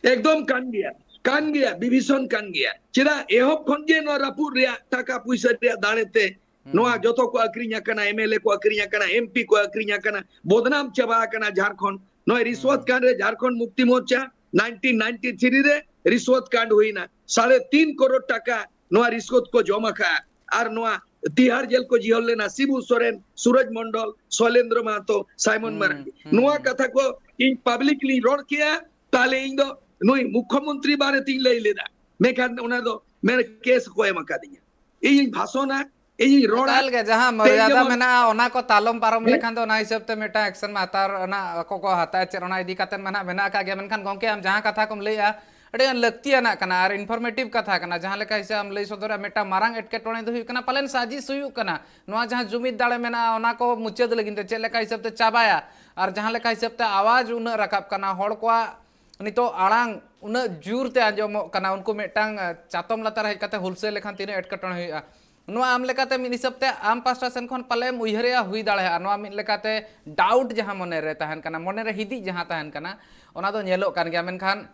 ᱮᱠᱫᱚᱢ ᱠᱟᱱ ᱜᱮᱭᱟ, ᱠᱟᱱ ᱜᱮᱭᱟ, ᱵᱤᱵᱷᱤᱥᱚᱱ ᱠᱟᱱ ᱜᱮᱭᱟ᱾ ᱪᱮᱫᱟᱜ ᱮᱦᱚᱵ ᱠᱷᱚᱱ ᱜᱮ ᱱᱚᱣᱟ ᱨᱟᱹᱯᱩᱫ ᱨᱮᱭᱟᱜ, ᱴᱟᱠᱟ ᱯᱩᱭᱥᱟᱹ ᱨᱮᱭᱟᱜ ᱫᱟᱲᱮ ᱛᱮ ᱱᱚᱣᱟ ᱦᱩᱸ᱾ ᱡᱚᱛᱚ ᱠᱚ ᱟᱹᱠᱷᱨᱤᱧ ᱟᱠᱟᱱᱟ, ᱮᱢ ᱮᱞ ᱮ ᱠᱚ ᱟᱹᱠᱷᱨᱤᱧ ᱟᱠᱟᱱᱟ, ᱮᱢ ᱯᱤ ᱠᱚ ᱟᱹᱠᱷᱨᱤᱧ ᱟᱠᱟᱱᱟ, ᱵᱚᱫᱱᱟᱢ ᱪᱟᱵᱟ ᱟᱠᱟᱱᱟ ᱡᱷᱟᱲᱠᱷᱚᱸᱰ᱾ ᱱᱚᱜᱼᱚᱭ ᱨᱤᱥᱣᱟᱛ ᱦᱩᱸ᱾ ᱠᱟᱸᱰ ᱨᱮ Jharkhand Mukti Morcha nineteen ninety three ᱨᱮ ᱨᱤᱥᱣᱟᱛ ᱠᱟᱸᱰ ᱦᱩᱭᱱᱟ, ᱥᱟᱲᱮ ᱛᱤᱱ ᱠᱟᱨᱳᱲ ᱴᱟᱠᱟ ᱱᱚᱣᱟ ᱨᱤᱥᱣᱟᱛ ᱠᱚ ᱡᱚᱢ ᱟᱠᱟᱫᱼᱟ᱾ ᱟᱨ ᱱᱚᱣᱟ ᱛᱤᱦᱟᱲ ᱡᱮᱞ ᱠᱚ ᱡᱤᱦᱚᱞ ᱞᱮᱱᱟ ᱥᱤᱵᱩ ᱥᱚᱨᱮᱱ, ᱥᱩᱨᱚᱡᱽ ᱢᱚᱱᱰᱚᱞ, ᱥᱚᱭᱞᱮᱱᱫᱨᱚ ᱢᱟᱦᱟᱛᱚ, ᱥᱟᱭᱢᱚᱱ ᱦᱩᱸ, ᱢᱟᱨᱰᱤ᱾ ᱦᱩᱸ᱾ ᱱᱚᱣᱟ ᱠᱟᱛᱷᱟ ᱠᱚ ᱤᱧ ᱯᱟᱵᱽᱞᱤᱠ ᱞᱤᱧ ᱨᱚᱲ ᱠᱮᱜᱼᱟ, ᱛᱟᱦᱞᱮ ᱤᱧ ᱫᱚ ᱱᱩᱭ ᱢᱩᱠᱷᱭᱚᱢᱚᱱᱛᱨᱤ ᱵᱟᱨᱮ ᱛᱤᱧ ᱞᱟᱹᱭ ᱞᱮᱫᱟ, ᱢᱮᱱᱠᱷᱟᱱ ᱚᱱᱟ ᱫᱚ ᱢᱮᱱ ᱠᱮᱥ ᱠᱚ ᱮᱢ ᱟᱠᱟᱫᱤᱧᱟ᱾ ᱤᱧᱤᱧ ᱵᱷᱟᱥᱚᱱᱟ, ᱤᱧᱤᱧ ᱨᱚᱲᱟ, ᱮᱠᱟᱞ ᱜᱮ ᱡᱟᱦᱟᱸ ᱛᱮᱦᱮᱧ ᱢᱚᱨᱭᱟᱫᱟ ᱡᱮᱢᱚᱱ ᱢᱮᱱᱟᱜᱼᱟ, ᱚᱱᱟ ᱠᱚ ᱛᱟᱞᱚᱢ ᱯᱟᱨᱚᱢ ᱦᱮᱸ? ᱞᱮᱠᱷᱟᱱ ᱫᱚ ᱚᱱᱟ ᱦᱤᱥᱟᱹᱵ ᱛᱮ ᱢᱤᱫᱴᱟᱝ ᱮᱠᱥᱮᱱ ᱢᱟ ᱦᱟᱛᱟᱣ ᱨᱮᱱᱟᱜ ᱠᱚ, ᱠᱚ ᱦᱟᱛᱟᱣᱟ, ᱪᱮᱫ ᱚᱱᱟ ᱤᱫᱤ ᱠᱟᱛᱮ ᱢᱟ ᱱᱟᱦᱟᱜ ᱢᱮᱱᱟᱜ ᱟᱠᱟᱫ ᱜᱮᱭᱟ᱾ ᱢᱮᱱᱠᱷᱟᱱ ᱜᱚᱢᱠᱮ, ᱟᱢ ᱡᱟᱦᱟᱸ ᱠᱟᱛᱷᱟ ᱠᱚᱢ ᱞᱟᱹᱭᱮᱜᱼᱟ, ᱟᱹᱰᱤ ᱜᱟᱱ ᱞᱟᱹᱠᱛᱤᱭᱟᱱᱟᱜ ᱠᱟᱱᱟ ᱟᱨ informative ᱠᱟᱛᱷᱟ ᱠᱟᱱᱟ᱾ ᱡᱟᱦᱟᱸ ᱞᱮᱠᱟ ᱦᱤᱥᱟᱹᱵ ᱟᱢ ᱞᱟᱹᱭ ᱥᱚᱫᱚᱨᱟ, ᱢᱤᱫᱴᱟᱝ ᱢᱟᱨᱟᱝ ᱮᱴᱠᱮᱴᱚᱬᱮ ᱫᱚ ᱦᱩᱭᱩᱜ ᱠᱟᱱᱟ ᱯᱟᱞᱮᱱ ᱥᱟᱡᱤᱥ ᱦᱩᱭᱩᱜ ᱠᱟᱱᱟ ᱱᱚᱣᱟ ᱡᱟᱦᱟᱸ ᱡᱩᱢᱤᱫ ᱫᱟᱲᱮ ᱢᱮᱱᱟᱜᱼᱟ ᱚᱱᱟ ᱠᱚ ᱢᱩᱪᱟᱹᱫ ᱞᱟᱹᱜᱤᱫ ᱛᱮ, ᱪᱮᱫ ᱞᱮᱠᱟ ᱦᱤᱥᱟᱹᱵ ᱛᱮ ᱪᱟᱵᱟᱭᱟ ᱟᱨ ᱡᱟᱦᱟᱸ ᱞᱮᱠᱟ ᱦᱤᱥᱟᱹᱵ ᱛᱮ ᱟᱣᱟᱡᱽ ᱩᱱᱟᱹᱜ ᱨᱟᱠᱟᱵ ᱠᱟᱱᱟ, ᱦᱚᱲ ᱠᱚᱣᱟᱜ ᱱᱤᱛᱚᱜ ᱟᱲᱟᱝ ᱩᱱᱟᱹᱜ ᱡᱳᱨ ᱛᱮ ᱟᱸᱡᱚᱢᱚᱜ ᱠᱟᱱᱟ, ᱩᱱᱠᱩ ᱢᱤᱫᱴᱟᱝ, ᱟᱸ, ᱪᱟᱛᱚᱢ ᱞᱟᱛᱟᱨ ᱦᱮᱡ ᱠᱟᱛᱮ ᱦᱩᱞᱥᱟᱹᱭ ᱞᱮᱠᱷᱟᱱ ᱛᱤᱱᱟᱹᱜ ᱮᱴᱠᱮᱴᱚᱬᱮ ᱦᱩᱭᱩᱜᱼᱟ᱾ ᱱᱚᱣᱟ ᱟᱢ ᱞᱮᱠᱟᱛᱮ ᱢᱤᱫ ᱦᱤᱥᱟᱹᱵ ᱛᱮ ᱟᱢ ᱯᱟᱥᱴᱟ ᱥᱮᱱ ᱠᱷᱚᱱ ᱯᱟᱞᱮᱢ ᱩᱭᱦᱟᱹᱨᱮᱜᱼᱟ, ᱦᱩᱭ ᱫᱟᱲᱮᱭᱟᱜᱼᱟ᱾ ᱱᱚᱣᱟ ᱢᱤᱫ ᱞᱮᱠᱟᱛᱮ doubt ᱡᱟᱦᱟᱸ ᱢᱚᱱᱮ ᱨᱮ ᱛᱟᱦᱮᱱ ᱠᱟᱱᱟ, ᱢᱚᱱᱮ ᱨᱮ ᱦᱤᱫᱤᱡ ᱡᱟᱦᱟᱸ ᱛᱟᱦᱮᱱ ᱠᱟᱱᱟ, ᱚᱱᱟ ᱫᱚ ᱧᱮᱞᱚᱜ ᱠᱟᱱ ᱜᱮᱭᱟ᱾ ᱢᱮᱱᱠᱷᱟᱱ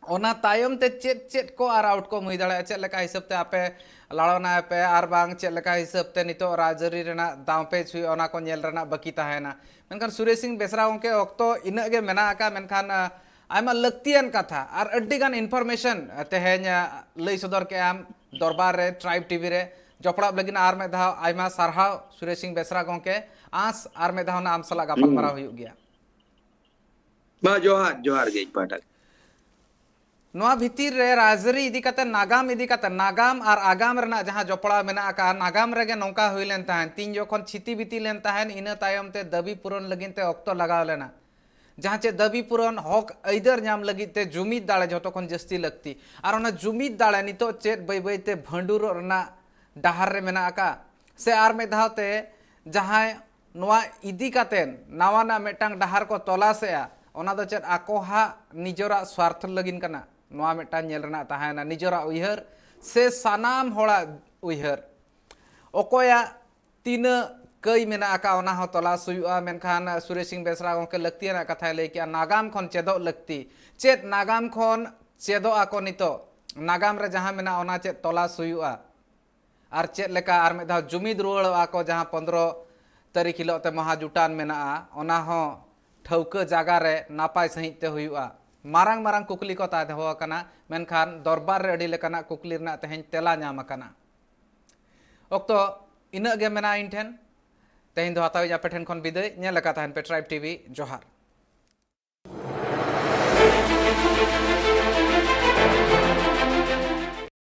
ᱚᱱᱟ ᱛᱟᱭᱚᱢ ᱛᱮ ᱪᱮᱫ ᱪᱮᱫ ᱠᱚ ᱟᱨ outcome ᱦᱩᱭ ᱫᱟᱲᱮᱭᱟᱜᱼᱟ, ᱪᱮᱫ ᱞᱮᱠᱟ ᱦᱤᱥᱟᱹᱵ ᱛᱮ ᱟᱯᱮ ᱞᱟᱲᱚᱱᱟᱭ ᱯᱮ ᱟᱨ ᱵᱟᱝ ᱪᱮᱫ ᱞᱮᱠᱟ ᱦᱤᱥᱟᱹᱵ ᱛᱮ ᱱᱤᱛᱚᱜ ᱨᱟᱡᱽᱟᱹᱨᱤ ᱨᱮᱱᱟᱜ ᱫᱟᱣ ᱯᱮᱪ ᱦᱩᱭᱩᱜᱼᱟ, ᱚᱱᱟ ᱠᱚ ᱧᱮᱞ ᱨᱮᱱᱟᱜ ᱵᱟᱹᱠᱤ ᱛᱟᱦᱮᱱᱟ᱾ ᱢᱮᱱᱠᱷᱟᱱ ᱥᱩᱨᱮᱥ ᱥᱤᱝ ᱵᱮᱥᱨᱟ ᱜᱚᱢᱠᱮ, ᱚᱠᱛᱚ ᱤᱱᱟᱹᱜ ᱜᱮ ᱢᱮᱱᱟᱜ ᱟᱠᱟᱫ, ᱢᱮᱱᱠᱷᱟᱱ, ᱟᱸ, ᱟᱭᱢᱟ ᱞᱟᱹᱠᱛᱤᱭᱟᱱ ᱠᱟᱛᱷᱟ ᱟᱨ ᱟᱹᱰᱤ ᱜᱟᱱ information, ᱟᱸ, ᱛᱮᱦᱮᱧ, ᱟᱸ, ᱞᱟᱹᱭ ᱥᱚᱫᱚᱨ ᱠᱮᱫ ᱟᱢ ᱫᱚᱨᱵᱟᱨ ᱨᱮ, Tribe TV ᱨᱮ᱾ ᱡᱚᱯᱲᱟᱣ ᱞᱟᱹᱜᱤᱫ ᱟᱨ ᱢᱤᱫ ᱫᱷᱟᱣ ᱟᱭᱢᱟ ᱥᱟᱨᱦᱟᱣ ᱥᱩᱨᱮᱥ ᱥᱤᱝ ᱵᱮᱥᱨᱟ ᱜᱚᱢᱠᱮ᱾ ᱟᱸᱥ ᱟᱨ ᱢᱤᱫ ᱫᱷᱟᱣ ᱱᱟᱜ ᱟᱢ ᱥᱟᱞᱟᱜ ᱜᱟᱯᱟᱞᱢᱟᱨᱟᱣ ᱦᱩᱭᱩᱜ ᱜᱮᱭᱟ᱾ ᱢᱟ ᱡᱚᱦᱟᱨ, ᱡᱚᱦᱟᱨ ᱜᱮ ᱤᱧ ᱯᱟᱦᱴᱟ᱾ ᱱᱚᱣᱟ ᱵᱷᱤᱛᱤᱨ ᱨᱮ ᱨᱟᱡᱽᱟᱹᱨᱤ ᱤᱫᱤ ᱠᱟᱛᱮ, ᱱᱟᱜᱟᱢ ᱤᱫᱤ ᱠᱟᱛᱮ, ᱱᱟᱜᱟᱢ ᱟᱨ ᱟᱜᱟᱢ ᱨᱮᱱᱟᱜ ᱡᱟᱦᱟᱸ ᱡᱚᱯᱲᱟᱣ ᱢᱮᱱᱟᱜ ᱟᱠᱟᱫᱼᱟ, ᱱᱟᱜᱟᱢ ᱨᱮᱜᱮ ᱱᱚᱝᱠᱟ ᱦᱩᱭ ᱞᱮᱱ ᱛᱟᱦᱮᱸᱫ, ᱛᱤᱧ ᱡᱚᱠᱷᱚᱱ ᱪᱷᱤᱛᱤ ᱵᱤᱛᱤ ᱞᱮᱱ ᱛᱟᱦᱮᱸᱫ, ᱤᱱᱟᱹ ᱛᱟᱭᱚᱢ ᱛᱮ ᱫᱟᱹᱵᱤ ᱯᱩᱨᱚᱱ ᱞᱟᱹᱜᱤᱫ ᱛᱮ ᱚᱠᱛᱚ ᱞᱟᱜᱟᱣ ᱞᱮᱱᱟ᱾ ᱡᱟᱦᱟᱸ ᱪᱮᱫ ᱫᱟᱹᱵᱤ ᱯᱩᱨᱚᱱ, ᱦᱚᱠ ᱟᱹᱭᱫᱟᱹᱨ ᱧᱟᱢ ᱞᱟᱹᱜᱤᱫ ᱛᱮ ᱡᱩᱢᱤᱫ ᱫᱟᱲᱮ ᱡᱷᱚᱛᱚ ᱠᱷᱚᱱ ᱡᱟᱹᱥᱛᱤ ᱞᱟᱹᱠᱛᱤ᱾ ᱟᱨ ᱚᱱᱟ ᱡᱩᱢᱤᱫ ᱫᱟᱲᱮ ᱱᱤᱛᱚᱜ ᱪᱮᱫ ᱵᱟᱹᱭ ᱵᱟᱹᱭ ᱛᱮ ᱵᱷᱟᱺᱰᱩᱨᱚᱜ ᱨᱮᱱᱟᱜ ᱰᱟᱦᱟᱨ ᱨᱮ ᱢᱮᱱᱟᱜ ᱟᱠᱟᱫᱼᱟ? ᱥᱮ ᱟᱨ ᱢᱤᱫ ᱫᱷᱟᱣ ᱛᱮ ᱡᱟᱦᱟᱸᱭ ᱱᱚᱣᱟ ᱤᱫᱤ ᱠᱟᱛᱮ ᱱᱟᱣᱟᱱᱟᱜ ᱢᱤᱫᱴᱟᱝ ᱰᱟᱦᱟᱨ ᱠᱚ ᱛᱚᱞᱟᱥᱮᱜᱼᱟ, ᱚᱱᱟ ᱫᱚ ᱪᱮᱫ ᱟᱠᱚᱣᱟᱜ ᱱᱤᱡᱮᱨᱟᱜ ᱥᱣᱟᱨᱛᱷ ᱞᱟᱹᱜᱤᱫ ᱠᱟᱱᱟ? ᱱᱚᱣᱟ ᱢᱤᱫᱴᱟᱝ ᱧᱮᱞ ᱨᱮᱱᱟᱜ ᱛᱟᱦᱮᱱᱟ, ᱱᱤᱡᱮᱨᱟᱜ ᱩᱭᱦᱟᱹᱨ ᱥᱮ ᱥᱟᱱᱟᱢ ᱦᱚᱲᱟᱜ ᱩᱭᱦᱟᱹᱨ? ᱚᱠᱚᱭᱟᱜ ᱛᱤᱱᱟᱹᱜ ᱠᱟᱹᱭ ᱢᱮᱱᱟᱜ ᱟᱠᱟᱫ, ᱚᱱᱟ ᱦᱚᱸ ᱛᱚᱞᱟᱥ ᱦᱩᱭᱩᱜᱼᱟ᱾ ᱢᱮᱱᱠᱷᱟᱱ ᱥᱩᱨᱮᱥ ᱥᱤᱝ ᱵᱮᱥᱨᱟ ᱜᱚᱢᱠᱮ ᱞᱟᱹᱠᱛᱤᱭᱟᱱᱟᱜ ᱠᱟᱛᱷᱟᱭ ᱞᱟᱹᱭ ᱠᱮᱜᱼᱟ, ᱱᱟᱜᱟᱢ ᱠᱷᱚᱱ ᱪᱮᱫᱚᱜ ᱞᱟᱹᱠᱛᱤ᱾ ᱪᱮᱫ ᱱᱟᱜᱟᱢ ᱠᱷᱚᱱ ᱪᱮᱫᱚᱜ ᱟᱠᱚ ᱱᱤᱛᱚᱜ? ᱱᱟᱜᱟᱢ ᱨᱮ ᱡᱟᱦᱟᱸ ᱢᱮᱱᱟᱜᱼᱟ, ᱚᱱᱟ ᱪᱮᱫ ᱛᱚᱞᱟᱥ ᱦᱩᱭᱩᱜᱼᱟ? ᱟᱨ ᱪᱮᱫ ᱞᱮᱠᱟ ᱟᱨ ᱢᱤᱫ ᱫᱷᱟᱣ ᱡᱩᱢᱤᱫ ᱨᱩᱣᱟᱹᱲᱚᱜᱼᱟ ᱠᱚ, ᱡᱟᱦᱟᱸ ᱯᱚᱱᱫᱽᱨᱚ ᱛᱟᱹᱨᱤᱠᱷ ᱦᱤᱞᱳᱜ ᱛᱮ ᱢᱚᱦᱟ ᱡᱩᱴᱟᱱ ᱢᱮᱱᱟᱜᱼᱟ, ᱚᱱᱟ ᱦᱚᱸ ᱴᱷᱟᱹᱣᱠᱟᱹ ᱡᱟᱭᱜᱟ ᱨᱮ ᱱᱟᱯᱟᱭ ᱥᱟᱺᱦᱤᱡ ᱛᱮ ᱦᱩᱭᱩᱜᱼᱟ? ᱢᱟᱨᱟᱝ ᱢᱟᱨᱟᱝ ᱠᱩᱠᱞᱤ ᱠᱚ ᱛᱟᱦᱮᱸ ᱫᱚᱦᱚ ᱟᱠᱟᱱᱟ, ᱢᱮᱱᱠᱷᱟᱱ ᱫᱚᱨᱵᱟᱨ ᱨᱮ ᱟᱹᱰᱤ ᱞᱮᱠᱟᱱᱟᱜ ᱠᱩᱠᱞᱤ ᱨᱮᱱᱟᱜ ᱛᱮᱦᱮᱧ ᱛᱮᱞᱟ ᱧᱟᱢ ᱟᱠᱟᱱᱟ᱾ ᱚᱠᱛᱚ ᱤᱱᱟᱹᱜ ᱜᱮ ᱢᱮᱱᱟᱜᱼᱟ ᱤᱧ ᱴᱷᱮᱱ᱾ ᱛᱮᱦᱮᱧ ᱫᱚ ᱦᱟᱛᱟᱣᱤᱧ ᱟᱯᱮ ᱴᱷᱮᱱ ᱠᱷᱚᱱ ᱵᱤᱫᱟᱹᱭ᱾ ᱧᱮᱞ ᱟᱠᱟᱫ ᱛᱟᱦᱮᱱ ᱯᱮ Tribe TV᱾ ᱡᱚᱦᱟᱨ᱾